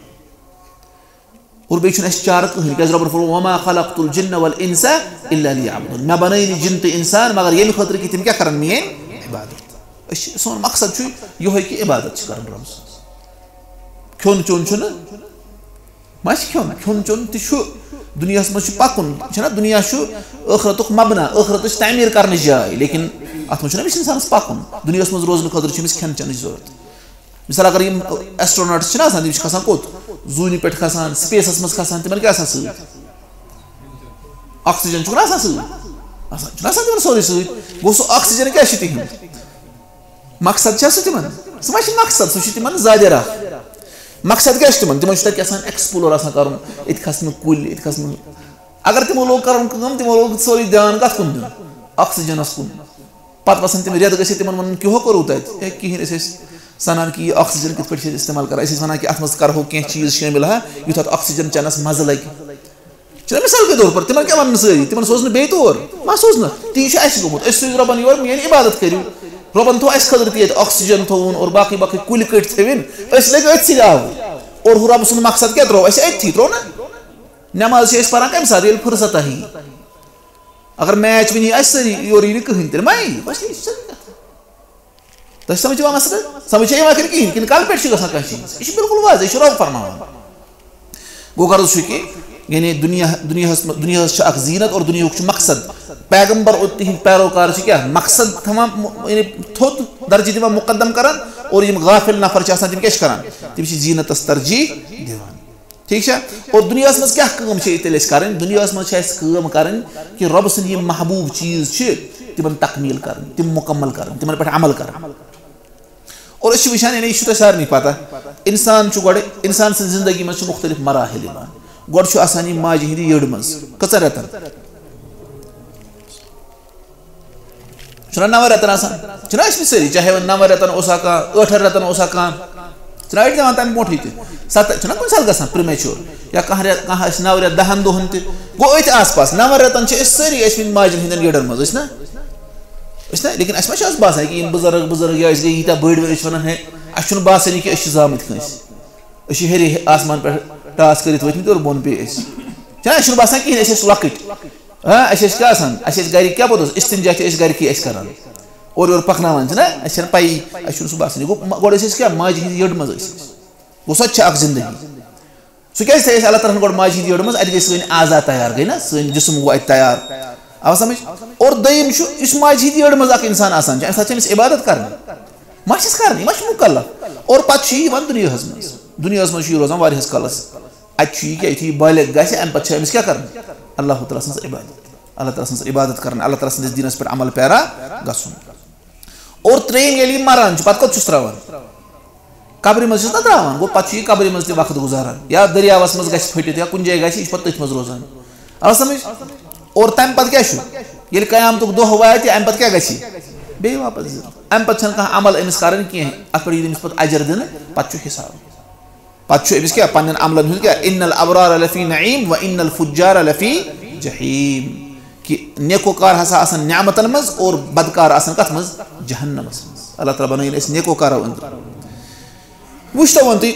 اور بیٚیہِ چھُنہٕ اَسہِ چارٕ کٕہٕنۍ، کیٛازِ رۄبَن فرموو، "وما خلقت الجن والانس الا لیعبدون"، مےٚ بنٲے نہٕ جِن تہٕ اِنسان مگر ییٚمہِ خٲطرٕ کہِ تِم کیٛاہ کَرَن؟ میٛٲنۍ عبادت۔ أسۍ چھِ، سون مقصد چھُ یِہوٚے کہِ عبادت چھِ کَرٕنۍ رۄب سٕنٛز۔ کھیوٚن چیوٚن چھُنہٕ، ما چھِ کھیوٚن؟ کھیوٚن چیوٚن تہِ چھُ، دُنیاہَس منٛز چھُ پَکُن، چھُنہ؟ دُنیا چھُ ٲخرتُک مبنا، ٲخرتٕچ تعمیٖر کَرنٕچ جاے، لیکن اَتھ منٛز چھُنہ أمِس اِنسانَس پَکُن۔ دُنیاہَس منٛز روزنہٕ خٲطرٕ چھُ أمِس کھٮ۪ن چٮ۪نٕچ ضوٚرَتھ۔ مثال، اگر یِم ایسٹروناٹس چھِنہ آسان، تِم چھِ کھسان کوٚت؟ زوٗنہِ پٮ۪ٹھ کھسان، سپیسَس منٛز کھسان، تِمَن کیٛاہ آسان سۭتۍ؟ آکسیجن چھُکھ نہ آسان سۭتۍ؟ آسان، چھُنہ آسان تِمَن سورُے سۭتۍ۔ گوٚو سُہ آکسیجن کیٛاہ چھُ تِہُنٛد؟ مقصد چھا سُہ تِمَن؟ سُہ ما چھُ مقصد، سُہ چھُ تِمَن زادِ راہ۔ مقصد کیٛاہ چھُ تِمَن؟ تِمَن چھُ تَتہِ آسان ایکسپلور آسان کَرُن، ییٚتہِ کھسنہٕ کُلۍ، ییٚتہِ کھسنہٕ۔ اگر تِمو لوگ کَرُن کٲم، تِمو لوگ سورُے دیان کَتھ کُن دیُن؟ آکسیجنَس کُن۔ پَتہٕ وَسَن تِم رٮ۪تھ گٔژھِتھ، تِمَن وَنُن، کِہو کوٚروٕ تَتہِ؟ ہے، کِہیٖنۍ، أسۍ ٲسۍ سَنان کہِ یہِ آکسیجن کِتھ پٲٹھۍ چھِ أسۍ استعمال کَران، أسۍ ٲسۍ وَنان کہِ اَتھ منٛز کَرہو کینٛہہ چیٖز شٲمِل ہا، یُتھ اَتھ آکسیجن چٮ۪نَس مَزٕ لَگہِ۔ چھُنہ مثال کے طور پر، تِمَن کیٛاہ وَننہٕ سٲری؟ تِمَن سوزنہٕ بیٚیہِ تور؟ ما سوزنہٕ۔ تی چھُ اَسہِ گوٚمُت۔ أسۍ سوٗزۍ رۄبَن یور، میٛٲنۍ عبادت کٔرِو۔ رۄبَن تھوٚو اَسہِ خٲطرٕ تہِ ییٚتہِ آکسیجن تھوٚوُن اور باقٕے باقٕے کُلۍ کٔٹۍ تھٲوِن۔ أسۍ لٔگۍ أتھۍ سۭتۍ آوُر۔ اور ہُہ رۄب سُنٛد مقصد کیٛاہ ترٛوو اَسہِ؟ أتھی ترٛوو نہ۔ نماز چھِ أسۍ پَران کَمہِ ساتہٕ؟ ییٚلہِ فرصت آیی۔ اگر میچ وٕنی آسہِ، سٲری یورٕ یی نہٕ کٕہٕنۍ تیٚلہِ ما یی؟ بَس، یہِ چھِ سٲری کَتھ۔ تۄہہِ سمجھ یِوان مسلہٕ؟ سمجھ چھا یِوان کِنہٕ کِہیٖنۍ؟ کِنہٕ کلہٕ پٮ۪ٹھ چھُ گژھان کانٛہہ چیٖز؟ یہِ چھُ بِلکُل واضح، یہِ چھُ رۄب فرماوان۔ گوٚو غرض چھُ کہِ یعنی دُنیا، دُنیاہَس منٛز، دُنیاہَس چھُ اکھ زیٖنت اور دُنیاہُک چھُ مقصد۔ پیغمبر اور تِہِنٛدۍ پیروکار چھِ کیٛاہ؟ مقصد تھاوان م-، یعنی تھوٚد درجہِ دِوان مُقدم کران، اور یِم غافل نفر چھِ آسان، تِم کیٛاہ چھِ کران؟ تِم چھِ زیٖنتَس ترجیح دِوان۔ ٹھیٖک چھا؟ اور دُنیاہَس منٛز کیٛاہ کٲم چھِ تیٚلہِ اَسہِ کَرٕنۍ؟ دُنیاہَس منٛز چھِ اَسہِ کٲم کَرٕنۍ کہِ رۄبہٕ سٕنٛدۍ یِم محبوٗب چیٖز چھِ، تِمَن تکمیٖل کَرٕنۍ، تِم مُکمل کَرٕنۍ، تِمَن پٮ۪ٹھ عمل کَرٕنۍ۔ اور أسۍ چھِ وٕچھان، یعنی یہِ چھُ تۄہہِ سارنٕے پَتہ، اِنسان چھُ گۄڈٕ، اِنسان سٕنٛزِ زِندگی منٛز چھِ مُختلف مراحل یِوان۔ گۄڈٕ چھُ آسان یہِ ماجہِ ہِنٛدِ یٔڈ منٛز۔ کٔژَن رٮ۪تَن؟ چھُنہ نَوَن رٮ۪تَن آسان؟ چھِنہ ٲسۍ مٕتۍ سٲری، چاہے وۄنۍ نَوَن رٮ۪تَن اوسا کانٛہہ، ٲٹھَن رٮ۪تَن اوسا کانٛہہ، چھِنہ أڑۍ دِوان تَمہِ برونٛٹھٕے تہِ۔ سَتَن، چھُنہ کُنہِ ساتہٕ گژھان پرٛیمیچور، یا کانٛہہ رٮ۪تھ، کانٛہہ آسہِ نَو رٮ۪تھ دَہَن دۄہَن تہِ۔ گوٚو أتھۍ آس پاس، نَوَن رٮ۪تَن چھِ أسۍ سٲری ٲسۍ مٕتۍ ماجَن ہِنٛدٮ۪ن یٔڈَن منٛز، ٲسۍ نہ؟ أسۍ نہ؟ لیکن اَسہِ ما چھِ آز باسان کہِ یِم بُزرٕگ، بُزرٕگ یا أسۍ گٔے ییٖتیٛاہ بٔڑۍ، أسۍ چھِ وَنان، ہے، اَسہِ چھُنہٕ باسٲنی کہِ أسۍ چھِ زامٕتۍ کٲنٛسہِ۔ أسۍ چھِ ہیٚرِ آسمان پٮ۪ٹھ ٹاس کٔرِتھ ؤتھمٕتۍ اور بۄن پیٚیہِ أسۍ۔ چھَنا؟ اَسہِ چھُنہٕ باسان کِہیٖنۍ، أسۍ ٲسۍ لۄکٕٹۍ۔ ہاں، اَسہِ ٲسۍ کیٛاہ آسان؟ اَسہِ ٲسۍ گَرِکۍ کیٛاہ پوٚتُس؟ استنجا چھِ أسۍ گَرِکی اَسہِ کَران۔ اورٕ یورٕ پَکناوان چھِنہ؟ اَسہِ چھَنہٕ پَیی، اَسہِ چھُنہٕ سُہ باسان۔ یہِ گوٚو، مَ-، گۄڈٕ ٲسۍ أسۍ کیٛاہ؟ ماجہِ ہِنٛدِ یٔڈ منٛز ٲسۍ أسۍ۔ گوٚو، سۄ تہِ چھِ اَکھ زِندگی۔ سُہ کیٛازِ تھٲے اَسہِ اللہ تعالیٰ ہَن گۄڈٕ ماجہِ ہِنٛدِ یٔڈ منٛز؟ اَتہِ گٔے سٲنۍ اعضا تیار، گٔے نہ؟ سٲنۍ جسم گوٚو اَتہِ تیار۔ آو سمجھ؟ اور دوٚیِم چھُ، یُس ماجہِ ہِنٛدِ یٔڈ منٛز اَکھ اِنسان آسان چھُ، اَمہِ ساتہٕ چھِ أمِس عبادت کَرٕنۍ۔ ما چھِس کَرٕنۍ؟ یہِ ما چھُ مُکلف؟ اور پَتہٕ چھُ یہِ یِوان دُنیاہَس منٛز۔ دُنیاہَس منٛز چھُ یہِ روزان واریاہَس کالَس۔ اَتہِ چھُ یہِ کیٛاہ؟ یُتھُے یہِ بالغ گژھِ، اَمہِ پَتہٕ چھِ أمِس کیٛاہ کَرٕنۍ؟ اللہ تعالیٰ سٕنٛز عبادت۔ اللہ تعالیٰ سٕنٛز عبادت کَرٕنۍ، اللہ تعالیٰ سٕنٛدِس دیٖنَس پٮ۪ٹھ عمل پیرا گژھُن۔ اور ترٛیٚیِم، ییٚلہِ یہِ مَران چھُ، پَتہٕ کوٚت چھُس ترٛاوان؟ قبرِ منٛز چھِس نہ ترٛاوان، گوٚو پَتہٕ چھُ یہِ قبرِ منٛز تہِ وقت گُزاران، یا دٔریاوَس منٛز گژھِ پھٔٹِتھ، یا کُنہِ جایہِ گژھِ، یہِ چھُ پَتہٕ تٔتھۍ منٛز روزان۔ آو سمجھ؟ اور تَمہِ پَتہٕ کیٛاہ چھُ؟ ییٚلہِ قیامتُک دۄہ واتہِ، اَمہِ پَتہٕ کیٛاہ گژھِ؟ بیٚیہِ واپَس زِندٕ۔ اَمہِ پَتہٕ چھَنہٕ کانٛہہ عمل أمِس کَرٕنۍ کینٛہہ، اَتھ پٮ۪ٹھ یی أمِس پَتہٕ اَجر دِنہٕ، پَتہٕ چھُ حِساب۔ پَتہٕ چھُ أمِس کیٛاہ؟ پنٛنٮ۪ن عملَن ہُنٛد کیٛاہ؟ ان الابرار لفی نعیم و ان الفجار لفی جحیم۔ کہِ نیکوکار ہسا آسن نعمتن منٛز اور بدکار آسن کتھ منٛز؟ جہنمس منٛز۔ اللہ تعالیٰ بنٲیِن أسۍ نیکوکارو أنٛدرٕ۔ وٕچھ تو وۄنۍ تُہۍ،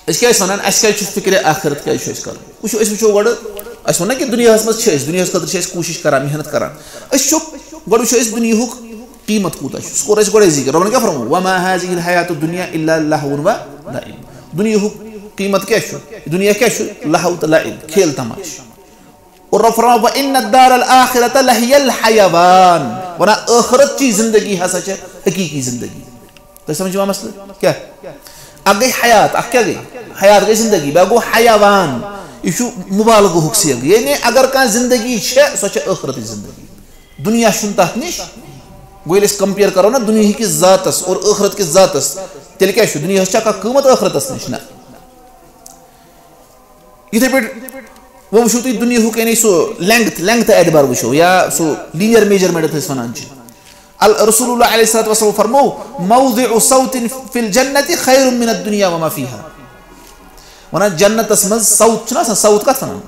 أسۍ کیٛاہ ٲسۍ ونان، اَسہِ کیٛازِ چھُ فکرِ آخرت، کیٛازِ چھُ اَسہِ کرُن؟ وٕچھو، أسۍ وٕچھو گۄڈٕ، أسۍ وَنو نہ کہِ دُنیاہس منٛز چھِ أسۍ، دُنیاہس خٲطرٕ چھِ أسۍ کوٗشِش کران، محنت کران۔ أسۍ چھُ، گۄڈٕ وٕچھو أسۍ دُنیاہُک قیٖمت کوٗتاہ چھُ۔ سُہ کوٚر اَسہِ گۄڈَے ذِکر۔ رۄبن کیٛاہ فرموو؟ وما هذه الحیات الدنیا الا لہو و لعب۔ دُنیاہُک قیٖمت کیٛاہ چھُ؟ دُنیا کیٛاہ چھُ؟ لہو تہٕ لعب، کھیل تماش۔ اور رۄب فرماوان، "وَإِنَّ الدَّارَ الْآخِرَةَ لَهِيَ الْحَيَوَانُ"۔ وَنان، ٲخرت چی زندگی ہسا چھِ حقیٖقی زندگی۔ تۄہہِ سمجھ یِوان مسلہٕ؟ کیٛاہ؟ اکھ گٔے حیات، اکھ کیٛاہ گٔے؟ حیات گٔے زندگی، بیٛاکھ گوٚو حیوان۔ یہِ چھُ مُبالغہُک صیغہٕ۔ یعنی اگر کانٛہہ زندگی چھےٚ، سۄ چھےٚ ٲخرتٕچ زندگی۔ دُنیا چھُنہٕ تَتھ نِش۔ گوٚو ییٚلہِ أسۍ compare کرو نا دُنیاہٕکِس ذاتس اور ٲخرت کِس ذاتس، تیٚلہِ کیٛاہ چھُ؟ دُنیاہس چھا کانٛہہ قۭمت ٲخرتس نِش؟ نہ۔ یِتھے پٲٹھۍ وۄنۍ وٕچھِو تُہۍ دُنیاہُک، یعنی سُہ length، length اعتبار وٕچھو، یا سُہ linear measurement یَتھ أسۍ وَنان چھِ۔ ال-، رسول اللہ علیہ الصلوۃ والسلام فرموو، "موضع سوط فی الجنۃ خیر من الدنیا وما فیہا۔" وَنان جنتَس منٛز سوط چھُنہ آسان، سوط کَتھ وَنان؟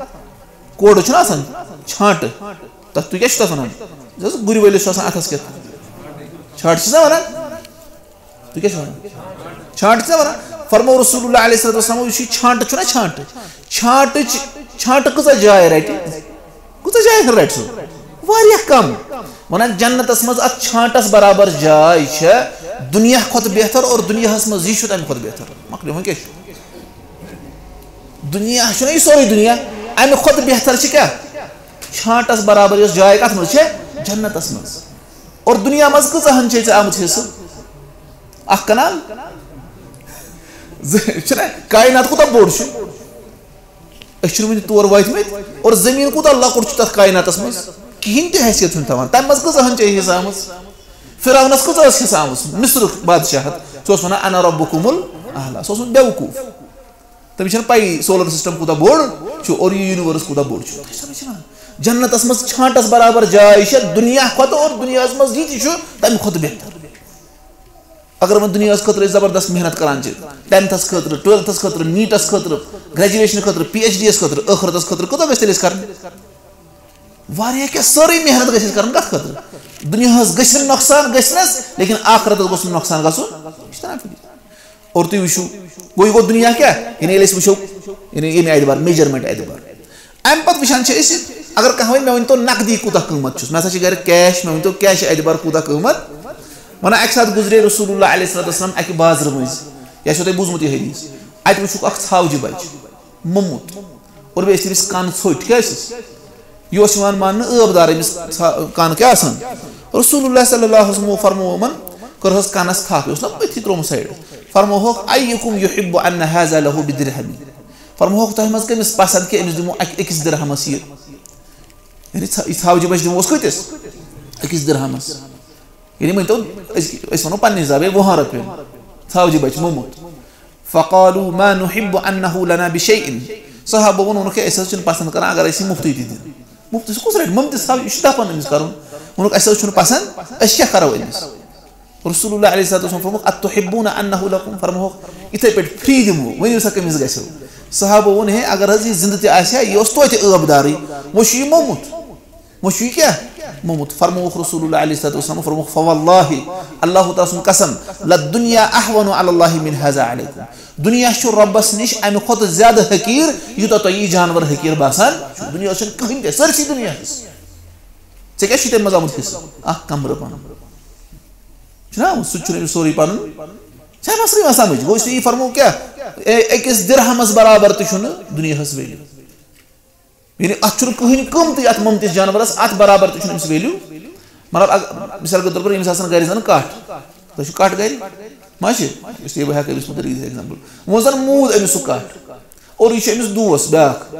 کوڑٕ چھُنہ آسان؟ چھانٛٹہٕ۔ تَتھ، تُہۍ کیٛاہ چھِو تَتھ وَنان؟ یُس گُرۍ وٲلِس چھُ آسان اَتھَس کٮ۪تھ۔ چھانٛٹہٕ چھِس نا وَنان؟ تُہۍ کیٛاہ چھِو وَنان؟ چھانٛٹہٕ چھِس نا وَنان؟ فرموو رسول اللہ علیہ الصلوۃ والسلام، یُس یہِ چھانٛٹہٕ چھُنہ چھانٛٹہٕ، چھانٛٹٕچ، چھانٛٹہٕ کۭژاہ جاے رَٹہِ؟ کۭژاہ جاے رَٹہِ سُہ؟ واریاہ کَم۔ وَنان جنتَس منٛز اَتھ چھانٹَس برابر جاے چھےٚ دُنیا کھۄتہٕ بہتر، اور دُنیاہَس منٛز یہِ چھُ تَمہِ کھۄتہٕ بہتر۔ مۄکلیو، وۄنۍ کیٛاہ چھُ؟ دُنیا چھُنہ یہِ سورُے دُنیا، اَمہِ کھۄتہٕ بہتر چھِ کیٛاہ؟ چھانٹَس برابر یۄس جاے کَتھ منٛز چھےٚ؟ جنتَس منٛز۔ اور دُنیا منٛز کۭژاہَن چھے ژےٚ آمُت حصہٕ؟ اَکھ کنال؟ زٕ، چھُنہ؟ کائنات کوٗتاہ بوٚڑ چھُ؟ أسۍ چھِنہٕ وٕنہِ تور وٲتمٕتۍ۔ اور زٔمیٖن کوٗتاہ لۄکُٹ چھُ تَتھ کائناتَس منٛز؟ کِہیٖنۍ تہِ حیثیت چھُنہٕ تھاوان۔ تَمہِ منٛز کۭژاہَن چھے حصہٕ آمٕژ؟ فرعونَس کۭژاہ ٲس حصہٕ آمٕژ؟ مصرُک بادشاہَت۔ سُہ اوس وَنان، "انا ربکم الاعلی"۔ سُہ اوس بیوقوٗف۔ تٔمِس چھَنہٕ پَیی solar system کوٗتاہ بوٚڑ چھُ اور یہِ universe کوٗتاہ بوٚڑ چھُ۔ تۄہہِ چھِ سمجھ یِوان؟ جنتَس منٛز چھانٹَس برابر جاے چھےٚ دُنیا کھۄتہٕ، اور دُنیاہَس منٛز یہِ تہِ چھُ تَمہِ کھۄتہٕ بہتر۔ اگر وۄنۍ دُنیاہَس خٲطرٕ أسۍ زبردست محنت کران چھِ، ٹینتھَس خٲطرٕ، ٹُویلتھَس خٲطرٕ، نیٖٹَس خٲطرٕ، گریجویشنہٕ خٲطرٕ، پی ایچ ڈی یَس خٲطرٕ، ٲخرتَس خٲطرٕ، کۭژاہ گژھِ تیٚلہِ اَسہِ کَرٕنۍ؟ واریاہ کینٛہہ، سٲرٕے محنت گژھِ اَسہِ کَرٕنۍ۔ کَتھ خٲطرٕ؟ دُنیاہَس گژھِ نہٕ نۄقصان گژھنَس، لیکن آخرتَس گوٚژھ نہٕ نۄقصان گژھُن۔ یہِ چھِ تَران فِکرِ۔ اور تُہۍ وٕچھِو، گوٚو یہِ گوٚو دُنیا کیٛاہ؟ یعنی ییٚلہِ أسۍ وٕچھو، یعنی ییٚمہِ اعتبار، میجرمنٹ اعتبار۔ اَمہِ پَتہٕ وٕچھان چھِ أسۍ، اگر کانٛہہ وَنہِ، "مےٚ ؤنۍ تو نقدی کوٗتاہ قۭمَتھ چھُس، مےٚ ہسا چھِ گرِ کیش، مےٚ ؤنۍ تو کیش اعتبار کوٗتاہ قۭمَتھ؟" وَنان، اَکہِ ساتہٕ گُزرے رسول اللہ علیہ الصلوۃ والسلام اَکہِ بازرٕ مٔنٛزۍ، یا چھُو تۄہہِ بوٗزمُت یہِ حدیث، اَتہِ وٕچھُکھ اَکھ ژھاوجہِ بَچہٕ، موٚمُت، اور بیٚیہِ ٲسۍ تٔمِس کَن ژھوٚٹۍ۔ کیٛاہ ٲسِس؟ یہِ اوس یِوان ماننہٕ ٲب دار أمِس ژھا-، کَن کیٛاہ آسان؟ رسول اللہ صلی اللہ علیہ وسلم فرموو یِمَن، کٔرہَس کَنَس تھپھ، یہِ اوس نہ پٔتھی ترٛوومُت سایڈ۔ فرمووہکھ، "ایکم یحب ان ھذا لہ بدرہم؟" فرمووہکھ، تۄہہِ منٛز کٔمِس پسنٛد کہِ أمِس دِمو اَکہِ، أکِس درہمَس یہِ؟ یعنی ژھا-، یہِ ژھاوجہِ بَچہٕ دِموس کۭتِس؟ أکِس درہمَس۔ یعنی مٲنۍ تو، أسۍ، أسۍ وَنو پنٛنہِ حسابہٕ، ہے، وُہَن رۄپیَن ژھاوجہِ بَچہٕ موٚمُت۔ فقالوا ما نحب انہ لنا بشیء۔ صحابو ووٚن، ووٚنُکھ، ہے، أسۍ حظ چھِنہٕ پسنٛد کران اگر أسۍ یہِ مُفتٕے تہِ دِن۔ مُفتٕے چھُ کُس رَٹہِ؟ مُمتِس تھاو، یہِ چھُ دَپان أمِس کَرُن۔ ووٚنُکھ، اَسہِ حظ چھُنہٕ پسنٛد، أسۍ کیٛاہ کَرو أمِس؟ رسول اللہ علیہ الصلوۃ والسلام فرمووُکھ، اتحبون انہ لکم؟ فرمووُکھ، یِتھَے پٲٹھۍ فری دِمو، ؤنِو سا کٔمِس گژھیو؟ صحابو ووٚن، ہے، اگر حظ یہِ زِندٕ تہِ آسہِ ہا، یہِ اوس توتہِ ٲب دارٕے، وۄنۍ چھُ یہِ موٚمُت۔ وۄنۍ چھُ یہِ کیٛاہ؟ موٚمُت۔ فرمووُکھ رسول اللہ علیہ الصلوۃ والسلام، فرمووُکھ، فواللہ، اللہ تعالیٰ سُنٛد قسم، للدنیا اہون علی اللہ من ھذا علیکم۔ دُنیا چھُ رۄبَس نِش اَمہِ کھۄتہٕ زیادٕ حقیٖر، یوٗتاہ تۄہہِ یہِ جانوَر حقیٖر باسان چھُ۔ دُنیا چھُنہٕ کٕہٕنۍ تہِ، سٲرسٕے دُنیاہَس۔ ژےٚ کیٛاہ چھُے تَمہِ منٛز آمُت حِصہٕ؟ اَکھ کَمرٕ پَنُن۔ چھُنہ آمُت؟ سُہ تہِ چھُنہٕ أمِس سورُے پَنُن۔ چھا مسلہٕ یِوان سَمٕجھ؟ گوٚو، اس لیے یہِ فرموو کیٛاہ؟ اے، أکِس دِرہَمَس برابر تہِ چھُنہٕ دُنیاہَس value۔ یعنی اَتھ چھُنہٕ کٕہٕنۍ قۭمتٕے، اَتھ مُمتِس جانوَرَس، اَتھ برابر تہِ چھُنہٕ أمِس value۔ مطلب، اَگ-، مثال کے طور پر، أمِس آسَن گَرِ زَن کَٹھ۔ تۄہہِ چھُو کَٹھ گَرِ؟ ما چھِ؟ اس لیے بہٕ ہٮ۪کہٕ أمِس مُتعلِق دِتھ example۔ وۄنۍ زَن موٗد أمِس سُہ کَٹھ۔ اور یہِ چھُ أمِس دوس بیٛاکھ۔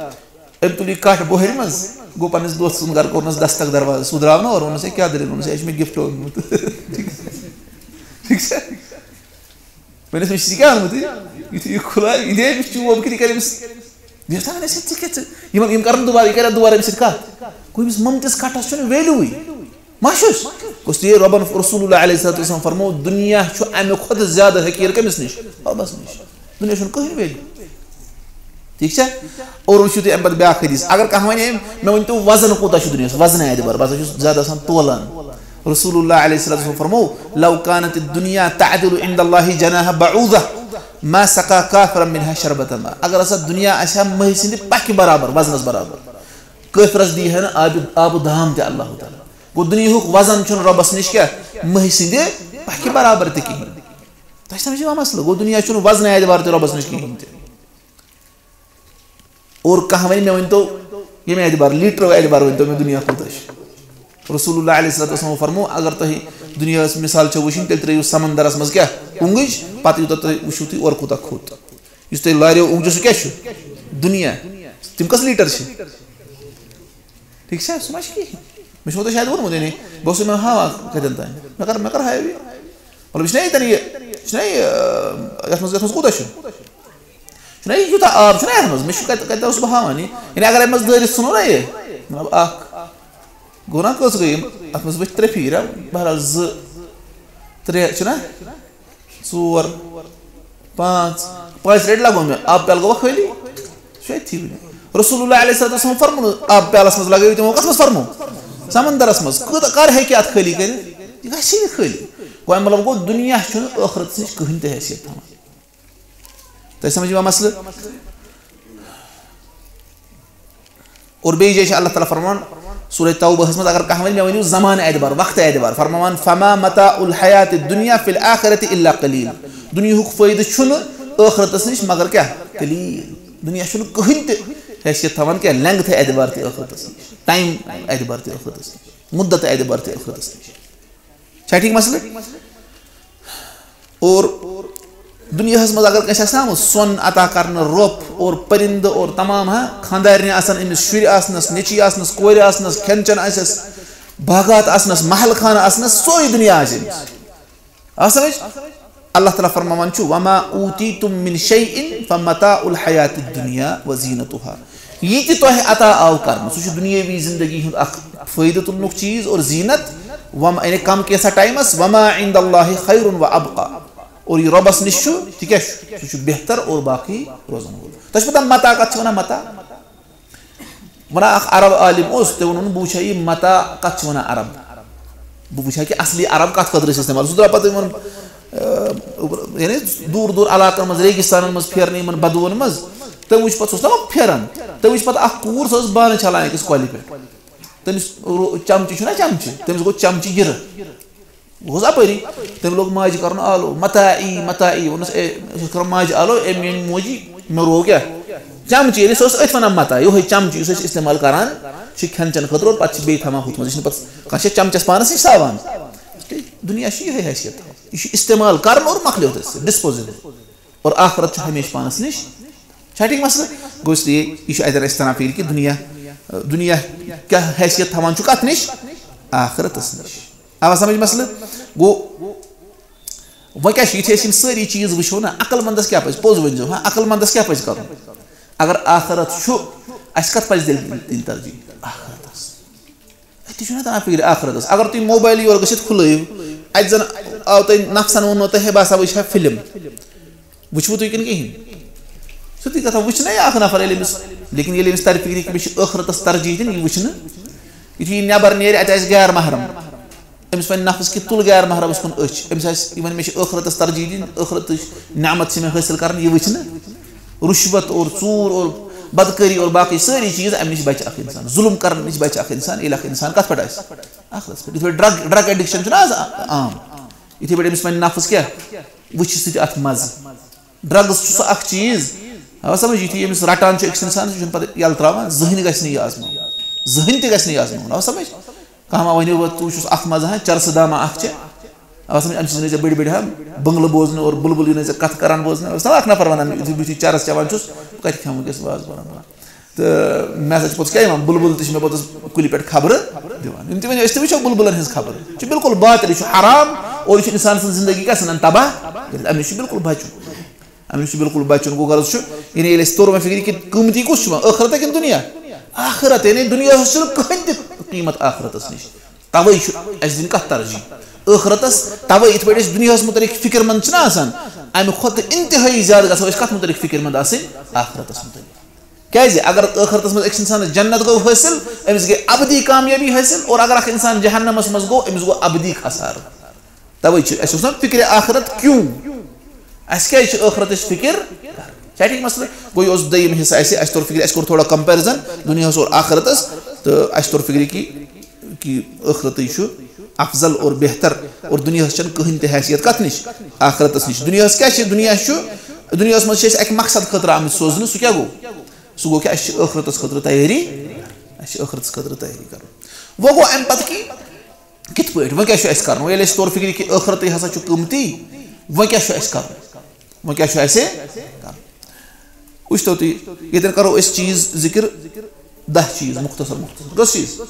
أمۍ تُل یہِ کَٹھ بۄہرِ منٛز، گوٚو پنٛنِس دوستہٕ سُنٛد گَرٕ، کوٚرنَس دستک دروازَس، سُہ درٛاو نہٕ اورٕ، ووٚنُس، ہے، کیٛاہ دٔلیٖل؟ ووٚنُس، ہے، یہِ چھُ مےٚ gift اوٚنمُت۔ ٹھیٖک چھا؟ مےٚ دوٚپمَس، مےٚ چھُ ژےٚ کیٛاہ اوٚنمُت یہِ؟ یُتھُے یہِ کھُلایہِ، یہِ دِیہِ أمِس چوب کِتھ کٔنۍ أمِس؟ مےٚ دوٚپ، "ہے، ژٕ کیٛاہ، ژٕ، یِمَن، یِم کَرَن دُبارٕ، یہِ کَرِ دُبارٕ أمِس سۭتۍ کَتھ؟" گوٚو أمِس مُمتِس کَٹھَس چھُنہٕ value-ٕے۔ ما چھُس؟ گوٚو، یہِ رۄبَن، رسول اللہ علیہ الصلوۃ والسلام فرموو، دُنیا چھُ اَمہِ کھۄتہٕ زیادٕ حقیٖر کٔمِس نِش؟ رۄبَس نِش۔ دُنیا چھُنہٕ کٕہٕنۍ value۔ ٹھیٖک چھا؟ اور وٕچھِو تُہۍ اَمہِ پَتہٕ بیٛاکھ حدیث۔ اگر کانٛہہ وَنہِ، "ہے، مےٚ ؤنۍ تو وَزَن کوٗتاہ چھُ دُنیاہَس؟" وَزنہٕ اعتبار، بہٕ ہسا چھُس زیادٕ آسان تولان۔ رسول اللہ علیہ الصلوۃ والسلام فرموو، "لو کانت الدنیا تعدل عند اللہ جناح بعوضہ ما سقا کافرا منها شربۃ ماء۔" اگر ہسا دُنیا آسہِ ہا مٔہۍ سٕنٛدِ پَکھِ برابر، وزنَس برابر، کٲفرَس دی ہے نہٕ آبہِ، آبہٕ دام تہِ اللہ تعالیٰ۔ گوٚو، دُنیاہُک وزن چھُنہٕ رۄبَس نِش کیٛاہ؟ مٔہۍ سٕنٛدِ پَکھِ برابر تہِ کِہیٖنۍ۔ تۄہہِ سمجھ یِوان مسلہٕ؟ گوٚو، دُنیا چھُنہٕ وزنہٕ اعتبار تہِ رۄبَس نِش کِہیٖنۍ تہِ۔ اور کانٛہہ وَنہِ، مےٚ ؤنۍ تو، ییٚمہِ اعتبار، لیٖٹرو اعتبار ؤنۍ تو مےٚ، دُنیا کوٗتاہ چھُ؟ رسول اللہ علیہ الصلوۃ والسلام فرموو، اگر تۄہہِ دُنیاہَس مثال چھو وٕچھِنۍ، تیٚلہِ ترٲیِو سمندرَس منٛز کیٛاہ؟ اونٛگٕج، پَتہٕ یوٗتاہ تُہۍ وٕچھِو تُہۍ اورٕ کوٗتاہ کھوٚت۔ یُس تۄہہِ لاریو اونٛگجہِ، سُہ کیٛاہ چھُ؟ دُنیا۔ تِم کٔژ لیٖٹر چھِ؟ ٹھیٖک چھا؟ سُہ ما چھُ کِہیٖنۍ۔ مےٚ چھُ اوترٕ شاید ووٚنمُت، یعنی بہٕ اوسُس یِمَن ہاوان کَتٮ۪ن تام۔ مےٚ کَر، مےٚ کَر ہاوِ یہِ؟ مطلب، یہِ چھُنہ ییٚتٮ۪ن یہِ، یہِ چھُنہ یہِ، یَتھ منٛز، یَتھ منٛز کوٗتاہ چھُ؟ چھُنہ یہِ یوٗتاہ آب چھُنہ یَتھ منٛز؟ مےٚ چھُ کَتہِ، کَتہِ اوسُس بہٕ ہاوان یہِ؟ یعنی اگر اَتھ منٛز دٲرِتھ ژھٕنو نہ یہِ، مطلب، اَکھ گوٚو نہ، کٔژ گٔے یِم؟ اَتھ منٛز ؤتھۍ ترٛےٚ پھیٖرۍ، ہا؟ بہرحال، زٕ، ترٛےٚ چھُنہ؟ ژور، پانٛژھ، پانٛژِ لَٹہِ لَگوو مےٚ، آب پیالہٕ گوٚوا خٲلی؟ سُہ چھُ أتھی وٕنہِ۔ رسول اللہ علیہ الصلوۃ والسلام فرموو نہٕ، آب پیالَس منٛز لَگٲیِو تِمو کَتھ منٛز فرموو؟ سمندرَس منٛز۔ کۭژاہ، کَر ہیٚکہِ اَتھ خٲلی کٔرِتھ؟ یہِ گژھِ نہٕ خٲلی۔ گوٚو اَمہِ مطلب گوٚو، دُنیا چھُنہٕ ٲخرَتَس نِش کٕہٕنۍ تہِ حیثیت تھاوان۔ تۄہہِ سمجھ یِوان مسلہٕ؟ اور بیٚیہِ جایہِ چھِ اللہ تعالیٰ فرمان، سورہ توبہس منٛز اگر کانٛہہ ونہِ، مےٚ ؤنِو زمانہٕ اعتبار، وقتہٕ اعتبار، فرماوان، "فما متاع الحیات الدنیا فی الآخرۃ الا قلیل"، دُنیاہُک فٲیدٕ چھُنہٕ ٲخرتس نِش مگر کیٛاہ؟ قلیل۔ دُنیا چھُنہٕ کٕہٕنۍ تہِ حیثیت تھاوان کیٛاہ؟ لینگتھ اعتبار تہِ ٲخرتس نِش، ٹایم اعتبار تہِ ٲخرتس نِش، مُدت اعتبار تہِ ٲخرتس نِش۔ چھا ٹھیٖک مسلہٕ؟ اور دُنیاہَس منٛز اگر کٲنٛسہِ آسہِ نہ آمُت سۄن عطا کرنہٕ، رۄپھ اور پٔرِندٕ اور تمام، ہاں، خانٛدارنہِ آسَن، أمِس شُرۍ آسنَس، نیٚچی آسنَس، کورِ آسنَس، کھٮ۪ن چٮ۪ن آسٮ۪س، باغات آسنَس، محل خانہٕ آسنَس، سورُے دُنیا آسہِ أمِس۔ آ سمجھ؟ اللہ تعالیٰ فرماوان چھُ، "وما اوتیتم من شیء فمتاع الحیات الدنیا وزینتها"۔ یہِ تہِ تۄہہِ عطا آو کرنہٕ، سُہ چھُ دُنیٲوی زندگی ہُنٛد اکھ فٲیدٕ تُلنُک چیٖز اور زینت، وم-، یعنی کم کینٛژھا ٹایمس، "وما عند اللہ خیر و ابقا"، اور یہِ رۄبس نِش چھُ، تہِ کیٛاہ چھُ؟ سُہ چھُ بہتر اور باقی روزن وول۔ تۄہہِ چھُ پتہ متاع کتھ چھِ ونان؟ متاع ونان اکھ عرب عالم اوس، تٔمۍ ووٚنُن، "بہٕ وٕچھِ ہا یہِ متاع کتھ چھِ ونان عرب، بہٕ وٕچھِ ہا کہِ اصلی عرب کتھ خٲطرٕ ٲسۍ استعمال۔" سُہ درٛاو پتہٕ یِمن، آ، یعنی دوٗر دوٗر علاقن منٛز، ریگستانن منٛز پھیرنہٕ، یِمن بدوون منٛز۔ تٔمۍ وٕچھ پتہٕ، سُہ اوس دپان پھیران، تٔمۍ وٕچھ پتہٕ اکھ کوٗر، سۄ ٲس بانہٕ چھلان أکِس کۄلہِ پٮ۪ٹھ۔ تٔمِس رو-، چمچہٕ چھُنہ چمچہٕ، تٔمِس گوٚو چمچہٕ گِرٕ۔ بہٕ اوسُس اَپٲری، تٔمۍ لوگ ماجہِ کَرُن آلو، "متاعی، متاعی"، ووٚنُس، "اے"، أسۍ ٲسۍ کَران ماجہِ آلو، "اے میٛانہِ موجی، مےٚ روو کیٛاہ؟ چمچہٕ"، یعنی سُہ اوس أتھۍ وَنان متاع، یِہوٚے چمچہٕ یُس أسۍ استعمال کَران چھِ کھٮ۪ن چٮ۪ن خٲطرٕ اور پَتہٕ چھِ بیٚیہِ تھاوان ہُتھ منٛز، یہِ چھِنہٕ پَتہٕ کانٛہہ چھےٚ چمچَس پانَس نِش تھاوان۔ دُنیا چھِ یِہوٚے حیثیت تھاوان، یہِ چھُ استعمال کَرُن اور مۄکلیو تٔتھۍ سۭتۍ، disposable۔ اور آخرت چھُ ہمیشہِ پانَس نِش۔ چھا ٹھیٖک مسلہٕ؟ گوٚو اس لیے یہِ چھُ اَتٮ۪ن اَسہِ تران فِکرِ کہِ دُنیا، دُنیا کیٛاہ حیثیت تھاوان چھُ کَتھ نِش؟ آخرتَس نِش۔ آوا سمجھ مسلہٕ؟ گوٚو، وۄنۍ کیٛاہ چھُ؟ یُتھُے أسۍ یِم سٲری چیٖز وٕچھو نہ، عقل مندَس کیٛاہ پَزِ؟ پوٚز ؤنۍزیو، ہاں، عقل مندَس کیٛاہ پَزِ کَرُن؟ اگر آخرت چھُ، اَسہِ کَتھ پَزِ تیٚلہِ دِنۍ ترجیح؟ آخرتَس۔ أتی چھُنہ تران فِکرِ آخرتَس۔ اگر تُہۍ موبایلٕے یورٕ گٔژھِتھ کھُلٲیِو، اَتہِ زَن آو تۄہہِ نفسَن ووٚنمُت تۄہہِ، "ہے، بہٕ ہسا وٕچھِ ہا فِلم۔" وٕچھوٕ تُہۍ کِنہٕ کِہیٖنۍ؟ سیوٚدُے کَتھا، وٕچھِ نہ یہِ اَکھ نفر ییٚلہِ أمِس، لیکِن ییٚلہِ أمِس تَرِ فِکرِ کہِ مےٚ چھِ ٲخرتَس ترجیح دِنۍ، یہِ وٕچھِ نہٕ۔ یُتھُے یہِ نٮ۪بَر نیرِ، اَتہِ آسہِ غیر محرم، أمِس وَنہِ نفس کہِ تُل غیر محرمَس کُن أچھ، أمِس آسہِ، یہِ وَنہِ مےٚ چھِ ٲخرتَس ترجیح دِنۍ، ٲخرتٕچ نعمت چھِ مےٚ حٲصِل کَرٕنۍ، یہِ وٕچھِ نہٕ۔ رُشوت اور ژوٗر اور بدکٲری اور باقٕے سٲری چیٖز، اَمہِ نِش بَچہِ اَکھ اِنسان، ظُلُم کَرنہٕ نِش بَچہِ اَکھ اِنسان، ییٚلہِ اَکھ اِنسان کَتھ پٮ۪ٹھ آسہِ؟ آخرتَس پٮ۪ٹھ۔ یِتھ پٲٹھۍ ڈرگ، ڈرگ ایڈِکشن چھُنہ آز عام، یِتھے پٲٹھۍ أمِس وَنہِ نفس کیٛاہ، وٕچھ ژٕ تہِ اَتھ مَزٕ۔ ڈرگز چھُ سُہ اَکھ چیٖز، آو سمجھ؟ یُتھُے أمِس رَٹان چھُ أکِس اِنسانَس، یہِ چھُنہٕ پَتہٕ یَلہٕ ترٛاوان، زٕہٕنۍ گژھِ نہٕ یہِ آزماوُن، زٕہٕنۍ تہِ گژھِ نہٕ یہِ آزماوُن، آو سمجھ؟ کانٛہہ ما وَنہِ، "وۄنۍ ژٕ وٕچھُس اَکھ مَزٕ ہا، چرسہٕ دامہ اَکھ چھِ"، آو سمجھ؟ اَمہِ سۭتۍ یِنَے ژےٚ بٔڑۍ بٔڑۍ ہا بنگلہٕ بوزنہٕ اور بُلبُل یِنَے ژےٚ کَتھٕ کَران بوزنہٕ۔ اوس نہ اَکھ نفر وَنان، یُتھُے بہٕ یُتھُے چرس چٮ۪وان چھُس، بہٕ کَتہِ کھٮ۪مہٕ وٕنکیٚس وازٕ پَران پَران۔ تہٕ مےٚ ہسا چھِ پوٚتُس کیٛاہ یِوان، بُلبُل تہِ چھِ مےٚ پوٚتُس کُلہِ پٮ۪ٹھ خبرٕ دِوان۔ یِم تہِ وۄنۍ أسۍ تہِ وٕچھو بُلبُلن ہٕنٛز خبرٕ، یہِ چھُ بِلکُل باطل، یہِ چھُ حرام اور یہِ چھُ اِنسان سٕنٛز زندگی کیٛاہ ژھٕنان تباہ کٔرِتھ۔ اَمہِ نِش چھُ بِلکُل بَچُن، اَمہِ نِش چھُ بِلکُل بَچُن۔ گوٚو غرض چھُ، یعنی ییٚلہِ اَسہِ توٚر وۄنۍ فِکرِ کہِ قۭمتی کُس چھُ وۄنۍ، ٲخرت ہا کِنہٕ دُنیا؟ آخرت، یعنی دُنیاہَس چھُنہٕ کٕہٕنۍ تہِ قۭمت آخرتَس نِش۔ تَوَے چھُ اَسہِ دِنۍ کَتھ ترجیح؟ ٲخرتَس۔ تَوَے یِتھ پٲٹھۍ أسۍ دُنیاہَس مُتعلِق فِکر مند چھِنہ آسان، اَمہِ کھۄتہٕ اِنتِہٲیی زیادٕ گژھو أسۍ کَتھ مُتعلِق فِکر مند آسٕنۍ؟ آخرتَس مُتعلِق۔ کیٛازِ؟ اگر ٲخرتَس منٛز أکِس اِنسانَس جنت گوٚو حٲصِل، أمِس گٔے ابدی کامیٲبی حٲصِل، اور اگر اَکھ اِنسان جہنمَس منٛز گوٚو، أمِس گوٚو ابدی خسارٕ۔ تَوَے چھُ اَسہِ اوس نا فِکرِ آخرت کیوں؟ اَسہِ کیٛازِ چھِ ٲخرتٕچ فِکر؟ چھا ٹھیٖک مسلہٕ؟ گوٚو یہِ اوس دوٚیِم حصہٕ اَسہِ، اَسہِ توٚر فِکرِ، اَسہِ کوٚر تھوڑا comparison دُنیاہَس اور آخرتَس، تہٕ اَسہِ توٚر فِکرِ کہِ، کہِ ٲخرتٕے چھُ افضل اور بہتر اور دُنیاہَس چھَنہٕ کٕہٕنۍ تہِ حیثیت کَتھ نِش؟ آخرتَس نِش۔ دُنیاہَس کیٛاہ چھِ؟ دُنیا چھُ، دُنیاہَس منٛز چھِ أسۍ اَکہِ مقصد خٲطرٕ آمٕتۍ سوزنہٕ، سُہ کیٛاہ گوٚو؟ سُہ گوٚو کہِ اَسہِ چھِ ٲخرتَس خٲطرٕ تیٲری، اَسہِ چھِ ٲخرتَس خٲطرٕ تیٲری کَرٕنۍ۔ وۄنۍ گوٚو اَمہِ پَتہٕ کہِ کِتھ پٲٹھۍ؟ وۄنۍ کیٛاہ چھُ اَسہِ کَرُن؟ وۄنۍ ییٚلہِ اَسہِ توٚر فِکرِ کہِ ٲخرتٕے ہسا چھُ قۭمتی، وۄنۍ کیٛاہ چھُ اَسہِ کَرُن؟ وۄنۍ کیٛاہ چھُ اَسہِ کَرُن؟ وٕچھتو تُہۍ، ییٚتٮ۪ن کَرو أسۍ چیٖز ذِکِر، دَہ چیٖز، مُختصر مُختصر۔ کٔژ چیٖز؟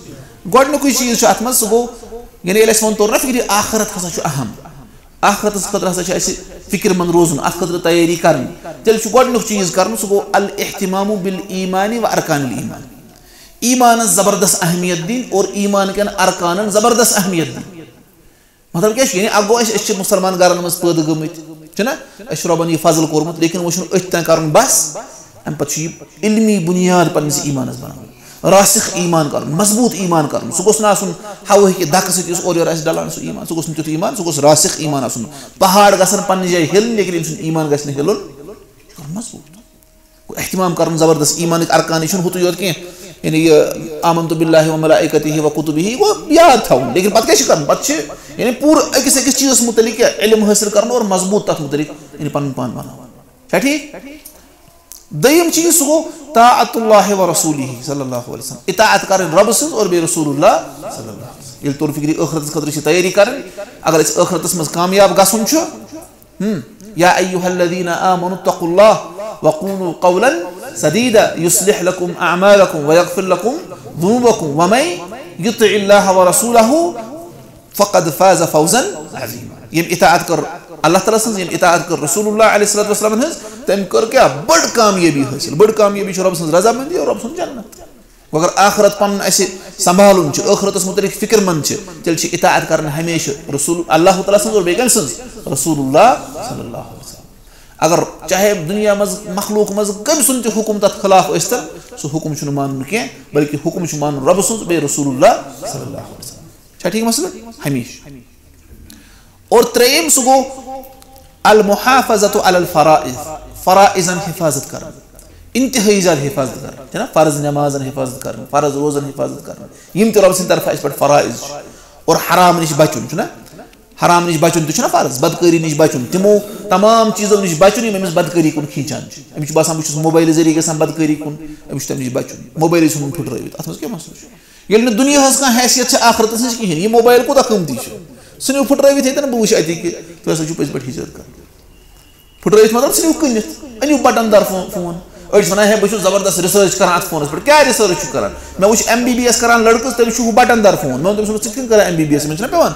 گۄڈٕنیُکُے چیٖز چھُ اَتھ منٛز، سُہ گوٚو، یعنی ییٚلہِ اَسہِ وۄنۍ توٚر نہ فِکرِ، آخرت ہسا چھُ اہم، آخرتَس خٲطرٕ ہسا چھُ اَسہِ فِکر مند روزُن، اَتھ خٲطرٕ تیٲری کَرٕنۍ، تیٚلہِ چھُ گۄڈٕنیُک چیٖز کَرُن، سُہ گوٚو الاہتمام بالایمان و ارکان الایمان۔ ایمانس زبردست اہمیت دِنۍ اور ایمان کٮ۪ن ارکانن زبردست اہمیت دِنۍ۔ مطلب کیٛاہ چھُ؟ یعنی اکھ گوٚو اَسہِ، أسۍ چھِ مُسلمان گرن منٛز پٲدٕ گٔمٕتۍ، چھُنہ؟ اَسہِ چھُ رۄبن یہِ فضل کوٚرمُت، لیکن وۄنۍ چھُنہٕ أتھۍ تام کرُن بس، اَمہِ پتہٕ چھُ یہِ علمی بُنیاد پننِس ایمانس بناوُن، راسخ ایمان کرُن، مضبوط ایمان کرُن۔ سُہ گوٚژھ نہٕ آسُن ہوہٕکہِ دکہٕ سۭتۍ یُس اورٕ یورٕ آسہِ ڈلان سُہ ایمان، سُہ گوٚژھ نہٕ تیُتھ ایمان، سُہ گوٚژھ راسخ ایمان آسُن۔ پہاڑ گژھن پننہِ جایہِ ہِلٕنۍ، لیکن أمۍ سُنٛد ایمان گژھِ نہٕ ہِلُن، یہِ چھُ کرُن مضبوط۔ گوٚو اہتمام کرُن زبردست، ایمانٕکۍ ارکان، یہِ چھُنہٕ ہُتُے یوت کینٛہہ، یعنی یہِ آمنت باللہ و ملائکتہ و کتبہ گوٚو یاد تھاوُن، لیکن پتہٕ کیٛاہ چھِ کرُن؟ پتہٕ چھِ یعنی پوٗرٕ أکِس أکِس چیٖزس متعلق کیٛاہ علم حٲصِل کرُن اور مضبوٗط تتھ متعلق یعنی پنُن پان بناوُن۔ چھا ٹھیٖک؟ دوٚیِم چیٖز سُہ گوٚو طاعت اللہ و رسولہ صلی اللہ علیہ وسلم، اطاعت کرٕنۍ رۄبہٕ سٕنٛز اور بیٚیہِ رسول اللہ صلی اللہ علیہ وسلم۔ ییٚلہِ تور فکرِ ٲخرتس خٲطرٕ چھِ تیٲری کرٕنۍ، اگر أسۍ ٲخرتس منٛز کامیاب گژھُن چھُ، ہم، یا ایھا الذین آمنوا اتقوا اللہ وقولوا قولا سدیدا یصلح لکم اعمالکم ویغفر لکم ذنوبکم ومن یطع اللہ ورسولہ فقد فاز فوزا عظیما۔ ییٚمۍ اطاعت کٔر اللہ تعالیٰ سٕنٛز، ییٚمۍ اطاعت کٔر رسول اللہ علیہ الصلوۃ والسلام ہٕنٛز، تٔمۍ کٔر کیٛاہ؟ بٔڑ کامیٲبی حٲصِل۔ بٔڑ کامیٲبی چھِ رۄب سٕنٛز رضامندی اور رۄب سُنٛد جنت۔ مگر آخرت پنُن اسہِ سنبھالُن چھُ، ٲخرتس متعلق فکر مند چھِ، تیٚلہِ چھِ اطاعت کرٕنۍ ہمیشہِ رسول اللہ تعالیٰ سٕنٛز اور بیٚیہِ کٔمۍ سٕنٛز؟ رسول اللہ صلی اللہ علیہ وسلم۔ اگر چاہے دُنیا منٛز مخلوق منٛز کٔمۍ سُنٛد تہِ حکم تتھ خلاف ٲسۍتن، سُہ حکم چھُنہٕ مانُن کینٛہہ، بلکہِ حکم چھُ مانُن رۄبہٕ سُنٛد بیٚیہِ رسول اللہ صلی اللہ علیہ وسلم۔ چھا ٹھیٖک مسلہٕ؟ ہمیشہِ۔ اور ترٛیٚیِم سُہ گوٚو المحافظۃ علی الفرائض، فرائضن حفاظت کرٕنۍ، انتہٲیی زیادٕ حفاظت کرٕنۍ، چھےٚ نا؟ فرض نمازن حفاظت کرٕنۍ، فرض روزن حفاظت کرٕنۍ، یِم تہِ رۄب سٕنٛدِ طرفہٕ اَسہِ پٮ۪ٹھ فرائض چھِ، اور حرام نِش بچُن چھُ نا؟ حرام نِش بچُن تہِ چھُ نا فرض، بدکٲری نِش بچُن، تِمو تمام چیٖزو نِش بچُن یِم أمِس بدکٲری کُن کھینچان چھِ۔ أمِس چھُ باسان بہٕ چھُس موبایلہٕ ذٔریعہٕ گژھان بدکٲری کُن، أمِس چھُ تَمہِ نِش بچُن، موبایلٕے ژھٕنُن پھٕٹرٲوِتھ، اتھ منٛز کیٛاہ مسلہٕ چھُ؟ ییٚلہِ نہٕ دُنیاہَس کانٛہہ حیثیت چھِ آخرتَس نِش کِہیٖنۍ، یہِ موبایل کوٗتاہ قۭمتی چھُ؟ ژھٕنِو پھٕٹرٲوِتھ ییٚتٮ۪ن، بہٕ وٕچھِ اَتی کہِ تُہۍ ہسا چھِو پٔزۍ پٲٹھۍ ہِجرت کران۔ پھٕٹرٲوِتھ مطلب ژھٕنِو کٕنِتھ، أنِو بٹن دار فو-، فون۔ أڑۍ چھِ وَنان، "ہے، بہٕ چھُس زبردست research کران اَتھ فونَس پٮ۪ٹھ۔" کیٛاہ research چھُ کران؟ مےٚ وٕچھ M B B S کران لٔڑکہٕ، تٔمِس چھُ ہُہ بٹن دار فون۔ مےٚ ووٚن تٔمِس، "ژٕ کِتھ کٔنۍ کران M B B S؟" مےٚ چھُنہ پٮ۪وان۔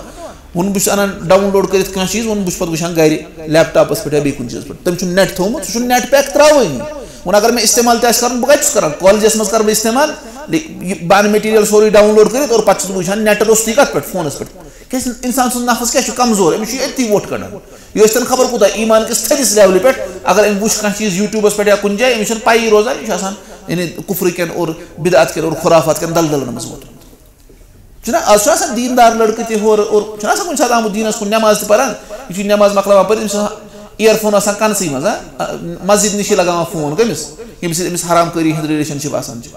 ووٚن، بہٕ چھُس اَنان download کٔرِتھ کانٛہہ چیٖز، ووٚن، بہٕ چھُس پَتہٕ وٕچھان گرِ laptopس پٮ۪ٹھ یا بیٚیہِ کُنہِ چیٖزَس پٮ۪ٹھ۔ تٔمۍ چھُنہٕ net تھوٚومُت، سُہ چھُنہٕ net pack ترٛاوٲنی۔ ووٚن، اگر مےٚ استعمال تہِ آسہِ کَرُن، بہٕ کَتہِ چھُس کَران؟ کالجَس منٛز کَرٕ بہٕ استعمال، لے-، یہِ بہٕ اَنہٕ material سورُے download کٔرِتھ اور پَتہٕ چھُس بہٕ وٕچھان net روٚستُے کَتھ پٮ۪ٹھ؟ فونَس پٮ۪ٹھ۔ کیٛازِ اِنسان سُنٛد نفس کیٛاہ چھُ؟ کمزور، أمِس چھُ یہِ أتی وۄٹھ کَڑان۔ یہِ ٲسۍ تَن خبر کوٗتاہ ایٖمان کِس تھٔدِس levelہِ پٮ۪ٹھ، اگر أمۍ وٕچھ کانٛہہ چیٖز YouTubeس پٮ۪ٹھ یا کُنہِ جایہِ، أمِس چھَنہٕ پَیی روزان، یہِ چھُ آسان یعنی کُفرٕ کٮ۪ن اور بدعت کٮ۪ن اور خُرافات کٮ۪ن دلدلَن منٛز ووتمُت۔ چھُنہ آز چھُ آسان دیٖندار لٔڑکہٕ تہِ ہورٕ اور چھُنہ آسان کُنہِ ساتہٕ آمُت دیٖنَس کُن، نٮ۪ماز تہِ پَران، یہِ چھُ نٮ۪ماز مۄکلاوان پٔرِتھ، أمِس چھُ آسان earphone آسان کَنسٕے منٛز، ہا؟ مسجد نِشی لگاوان فون، کٔمِس؟ ییٚمِس سۭتۍ أمِس حرام کٲری ہٕنٛز relationship آسان چھِ۔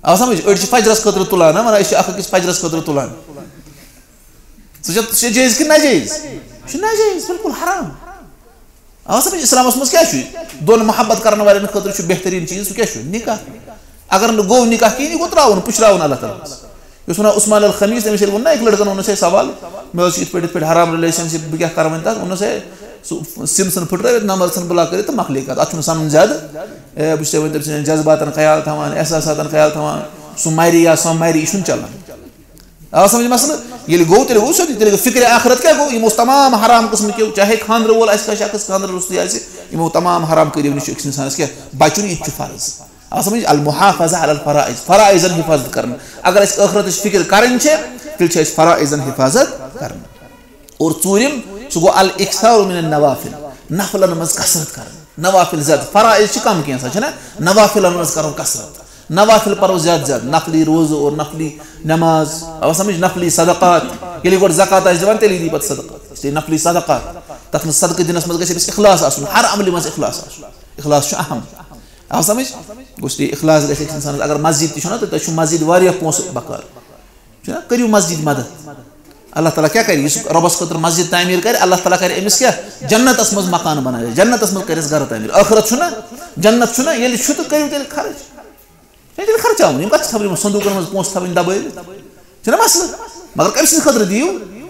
آو سمجھ؟ أڑۍ چھِ فجرس خٲطرٕ تُلان، ہا، وَنان، "أسۍ چھِ اکھ أکِس فجرس خٲطرٕ تُلان۔" سُہ چھا، سُہ چھا جٲیِز کِنہٕ ناجٲیِز؟ یہِ چھُ ناجٲیِز، بِلکُل حرام۔ آو سمجھ؟ اِسلامس منٛز کیٛاہ چھُ؟ دۄن محبت کرن والٮ۪ن خٲطرٕ چھُ بہتریٖن چیٖز، سُہ کیٛاہ چھُ؟ نِکاح۔ اگر نہٕ گوٚو نِکاح کِہیٖنۍ، یہِ گوٚو ترٛاوُن، پُشراوُن اللہ تعالیٰ ہس۔ یہِ اوس وَنان عثمان الخمیس، تٔمِس ییٚلہِ ووٚن نا أکۍ لڑکن، ووٚنُس، "ہے سوال، مےٚ ٲس یِتھ پٲٹھۍ، یِتھ پٲٹھۍ حرام relationship، بہٕ کیٛاہ کرٕ وۄنۍ تَتھ؟" ووٚنُس، "ہے، سُہ sim ژھٕن پھٕٹرٲوِتھ، number ژھٕن block کٔرِتھ تہٕ مۄکلے کَتھ، اَتھ چھُنہٕ سَنُن زیادٕ۔ اے، بہٕ چھُسے وۄنۍ تٔمۍ سٕنٛدٮ۪ن جذباتن خیال تھاوان، احساساتن خیال تھاوان، سُہ مَرِ یا سۄ مَرِ، یہِ چھُنہٕ چلان۔" آو سمجھ مسلہٕ؟ ییٚلہِ گوٚو، تیٚلہِ گوٚو سیوٚدُے، تیٚلہِ گوٚو فِکرِ آخرت کیٛاہ گوٚو؟ یِمو تمام حرام قٕسمہٕ کیو، چاہے خانٛدرٕ وول آسہِ کانٛہہ شخص، خانٛدرٕ روٚستُے آسہِ، یِمو تمام حرام کٲریو نِش چھُ أکِس اِنسانَس کیٛاہ؟ بَچُن، یہِ تہِ چھُ فرض۔ آو سمجھ؟ المحافظہ علی الفرائض، فرائضن حفاظت کرٕنۍ۔ اگر اَسہِ ٲخرتٕچ فِکر کرٕنۍ چھِ، تیٚلہِ چھِ اَسہِ فرائضن حفاظت کرٕنۍ۔ اور ژوٗرِم، سُہ گوٚو الاکثار من النوافل، نفلن منٛز کثرت کرٕنۍ۔ نوافل زیادٕ، فرائض چھِ کم کینٛژھا، چھِنہ؟ نوافلن منٛز کرو کثرت۔ نوافل پرو زیادٕ زیادٕ، نفلی روزٕ اور نفلی نماز، آو سمجھ؟ نفلی صدقات۔ ییٚلہِ گۄڈٕ زکوٰۃ آسہِ دِوان، تیٚلی دی پتہٕ صدقات۔ اس لیے نفلی صدقات، تتھ منٛز صدقہٕ دِنس منٛز گژھِ أمِس اخلاص آسُن، ہر عملہِ منٛز اخلاص آسُن۔ اخلاص چھُ اہم۔ آو سمجھ؟ گوٚو اس لیے اخلاص گژھِ أکِس انسانس۔ اگر مسجد تہِ چھُو نا، تۄہہِ، تۄہہِ چھُو مسجد واریاہ پونٛسہٕ بکار۔ چھُنہ؟ کٔرِو مسجد مدد۔ اللہ تعالیٰ کیٛاہ کرِ؟ یُس رۄبَس خٲطرٕ مسجد تعمیٖر کرِ، اللہ تعالیٰ کرِ أمِس کیٛاہ؟ جنتَس منٛز مکان بنٲوِتھ، جنتَس منٛز کرٮ۪س گرٕ تعمیٖر۔ ٲخرت چھُنہ؟ جنت چھُنہ؟ ییٚلہِ چھُ تہٕ کٔرِو تیٚلہِ خرٕچ۔ ییٚلہِ تیٚلہِ خرچاوُن، یِم کَتھ چھِ خبرِ یِمَن صندوٗقَن منٛز پونٛسہٕ تھاوٕنۍ دَبٲوِتھ؟ چھُنہ مسلہٕ؟ مگر کٔمۍ سٕنٛدِ خٲطرٕ دِیِو؟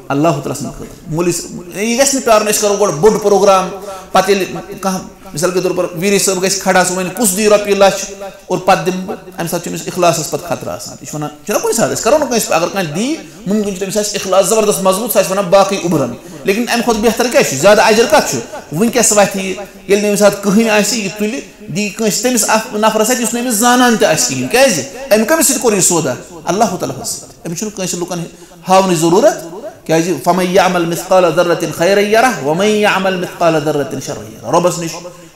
اللہ تعالیٰ سٕنٛدِ خٲطرٕ۔ مولوی صٲب، یہِ گژھِ نہٕ پیارُن أسۍ کرو گۄڈٕ بوٚڑ پروگرام، پتہٕ ییٚلہِ کانٛہہ مثال کے طور پر ویٖری صٲب گژھِ کھڑا، سُہ وَنہِ، "کُس دی رۄپیہِ لَچھ؟" اور پَتہٕ دِمہٕ بہٕ، اَمہِ ساتہٕ چھُ أمِس اِخلاصَس پَتہٕ خطرٕ آسان۔ یہِ چھُ وَنان، چھُنہ کُنہِ ساتہٕ أسۍ کَرو نہٕ کٲنٛسہِ، اگر کانٛہہ دی، مُمکِن چھُ تٔمِس آسہِ اِخلاص زبردست مضبوٗط، سُہ آسہِ وَنان، "باقٕے اُبرَن۔" لیکن اَمہِ کھۄتہٕ بہتر کیٛاہ چھُ؟ زیادٕ اجر کَتھ چھُ؟ وٕنکٮ۪س وَتھِ یہِ، ییٚلہِ نہٕ أمِس اَتھ کٕہٕنۍ آسہِ، یہِ تُلہِ، دی کٲنٛسہِ تٔمِس اَتھ نفرَس اَتھِ، یُس نہٕ أمِس زانان تہِ آسہِ کِہیٖنۍ۔ کیٛازِ؟ أمۍ کٔمِس سۭتۍ کوٚر یہِ سودا؟ اللہ تعالیٰ ہَس سۭتۍ۔ أمِس چھُنہٕ کٲنٛسہِ لُکَن ہاونٕچ ضروٗرت، کیٛازِ فَمَن یَعْمَلْ مِثْقَالَ ذَرَّةٍ خَیْرًا یَرَهُ وَمَن یَعْمَلْ مِثْقَالَ ذَرَّةٍ شَرًّا یَرَهُ۔ رۄبَس نِش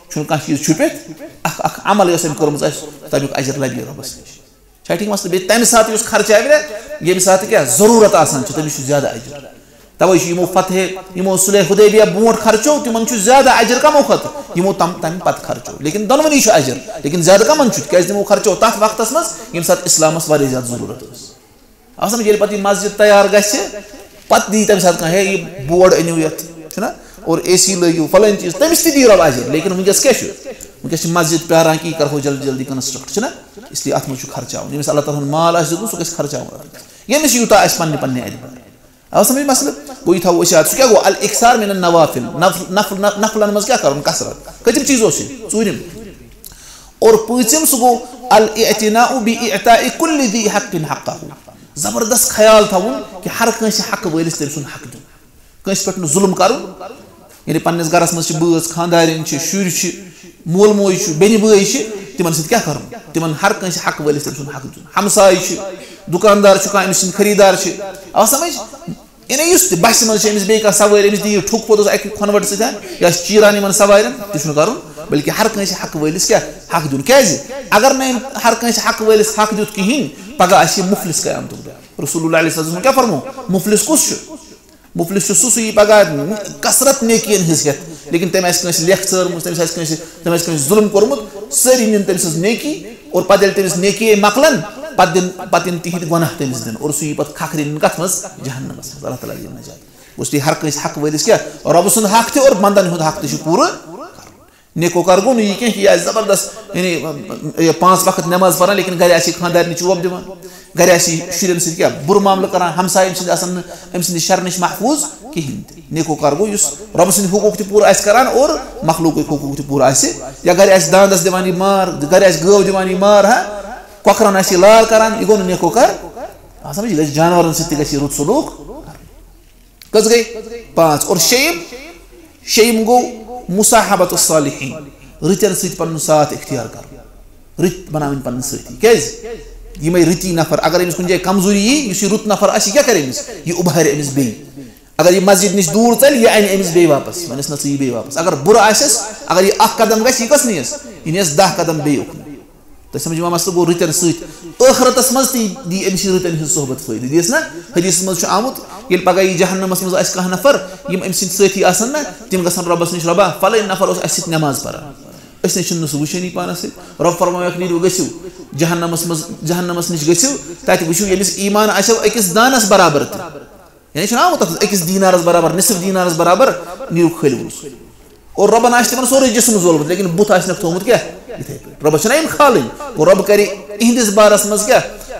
چھُنہٕ کانٛہہ چیٖز چھُپِتھ، اَکھ، اَکھ عمل یۄس أمۍ کٔرمٕژ آسہِ، تَمیُک اجر لَبہِ رۄبَس نِش۔ چھا ٹھیٖک مسلہٕ؟ بیٚیہِ تَمہِ ساتہٕ یُس خرچاوِ، ییٚمہِ ساتہٕ کیٛاہ ضروٗرت آسان چھِ، تٔمِس چھُ زیادٕ اجر۔ توے چھُ یِمو فتح، یِمو صلح حدیبیہ برونٛٹھ خرچو، تِمن چھُ زیادٕ اجر کمو کھۄتہٕ؟ یِمو تم-، تمہِ پتہٕ خرچو۔ لیکن دۄنوٕنی چھُ اجر، لیکن زیادٕ کمن چھُ؟ تِکیازِ تِمو خرچو تتھ وقتس منٛز، ییٚمہِ ساتہٕ اسلامس واریاہ زیادٕ ضروٗرت ٲس۔ آ سمجھ، ییٚلہِ پتہٕ یہِ مسجد تیار گژھِ، پتہٕ دی تمہِ ساتہٕ کانٛہہ، "ہے، یہِ board أنِو یتھ، چھُنہ، اور اے سی لٲگِو، فلٲنۍ چیٖز"، تٔمِس تہِ دی رۄب اجر۔ لیکن وٕنکیٚس کیٛاہ چھُ؟ وٕنکیٚس چھِ مسجد پیاران کہِ یہِ کرہو جلدی جلدی construct، چھُنہ؟ اس لیے اتھ منٛز چھُ خرچاوُن۔ ییٚمِس اللہ تعالیٰ ہن مال آسہِ دیُتمُت، سُہ گژھِ خرچاوُن۔ ییٚمِس یوٗتاہ آسہِ پننہِ پننہِ اعتبار۔ آو سمجھ مسلہٕ؟ گوٚو یہِ تھاوو أسۍ یاد۔ سُہ کیٛاہ گوٚو؟ الاکثار من النوافل۔ نفل، نفل، نفلن منٛز کیٛاہ کرُن؟ کثرت۔ کٔژِم چیٖز اوس یہِ؟ ژوٗرِم۔ اور پٲنٛژِم سُہ گوٚو الاعتناء باعطاء كل ذي حق حقه۔ زبردست خیال تھاوُن کہِ ہر کٲنٛسہِ حق وٲلِس تٔمۍ سُنٛد حق دیُن۔ کٲنٛسہِ پٮ۪ٹھ نہٕ ظُلم کرُن۔ یعنی پننِس گرس منٛز چھِ بٲژ، خانٛدارِنۍ چھِ، شُرۍ چھِ، مول موج چھُ، بیٚنہِ بٲے چھِ، تِمن سۭتۍ کیٛاہ کرُن؟ تِمن ہر کٲنٛسہِ حق وٲلِس تٔمۍ سُنٛد حق دیُن۔ ہمساے چھِ، دُکاندار چھُ کانٛہہ، أمِس سٕنٛدۍ خریٖدار چھِ۔ آو سمجھ؟ یعنی یُس تہِ بسہِ منٛز چھِ أمِس بیٚیہِ کانٛہہ سوٲرۍ، أمِس دِیِو ٹھُک پوٚتُس اَکہِ کھۄنہٕ وَٹہٕ سۭتۍ، یا چھِ چیٖران یِمن سوارٮ۪ن، تہِ چھُنہٕ کَرُن، بلکہِ ہر کٲنٛسہِ حقہٕ وٲلِس کیٛاہ؟ حق دیُن۔ کیٛازِ؟ اگر نہٕ أمۍ ہر کٲنٛسہِ حقہٕ وٲلِس حق دیُت کِہیٖنۍ، پگاہ آسہِ یہِ مُفلِس قیامتُک دۄہ۔ رسول اللہ علیہ الصلوۃ والسلام کیٛاہ فرموو؟ مُفلِس کُس چھُ؟ مُفلِس چھُ سُہ، سُہ یی پگاہ کثرت نیکیَن ہٕنٛز ہٮ۪تھ، لیکن تٔمۍ آسہِ کٲنٛسہِ لیکھ ژٲرمٕژ، تٔمِس آسہِ کٲنٛسہِ، تٔمۍ آسہِ کٲنٛسہِ ظُلم کوٚرمُت، سٲری نِن تٔمۍ سٕنٛز نیکی، اور پتہٕ ییٚلہِ تٔمِس نیکی مۄکلن، پتہٕ دِن، پتہٕ یِن تِہِنٛدۍ گۄناہ تٔمِس دِنہٕ، اور سُہ یی پتہٕ کھکھرِ نِنہٕ کتھ منٛز؟ جہنمس منٛز۔ اللہ تعالیٰ دِیِن نجات۔ گوٚژھ تُہۍ ہر کٲنٛسہِ حق وٲلِس کیٛاہ؟ رۄبہٕ سُنٛد حق تہِ اور بنٛدن ہُنٛد حق تہِ چھُ پوٗرٕ کرُن۔ نیکوکار گوٚو نہٕ یہِ کینٛہہ کہِ یہِ آسہِ زبردست، یعنی، یہِ پانٛژھ وقت نٮ۪ماز پران، لیکن گرِ آسہِ یہِ خانٛدارنہِ چوب دِوان، گرِ آسہِ یہِ شُرٮ۪ن سۭتۍ کیٛاہ بُرٕ معاملہٕ کران، ہمسایہِ أمۍ سٕنٛدۍ آسن نہٕ أمۍ سٕنٛدِ شرنِش محفوٗظ کِہیٖنۍ تہِ۔ نیکوکار گوٚو یُس رۄبہٕ سٕنٛدۍ حقوٗق تہِ پوٗرٕ آسہِ کران اور مخلوٗقٕکۍ حقوٗق تہِ پوٗرٕ آسہِ، یا گرِ آسہِ داندس دِوان یہِ مار، گرِ آسہِ گٲو دِوان یہِ مار، ہا، کۄکرن آسہِ یہِ لال کران، یہِ گوٚو نہٕ نیکوکار۔ آ، سمجھ، یہِ گژھِ جانورن سۭتۍ تہِ گژھِ یہِ رُت سلوٗک۔ کٔژ گٔے؟ پانٛژھ۔ اور شیٚیِم، شیٚیِم گوٚو مصاحبت الصالحین، رٕتٮ۪ن سۭتۍ پنُن ساتھ اختیار کرُن، رٕتۍ بناوٕنۍ پنٕنۍ سٲتھی۔ کیٛازِ؟ یِمے رٕتی نفر، اگر أمِس کُنہِ جایہِ کمزوری یی، یُس یہِ رُت نفر آسہِ، یہِ کیٛاہ کرِ أمِس؟ یہِ اُبھارِ أمِس بیٚیہِ۔ اگر یہِ مسجد نِش دوٗر ژَلہِ، یہِ اَنہِ أمِس بیٚیہِ واپس، وَنٮ۪س، "نہ، ژٕ یہِ بیٚیہِ واپس۔" اگر بُرٕ آسٮ۪س، اگر یہِ اکھ قدم گژھِ، یہِ کس نِیَس؟ یہِ نِیَس دَہ قدم بیٚیہِ اُکُن۔ تُہۍ سمجھِو مسلہٕ؟ گوٚو رٕتٮ۪ن سۭتۍ۔ ٲخرتس منٛز تہِ دی أمِس یہِ رٕتٮ۪ن ہٕنٛز صحبت فٲیدٕ۔ دیس نہ؟ حدیثس منٛز چھُ آمُت، ییٚلہِ پگاہ یی جہنمس منٛز آسہِ کانٛہہ نفر، یِم أمۍ سٕنٛدۍ سٲتھی آسن نہ، تِم گژھن رۄبس نِش، "رۄبا، فلٲنۍ نفر اوس اَسہِ سۭتۍ نٮ۪ماز پران۔ أسۍ نہ چھِنہٕ سُہ وٕچھٲنی پانس سۭتۍ۔" رۄب فرماوکھ، "نیٖرِو، گٔژھِو جہنمس منٛز، جہنمس نِش گٔژھِو، تتہِ وٕچھِو، ییٚمِس ایمان آسیو أکِس دانس برابر تہِ۔" یعنی چھُنہٕ آمُت تَتھ منٛز أکِس دینارَس برابر، نصف دینارَس برابر، نیٖرِو کھٲلِو سُہ۔ اور رۄبَن آسہِ تِمَن سورُے جسم زولمُت، لیکن بُتھ آسہِ نَکھ تھوٚومُت کیٛاہ؟ یِتھَے پٲٹھۍ۔ رۄبَس چھَنہ یِم کھالٕنۍ؟ گوٚو رۄب کَرِ یِہِنٛدِس بارَس منٛز کیٛاہ؟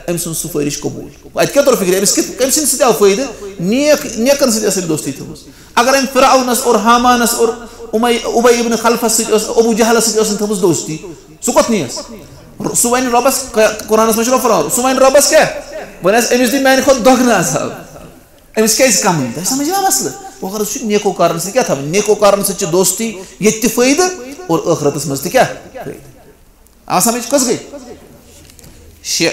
أمۍ سُنٛد سُفٲرِش قبوٗل۔ اَتہِ کیٛاہ توٚر فِکرِ؟ أمِس کِتھ، کٔمۍ سٕنٛدِ سۭتۍ آو فٲیدٕ؟ نیک، نیکَن سۭتۍ ٲس أمۍ دوستی تھٲومٕژ۔ اگر أمۍ فرعونَس اور ہامانَس اور اُمَے، اُبَے ابن خلفَس سۭتۍ ٲس، ابوٗ جہلَس سۭتۍ ٲس أمۍ تھٲومٕژ دوستی، سُہ کوٚت نِیَس؟ سُہ وَنہِ رۄبَس، قرآنَس منٛز چھُ رۄب فرماوان، سُہ وَنہِ رۄبَس کیٛاہ؟ وَنٮ۪س، "أمِس دِ میٛانہِ کھۄتہٕ دۄگنہٕ عذاب۔" أمِس کیٛازِ کَمٕے؟ تۄہہِ سَمٕجھ یِوان مسلہٕ؟ وۄنۍ کَرو سُہ نیکوکارَن سۭتۍ کیٛاہ تھاوٕنۍ؟ نیکوکارَن سۭتۍ چھِ دوستی ییٚتہِ تہِ فٲیدٕ اور ٲخرَتَس منٛز تہِ کیٛاہ؟ فٲیدٕ۔ آ سَمٕجھ؟ کٔژ گٔے؟ شےٚ۔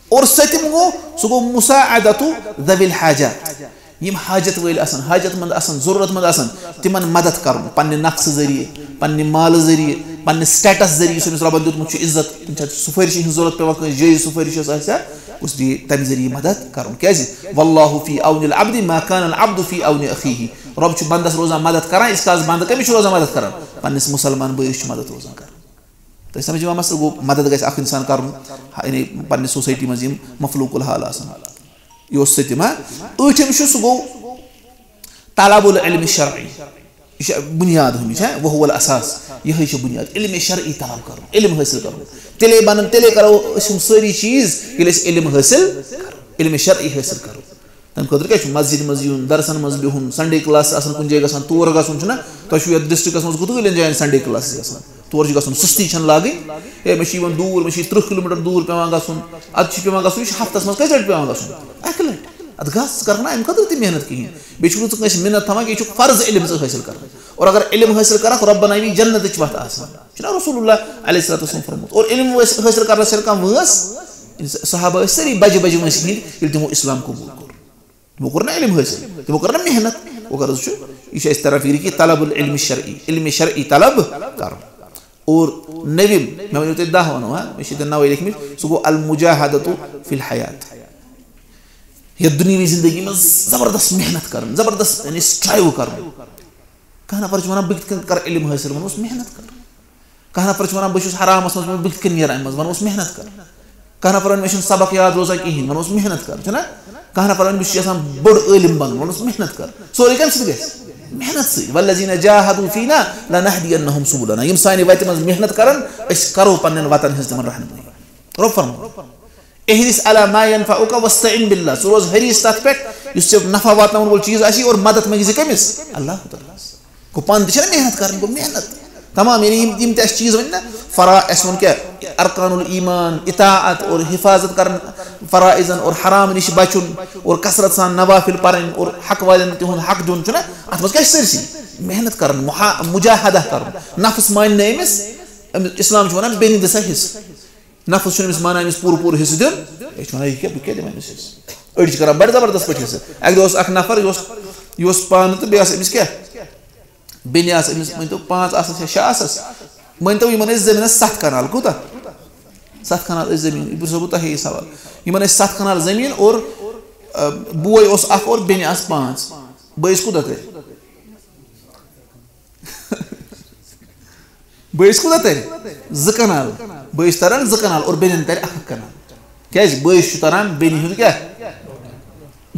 اور سٔتِم گوٚو، سُہ گوٚو مساعدتُ ذوی الحاجات۔ یِم حاجت وٲلۍ آسَن، حاجت مند آسَن، ضروٗرت مند آسَن، تِمَن مدد کَرُن، پنٛنہِ نفسہٕ ذٔریعہٕ، پنٛنہِ مالہٕ ذٔریعہٕ، پنٛنہِ status ذٔریعہٕ، یُس أمِس رۄبَن دیُتمُت چھُ عزت، کُنہِ ساتہٕ چھِ سُفٲرِشہِ ہِنٛز ضروٗرت پٮ۪وان کٲنٛسہِ، جٲیِز سُفٲرِش یۄس آسہِ ہا، گوٚژھ بیٚیہِ تَمہِ ذٔریعہٕ مدد کَرُن۔ کیٛازِ؟ "واللہ فی عون العبد ما کان العبد فی عون اخیہ۔" رۄب چھُ بندس روزان مدد کران، ییٖتِس کالس بندٕ کٔمِس چھُ روزان مدد کران؟ پننِس مُسلمان بٲیِس چھُ مدد روزان کران۔ تۄہہِ سمجھ یِوان مسلہٕ؟ گوٚو مدد گژھِ اکھ انسان کرُن، یعنی پننہِ society منٛز یِم مخلوق الحال آسان۔ یہِ اوس سٔتِم، ہا؟ ٲٹھِم چھُ، سُہ گوٚو طلب العلم الشرعی۔ یہِ چھِ بُنیاد ہُم، یہِ چھا؟ وہو الاساس۔ یِہوٚے چھِ بُنیاد۔ علم شرعی طلب کَرُن، علم حٲصِل کَرُن۔ تیٚلے بَنَن، تیٚلے کَرو أسۍ یِم سٲری چیٖز، ییٚلہِ أسۍ علم حٲصِل کَرو، علم شرعی حٲصِل کَرو۔ تَمہِ خٲطرٕ کیٛاہ چھُ؟ مسجد منٛز یُن، درسَن منٛز بِہُن، Sunday class آسَن کُنہِ جایہِ گژھان، تور گژھُن چھُنہ؟ تۄہہِ چھُو یَتھ districtَس منٛز کوٗتاہ جایَن Sunday classes گژھان؟ تور چھُ گژھُن، سُستی چھَنہٕ لاگٕنۍ۔ ہے، مےٚ چھُ یِوان دوٗر، مےٚ چھُ یہِ تٕرٛہ kilometre دوٗر پٮ۪وان گژھُن، اَدٕ چھُ پٮ۪وان گژھُن، یہِ چھُ ہفتَس منٛز کٔژِ لَٹہِ پٮ۪وان گژھُن؟ اَکہِ لَٹہِ۔ اَدٕ گژھ، ژٕ کَرَکھ نہ اَمہِ خٲطرٕ تہِ محنت کِہیٖنۍ۔ بیٚیہِ چھُکھ نہٕ ژٕ کٲنٛسہِ مِنت تھاوان کینٛہہ، یہِ چھُکھ فرض علم ژٕ حٲصِل کَرُن۔ اور اگر علم حٲصِل کَرَکھ، رۄب بَناوی جنتٕچ وَتھ آسان۔ چھُنہ رسول اللہ علیہ الصلوۃ والسلام فرموت؟ اور علم وٲس-، حٲصِل کَرنَس چھَنہٕ کانٛہہ وٲنٛس۔ صحابہ ٲسۍ سٲری بَجہِ بَجہِ وٲنٛسہِ ہِنٛدۍ، ییٚلہِ تِمو اِسلام قبوٗل کوٚر۔ تِمو کوٚر نہ علم حٲصِل، تِمو کٔر نہ محنت۔ وۄنۍ کَر حظ چھُ، یہِ چھُ اَسہِ تَران فِکرِ کہِ طلب العلم شرعی، علم شرعی طلب کَرُن۔ اور نٔوِم، مےٚ ؤنِو تُہۍ دَہ وَنو، ہا؟ مےٚ چھِ ییٚتٮ۪ن نَوَے لیکھمٕتۍ، سُہ گوٚو المجاہدۃ فی الحیات۔ یَتھ دُنیاوی زندگی منٛز زبردست محنت کرٕنۍ، زبردست، یعنی، سٹرائیو کرُن۔ کانٛہہ نفر چھُ وَنان، "بہٕ کِتھ کٔنۍ کرٕ علم حٲصِل؟" وَنوس، "محنت کر۔" کانٛہہ نفر چھُ وَنان، "بہٕ چھُس حرامَس منٛز، بہٕ کِتھ کٔنۍ نیرٕ اَمہِ منٛز؟" وَنوس، "محنت کر۔" کانٛہہ نفر وَنہِ، "مےٚ چھُنہٕ سبق یاد روزان کِہیٖنۍ۔" وَنوس، "محنت کر۔" چھُنہ؟ کانٛہہ نفر وَنہِ، "بہٕ چھُس یَژھان بوٚڑ عٲلِم بَنُن۔" وَنوس، "محنت کر۔" سورُے کَمہِ سۭتۍ گژھِ؟ محنت سۭتۍ۔ "والذین جاہدوا فینا لنہدینہم سبلنا۔" یِم سانہِ وَتہِ منٛز محنت کرن، أسۍ کرو پننٮ۪ن وَتَن ہٕنٛز تِمن رہنمٲیی۔ رۄب فرماوان، "احرص علی ما ینفعک واستعن باللہ۔" ژٕ روز حریص تَتھ پٮ۪ٹھ یُس ژےٚ نفع واتناون وول چیٖز آسی، اور مدد منٛگہِ زِ کٔمِس؟ اللہ تعالیٰ ہس۔ گوٚو پانہٕ تہِ چھَنہ محنت کَرٕنۍ، گوٚو محنت۔ تمام، یعنی یِم، یِم تہِ اَسہِ چیٖز ؤنۍ نہ، فرا-، اَسہِ ووٚن کیٛاہ؟ ارکان الایمان، اطاعت اور حفاظت کَرٕنۍ فرائضن اور حرام نِش بَچُن اور کثرت سان نوافل پَرٕنۍ اور حق والٮ۪ن تِہُنٛد حق دیُن، چھُنہ؟ اَتھ منٛز کیٛاہ چھِ سٲرسٕے؟ محنت کَرٕنۍ، محا-، مجاہدہ کَرُن۔ نفس مانہِ نہٕ أمِس، أمِس اسلام چھُ وَنان، بیٚنہِ دِ سا حصہٕ۔ نفس چھُنہٕ أمِس مانان أمِس پوٗرٕ پوٗرٕ حصہٕ دیُن۔ یہِ چھُ وَنان، "یہِ کیٛاہ، بہٕ کیٛاہ دِمہٕ أمِس حصہٕ؟" أڑۍ چھِ کَران بَڑٕ زبردست پٲٹھۍ حصہٕ۔ اَکہِ دۄہ اوس اَکھ نفر، یہِ اوس، یہِ اوس پانہٕ تہٕ بیٚیہِ آسہٕ أمِس کیٛاہ؟ بیٚنہِ آسہٕ أمِس، مٲنۍ تو پانٛژھ آسَس یا شےٚ آسَس۔ مٲنۍ تو یِمَن ٲسۍ زٔمیٖنَس سَتھ کَنال۔ کوٗتاہ؟ سَتھ کَنال ٲسۍ زٔمیٖن۔ یہِ پرٛژھو بہٕ تۄہے یہِ سوال۔ یِمَن ٲسۍ سَتھ کَنال زٔمیٖن اور، آ، بوے اوس اَکھ اور بیٚنہِ آسہٕ پانٛژھ۔ بٲیِس کوٗتاہ تَرِ؟ بٲیِس کوٗتاہ تَرِ؟ زٕ کَنال۔ بٲیِس تَرَن زٕ کَنال اور بیٚنٮ۪ن تَرِ اَکھ اَکھ کَنال۔ کیٛازِ؟ بٲیِس چھُ تَران بیٚنہِ ہُنٛد کیٛاہ؟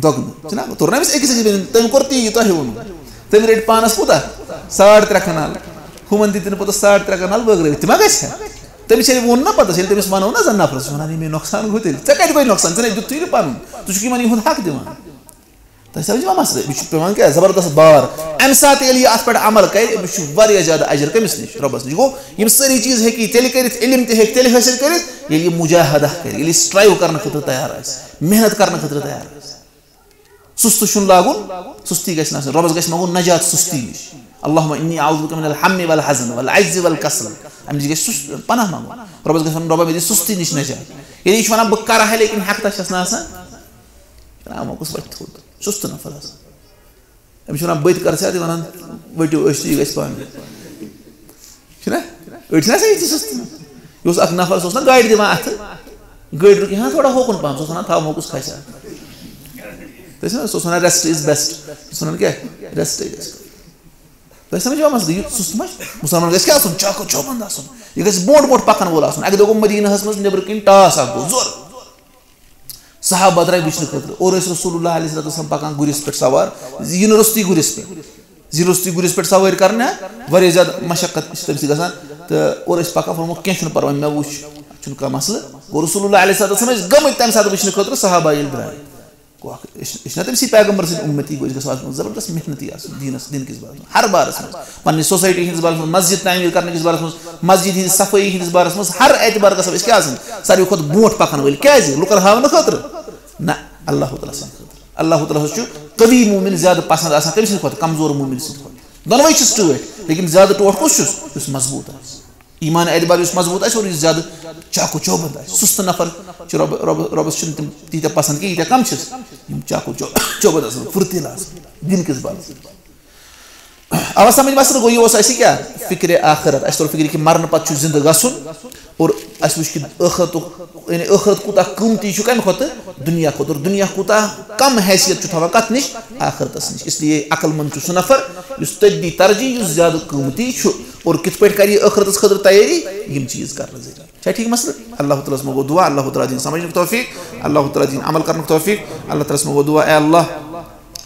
دۄگنہٕ۔ چھُنہ؟ توٚر نہ أمِس أکِس أکِس بیٚنہِ؟ تٔمۍ کوٚر تی، یہِ تۄہہِ ووٚنوُ۔ تٔمۍ رٔٹۍ پانَس کوٗتاہ؟ ساڑ ترٛےٚ کَنال۔ ہُمَن دِتِن پوٚتُس ساڑ ترٛےٚ کَنال بٲگرٲوِتھ۔ تہِ ما گژھِ ہا؟ تٔمِس ییٚلہِ ووٚن نہ پَتہٕ، ییٚلہِ تٔمِس وَنو نہ زَن نفرَس، چھُ وَنان، "یہِ مےٚ نۄقصان گوٚو تیٚلہِ۔ ژےٚ کَتہِ گوٚے نۄقصان؟ ژےٚ نے دیُتتھٕے نہٕ پَنُن۔ ژٕ چھُکھ یِمَن یِہُنٛد حق دِوان۔" تۄہہِ سمجھ ما مسلہٕ؟ یہِ چھُ پٮ۪وان کیٛاہ زبردست بار۔ اَمہِ ساتہٕ ییٚلہِ یہِ اَتھ پٮ۪ٹھ عمل کرِ، أمِس چھُ واریاہ زیادٕ اجر کٔمِس نِش؟ رۄبَس نِش۔ گوٚو، یِم سٲری چیٖز ہیٚکہِ یہِ تیٚلہِ کٔرِتھ، علم تہِ ہیٚکہِ تیٚلہِ حٲصِل کٔرِتھ، ییٚلہِ یہِ مجاہدہ کرِ، ییٚلہِ یہِ سٹرائیو کرنہٕ خٲطرٕ تیار آسہِ، محنت کرنہٕ خٲطرٕ تیار آسہِ۔ سُستہٕ چھُنہٕ لاگُن، سُستی گژھِ نہٕ آسٕنۍ۔ رۄبَس گژھِ منٛگُن نجات سُستی نِش۔ اللہم انی اعوذ بک من الہم والحزن والعجز والکسل۔ اَمہِ نِش گژھِ سُس-، پناہ منٛگُن۔ رۄبَس گژھِ وَنُن، "رۄبا، مےٚ دِ سُستی نِش نجات۔" ییٚلہِ یہِ چھُ وَنان، "بہٕ کرٕ ہا، لیکن ہٮ۪کتھا چھَس نہٕ آسان۔" کران موقعس وَتہِ تھوٚد۔ سُستہٕ نفر آسان۔ أمِس چھِ وَنان، "بہٕ تہِ کَرٕ ژےٚ اَتھٕ"، وَنان، "ؤٹِو أسۍ تہٕ یہِ گژھِ پانہٕ۔" چھُنہ؟ أڑۍ چھِنہ آسان یِتھۍ سُستہٕ۔ یہِ اوس اَکھ نفر، سُہ اوس نہ گاڑِ دِوان اَتھٕ۔ گٲڑۍ رُکہِ ہا تھوڑا ہوکُن پَہَم، سُہ اوس وَنان، "تھاو موقعس کھسہِ ہا۔" تُہۍ چھِنہ، سُہ اوس وَنان، "Rest is best۔" سُہ اوس وَنان کیٛاہ؟ Rest گژھِ۔ تۄہہِ سمجھ یِوان مسلہٕ؟ یہِ سُستہٕ ما چھُ؟ مُسلمان گژھِ کیٛاہ آسُن؟ چاک و چوبند آسُن۔ یہِ گژھِ برونٛٹھ برونٛٹھ پَکَن وول آسُن۔ اَکہِ دۄہ گوٚو مدیٖنہَس منٛز نیٚبرٕ کِنۍ ٹاس اَکھ گوٚو، زورٕ۔ صحابہ درٛاے وٕچھنہٕ خٲطرٕ۔ اورٕ ٲسۍ رسول اللہ علیہ الصلوۃ والسلام پکان گُرِس پٮ۪ٹھ سوار، یِنہٕ روٚستُے گُرِس پٮ۪ٹھ۔ یِنہٕ روٚستُے گُرِس پٮ۪ٹھ سوٲرۍ کرنہِ، ہا، واریاہ زیادٕ مشقت چھِ تَمہِ سۭتۍ گژھان۔ تہٕ اورٕ ٲسۍ پکان، فرمووُکھ، "کینٛہہ چھُنہٕ پرواے، مےٚ وٕچھ، چھُنہٕ کانٛہہ مسلہٕ۔" گوٚو، رسول اللہ علیہ الصلوۃ والسلام ٲسۍ گٔمٕتۍ تَمہِ ساتہٕ وٕچھنہٕ خٲطرٕ، صحابہ ییٚلہِ درٛاے۔ گوٚو اکھ، أسۍ، أسۍ چھِنہ تٔمۍ سٕے پیغمبر سٕنٛدۍ اُمتی، گوٚو أسۍ گژھو اَتھ منٛز زبردست محنتی آسُن دیٖنَس، دیٖن کِس بارَس منٛز، ہر بارَس منٛز، پننہِ سوسایٹی ہٕنٛدِس بارَس منٛز، مسجد تعمیٖر کرنہٕ کِس بارَس منٛز، مسجد ہٕنٛدِ صفٲیی ہٕنٛدِس بارَس منٛز، ہر اعتبار گژھو أسۍ کیٛاہ آسٕنۍ؟ ساروی کھۄتہٕ برونٛٹھ پَکَن وٲلۍ۔ کیٛازِ؟ لُکَن ہاونہٕ خٲطرٕ؟ نہ، اللہ تعالیٰ سٕنٛدِ خٲطرٕ۔ اللہ تعالیٰ ہَس چھُ قوی مومن زیادٕ پسنٛد آسان کٔمۍ سٕنٛدِ کھۄتہٕ؟ کمزور مومن سٕنٛدِ کھۄتہٕ۔ دۄنوَے چھِس ٹٲٹھۍ، لیکن زیادٕ ٹوٹھ کُس چھُس؟ یُس مضبوٗط آسہِ۔ ایمان اعتبار یُس مضبوٗط آسہِ اور یُس زیادٕ چاک و چوبند آسہِ۔ سُستہٕ نفر چھُ رۄب-، رۄب-، رۄبَس چھِنہٕ تِم تیٖتیٛاہ پسنٛد کینٛہہ، ییٖتیٛاہ کم چھِس۔ یِم چاک و چو-، چوبند آسَن، پھُرتیٖلہٕ آسَن، دیٖن کِس بارَس منٛز۔ اَوا سمجھ مسلہٕ گوٚو، یہِ اوس اَسہِ کیٛاہ؟ فِکرِ آخرت۔ اَسہِ توٚر فِکرِ کہِ مرنہٕ پتہٕ چھُ زِندٕ گژھُن اور اَسہِ وٕچھ کہِ ٲخرتُک، یعنی ٲخرت کوٗتاہ قۭمتی چھُ کَمہِ کھۄتہٕ؟ دُنیا کھۄتہٕ۔ اور دُنیا کوٗتاہ کم حیثیت چھُ تھاوان کَتھ نِش؟ آخرتَس نِش۔ اس لیے عقل مند چھُ سُہ نفر یُس تٔتۍ دی ترجیح یُس زیادٕ قۭمتی چھُ۔ اور کِتھ پٲٹھۍ کَرِ یہِ ٲخرتَس خٲطرٕ تیٲری؟ یِم چیٖز کَرنہٕ ذٔریعہٕ۔ چھا ٹھیٖک مسلہٕ؟ اللہ تعالیٰ ہَس منٛگو دُعا، اللہ تعالیٰ دِیِن سمجھنُک توفیٖق، اللہ تعالیٰ دِیِن عمل کرنُک توفیٖق، اللہ تعالیٰ ہَس منٛگو دُعا، اے اللہ،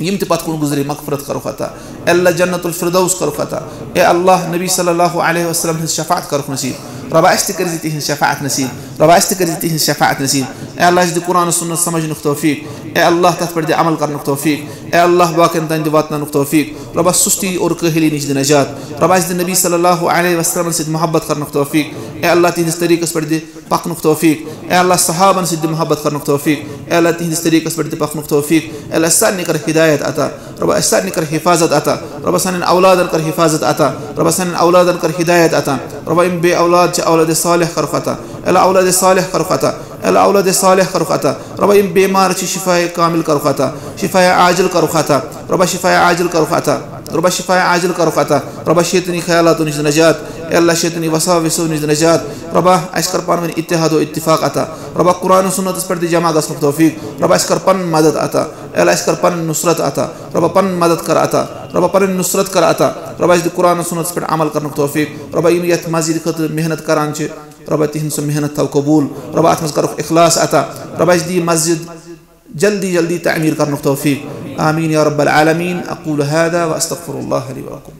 یِم تہِ پتھ کُن گُزرے مغفرت کرُکھ عطا، اے اللہ جنت الفردوس کرُکھ عطا، اے اللہ نبی صلی اللہ علیہ وسلم ہٕنٛز شفاعت کرُکھ نصیٖب، رۄبا اَسہِ تہِ کٔرۍ زِ تِہِنٛز شفاعت نصیٖب، رۄبا اَسہِ تہِ کٔرۍ زِ تِہِنٛز شفاعت نصیٖب، اے اللہ اَسہِ دِ قرآن سُنت سمجھنُک توفیٖق، اے اللہ تَتھ پٮ۪ٹھ دِ عمل کرنُک توفیٖق، اے اللہ باقین تام دِ واتناونُک توفیٖق، رۄبا سُستی اور کٲہِلی نِش دِ نجات، رۄبا اَسہِ دِ نبی صلی اللہ علیہ وسلمن سۭتۍ محبت کرنُک توفیٖق، اے اللہ تِہِنٛدِس طریٖقس پٮ۪ٹھ دِ پکنُک توفیٖق۔ اے اللہ، صحابن سۭتۍ دِ محبت کرنُک توفیٖق۔ اے اللہ، تِہنٛدِس طریٖقس پٮ۪ٹھ دِ پکنُک توفیٖق۔ اے اللہ، سارنٕے کر ہدایت عطا۔ رۄبا، اَسہِ سارنٕے کر حفاظت عطا۔ رۄبا، سانٮ۪ن اولادن کر حفاظت عطا۔ رۄبا، سانٮ۪ن اولادن کر ہدایت عطا۔ رۄبا، یِم بے اولاد چھِ، اولاد صالح کرُکھ عطا۔ اے اللہ، اولاد صالح کرُکھ عطا۔ اے اللہ، اولاد صالح کرُکھ عطا۔ رۄبا، یِم بیمار چھِ، شفاء کامل کرُکھ عطا۔ شفاء عاجل کرُکھ عطا۔ رۄبا، شفاء عاجل کرُکھ عطا۔ رۄبا، شفاء عاجل کرُکھ عطا۔ رۄبا، شیطٲنی خیالاتو نِش نجات۔ اے اللہ، شیطٲنی وساوسو نِش نجات۔ رۄبا، اَسہِ کر پانہٕ ؤنۍ اتحاد و اتفاق عطا۔ رۄبا، قرآن و سنتس پٮ۪ٹھ دِ جمع گژھنُک توفیق۔ رۄبا، اَسہِ کر پنُن مدد عطا۔ اے اللہ، اَسہِ کر پنٕنۍ نصرت عطا۔ رۄبا، پنٕنۍ مدد کر عطا۔ رۄبا، پنٕنۍ نصرت کر عطا۔ رۄبا، اَسہِ دِ قرآن و سنتس پٮ۪ٹھ عمل کرنُک توفیق۔ رۄبا، یِم یتھ مسجد خٲطرٕ محنت کران چھِ، رۄبا، تِہنٛد سۄ محنت تھاو قبول۔ رۄبا، اتھ منٛز کرُکھ اخلاص عطا۔ رۄبا، اَسہِ دِ یہِ مسجد جلدی جلدی تعمیر کرنُک توفیق۔ آمین یا رب العالمین۔ اقول هذا واستغفر الله لي ولكم۔